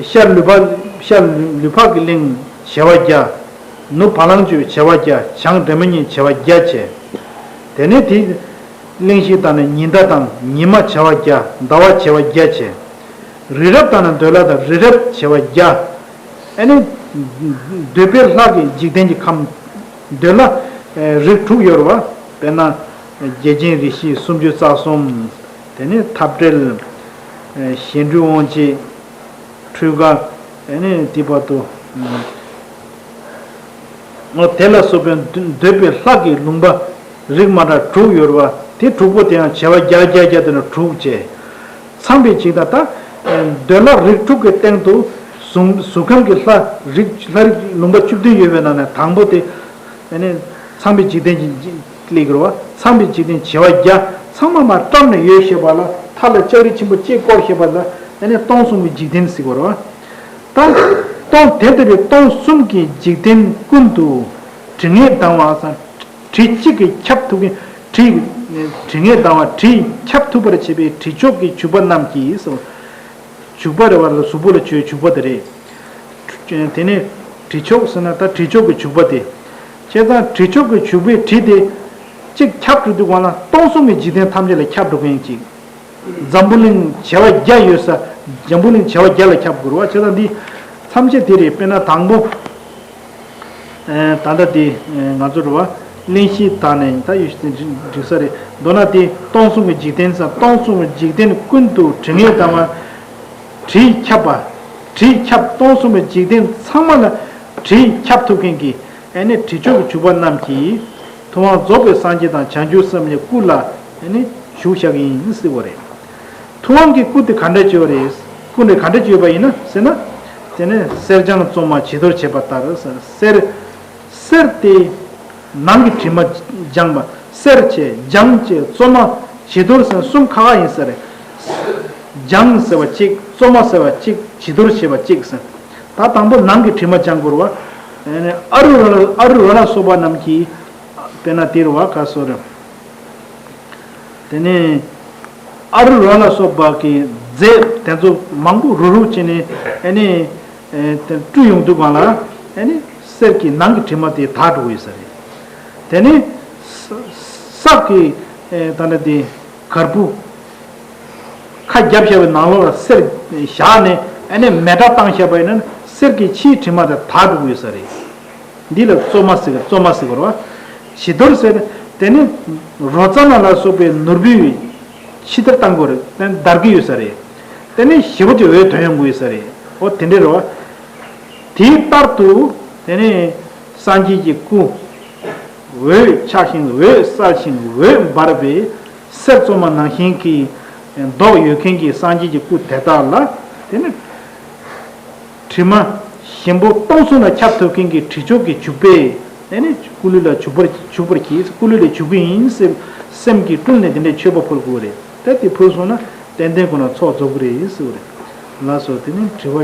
ཤར་ལུས་འཕགས། ཤར་ལུས་འཕགས་ཀྱི་གླིང་བྱེ་བ་བརྒྱ། ནུབ་བ་ལང་སྤྱོད་བྱེ་བ་བརྒྱ། བྱང་སྒྲོལ་མ་གཉིས་བྱེ་བ་བརྒྱ་བྱས། དེ་ནས་དེ་གླིང་བཞི་དག་ནི་ཉི་ཟླ་དང་། ཉི་མ་བྱེ་བ་བརྒྱ། ཟླ་བ་བྱེ་བ་བརྒྱ་བྱས། རི་རབ་དག་ནི་འདོད་ལྷ་དང་། རི་རབ་བྱེ་བ་བརྒྱ། ཨ་ནི་འདོད་པའི་ལྷ་གི་འཇིག་རྟེན་གྱི་ཁམས། འདོད་ལྷ་རིགས་དྲུག་ཡོད་རེད་བ། དཔེར་ན་རྒྱལ་ཆེན་རིགས་བཞི། སུམ་ཅུ་རྩ་གསུམ། དེ་ནས་འཐབ་བྲལ། གཞན་འཕྲུལ་དབང་བྱེད། འཕྲུལ་དགའ། ཨ་ནི་དེ་བར་དུ། འོ་དེ་ལ་སོགས་པའི་འདོད་པའི་ལྷ་གི་ལུང་པ་རིགས་མ་འདྲ་དྲུག་ཡོད་རེད་བ། དེ་དྲུག་པོ་དེ་ཡང་བྱེ་བ་བརྒྱ་བརྒྱ་བརྒྱ་དེ་ནས་དྲུག་བྱས། ཚངས་པའི་འཇིག་རྟེན་ད་འདོད་ལྷ་རིགས་དྲུག་གི་སྟེང་དུ་གཟུགས་གཟུགས་ཁམས་ཀྱི་ལྷ་རིགས་ལྷ་རིགས་ལུང་པ་བཅུ་བདུན་ཡོད་པའི་ནང་ནས་དང་པོ་དེ། ཨ་ནི་ཚངས་པའི་འཇིག་རྟེན་གྱི་སླེབས་ཀྱི་རེད་བ། ཚངས་པའི་འཇིག་རྟེན་བྱེ་བ་བརྒྱ་ཚང་མ་མར་བཀྲམ་ནས་ཡོད་ཞེས་པ་ལ། མཐའ་ལ་ལྕགས་རི་ཆེན་པོ་གཅིག་བསྐོར་ཞེས་པ་ལ་ཨ་ནི་སྟོང་གསུམ་གྱི་འཇིག་རྟེན་ཟེར་གྱི་རེད་བ། ད་སྟོང་དེ་ལྟ་བུའི་སྟོང་གསུམ་གྱི་འཇིག་རྟེན་ཀུན་ཏུ་དྲི་ངད་ལྡང་བ་ཟེར། དྲི་གཅིག་གིས་ཁྱབ་ཐུབ་མཁན། དྲི་དྲི་ངད་ལྡང་བ། དྲིས་ཁྱབ་ཐུབ་པར་བྱེད་པའི་དྲི་མཆོག་གི་བྱུག་པ་རྣམས་ཀྱིས་ཟེར། བྱུག་པ་རེད་བ་ལ། གཟུགས་པོ་ལ་བྱུག་བྱུག་པ་དེ་རེད། དེ་ནས་དྲི་མཆོག་ཟེར་ན་ད་དྲི་མཆོག་གི་བྱུག་པ་དེ། བྱས་ཙང་དྲི་མཆོག་གི་བྱུག་པའི་དྲི་དེ་གཅིག་ཁྱབ་འགྲོ་དུས་སྒང་ལ་སྟོང་གསུམ་གྱི་འཇིག་རྟེན་ཐམས་ཅད་ལ་ཁྱབ་འགྲོ་མཁན་ཅིག་འཛམ་བུ་གླིང་བྱེ་བ་བརྒྱ་ཡོད་ས། འཛམ་བུ་གླིང་བྱེ་བ་བརྒྱ་ལ་ཁྱབ་དགོས་རེད་བ། བྱས་ཙང་འདི་ཐམས་ཅད་དེ་རེད། དཔེར་ན་དང་པོ། ད་ལྟ་དེ་ང་ཚོ་རེད་བ། གླིང་བཞི་དག་ནི་ད་ཡོད་ཞིག་འགྲིག་ས་རེད། མདོར་ན་དེ་སྟོང་གསུམ་གྱི་འཇིག་རྟེན་ས། སྟོང་གསུམ་གྱི་འཇིག་རྟེན་ཀུན་ཏུ་དྲི་ངད་ལྡང་བ། དྲིས་ཁྱབ་པ། དྲིས་ཁྱབ། སྟོང་གསུམ་གྱི་འཇིག་རྟེན་ཚང་མ་ལ་དྲིས་ཁྱབ་ཐུབ་མཁན་གྱི་ཨ་ནི་དྲི་མཆོག་གི་བྱུག་པ་རྣམས་ཀྱིས། ཐུབ་དབང་རྫོགས་པའི་སངས་རྒྱས་དང་བྱང་ཆུབ་སེམས་དཔའི་སྐུ་ལ་ཨ་ནི་བཞུགས་བཞག་གི་ཡིན་ཟེར་བ་རེད། ཐུབ་དབང་གི་སྐུ་དེ་ག་འདྲ་བྱས་པ་རེད། སྐུ་དེ་ག་འདྲ་བྱས་པ་ཡིན་ན་ཟེར་ན། དེ་ནས་གསེར་སྦྱངས་བཙོ་མ་བྱི་དོར་བྱས་པ་ལྟར་ཟེར། གསེར་གསེར་དེ་ནང་གི་དྲི་མ་སྦྱངས་པ། གསེར་བྱས། སྦྱངས་བྱས། བཙོ་མ། བྱི་དོར་ཟེར་གསུམ་ཁ་ཁ་ཡིན་ས་རེད། སྦྱངས་ཟེར་བ་གཅིག་བཙོ་མ་ཟེར་བ་གཅིག་བྱི་དོར་བྱས་པ་གཅིག་ཟེར། ད་དང་པོ་ནང་གི་དྲི་མ་སྦྱང་དགོས་རེད་བ། ཨ་རུ་ར་ཨ་རུ་ར་ལ་སོགས་པ་རྣམས་ཀྱིས། དཔེར་ན་དེ་རེད་བ། ག་སོ་རེད། དེ་ནས་ཨ་རུ་ར་ལ་སོགས་པ་གི་རྫས་དེ་ཚོ་མང་པོ་རུག་རུག་བྱས་ནས་ཨ་ནི་དེ་བཀྲུས་ཡོང་དུས་སྒང་ལ་ཨ་ནི་གསེར་གྱི་ནང་གི་དྲི་མ་དེ་དག་འགྲོ་གི་ཡོད་ས་རེད། དེ་ནས་ས་ས་གི་ད་ལྟ་དེ་གར་བུ་ཁ་བརྒྱབ་བཞག་པའི་ནང་ལོགས་ལ་གསེར་བཞག་ནས་ཨ་ནི་མེ་སྲེག་བཏང་བཞག་པ་ཡིན་ན་གསེར་གྱི་ཕྱིའི་དྲི་མ་དེ་དག་འགྲོ་གི་ཡོད་ས་རེད། འདི་ལ་བཙོ་མ་ཟེར་གི། བཙོ་མ་ཟེར་གི་རེད་བ། བྱི་དོར་ཟེར། དེ་ནི་རོ་ཙ་ན་ལ་སོགས་པའི་ནོར་བུའི་ཕྱི་དར་བཏང་དགོས་རེད། དེ་ནི་བརྡར་གི་ཡོད་ས་རེད། དེ་ནི་ཞེ་པོ་ཅིག་འོད་ཐོན་ཡོང་གི་ཡོད་ས་རེད། འོ་དེ་འདྲ་རེད་བ། དེའི་ལྟར་དུ་དེ་ནི་སངས་རྒྱས་ཀྱི་སྐུ། འོད་ཆགས་ཤིང་འོད་གསལ་ཞིང་འོད་འབར་བའི་གསེར་བཙོ་མ་ནང་བཞིན་གྱི་མདོག་ཡོད་མཁན་གྱི་སངས་རྒྱས་ཀྱི་སྐུ་དེ་དག་ལ་དེ་ནི། དྲི་མ་ཞིམ་པོ་སྟོང་གསུམ་ལ་ཁྱབ་ཐུབ་མཁན་གྱི་དྲི་མཆོག་གི་བྱུག་པས་ཨ་ནི་སྐུ་ལུས་ལ་བྱུག་པར་བྱུག་པར་གྱིས། སྐུ་ལུས་ལ་བྱུག་གི་ཡིན་ཟེར་སེམས་ཀྱིས་སྤྲུལ་ནས་དེ་འདྲའི་མཆོད་པ་ཕུལ་དགོས་རེད། ད་དེ་ཕུལ་སོང་ན་ཏན་ཏན་ཁོ་ན་ཚོགས་རྫོགས་ཀྱི་རེད་ཟེར་བ་རེད། ལགས་སོ། དེ་ནི་དྲི་བ།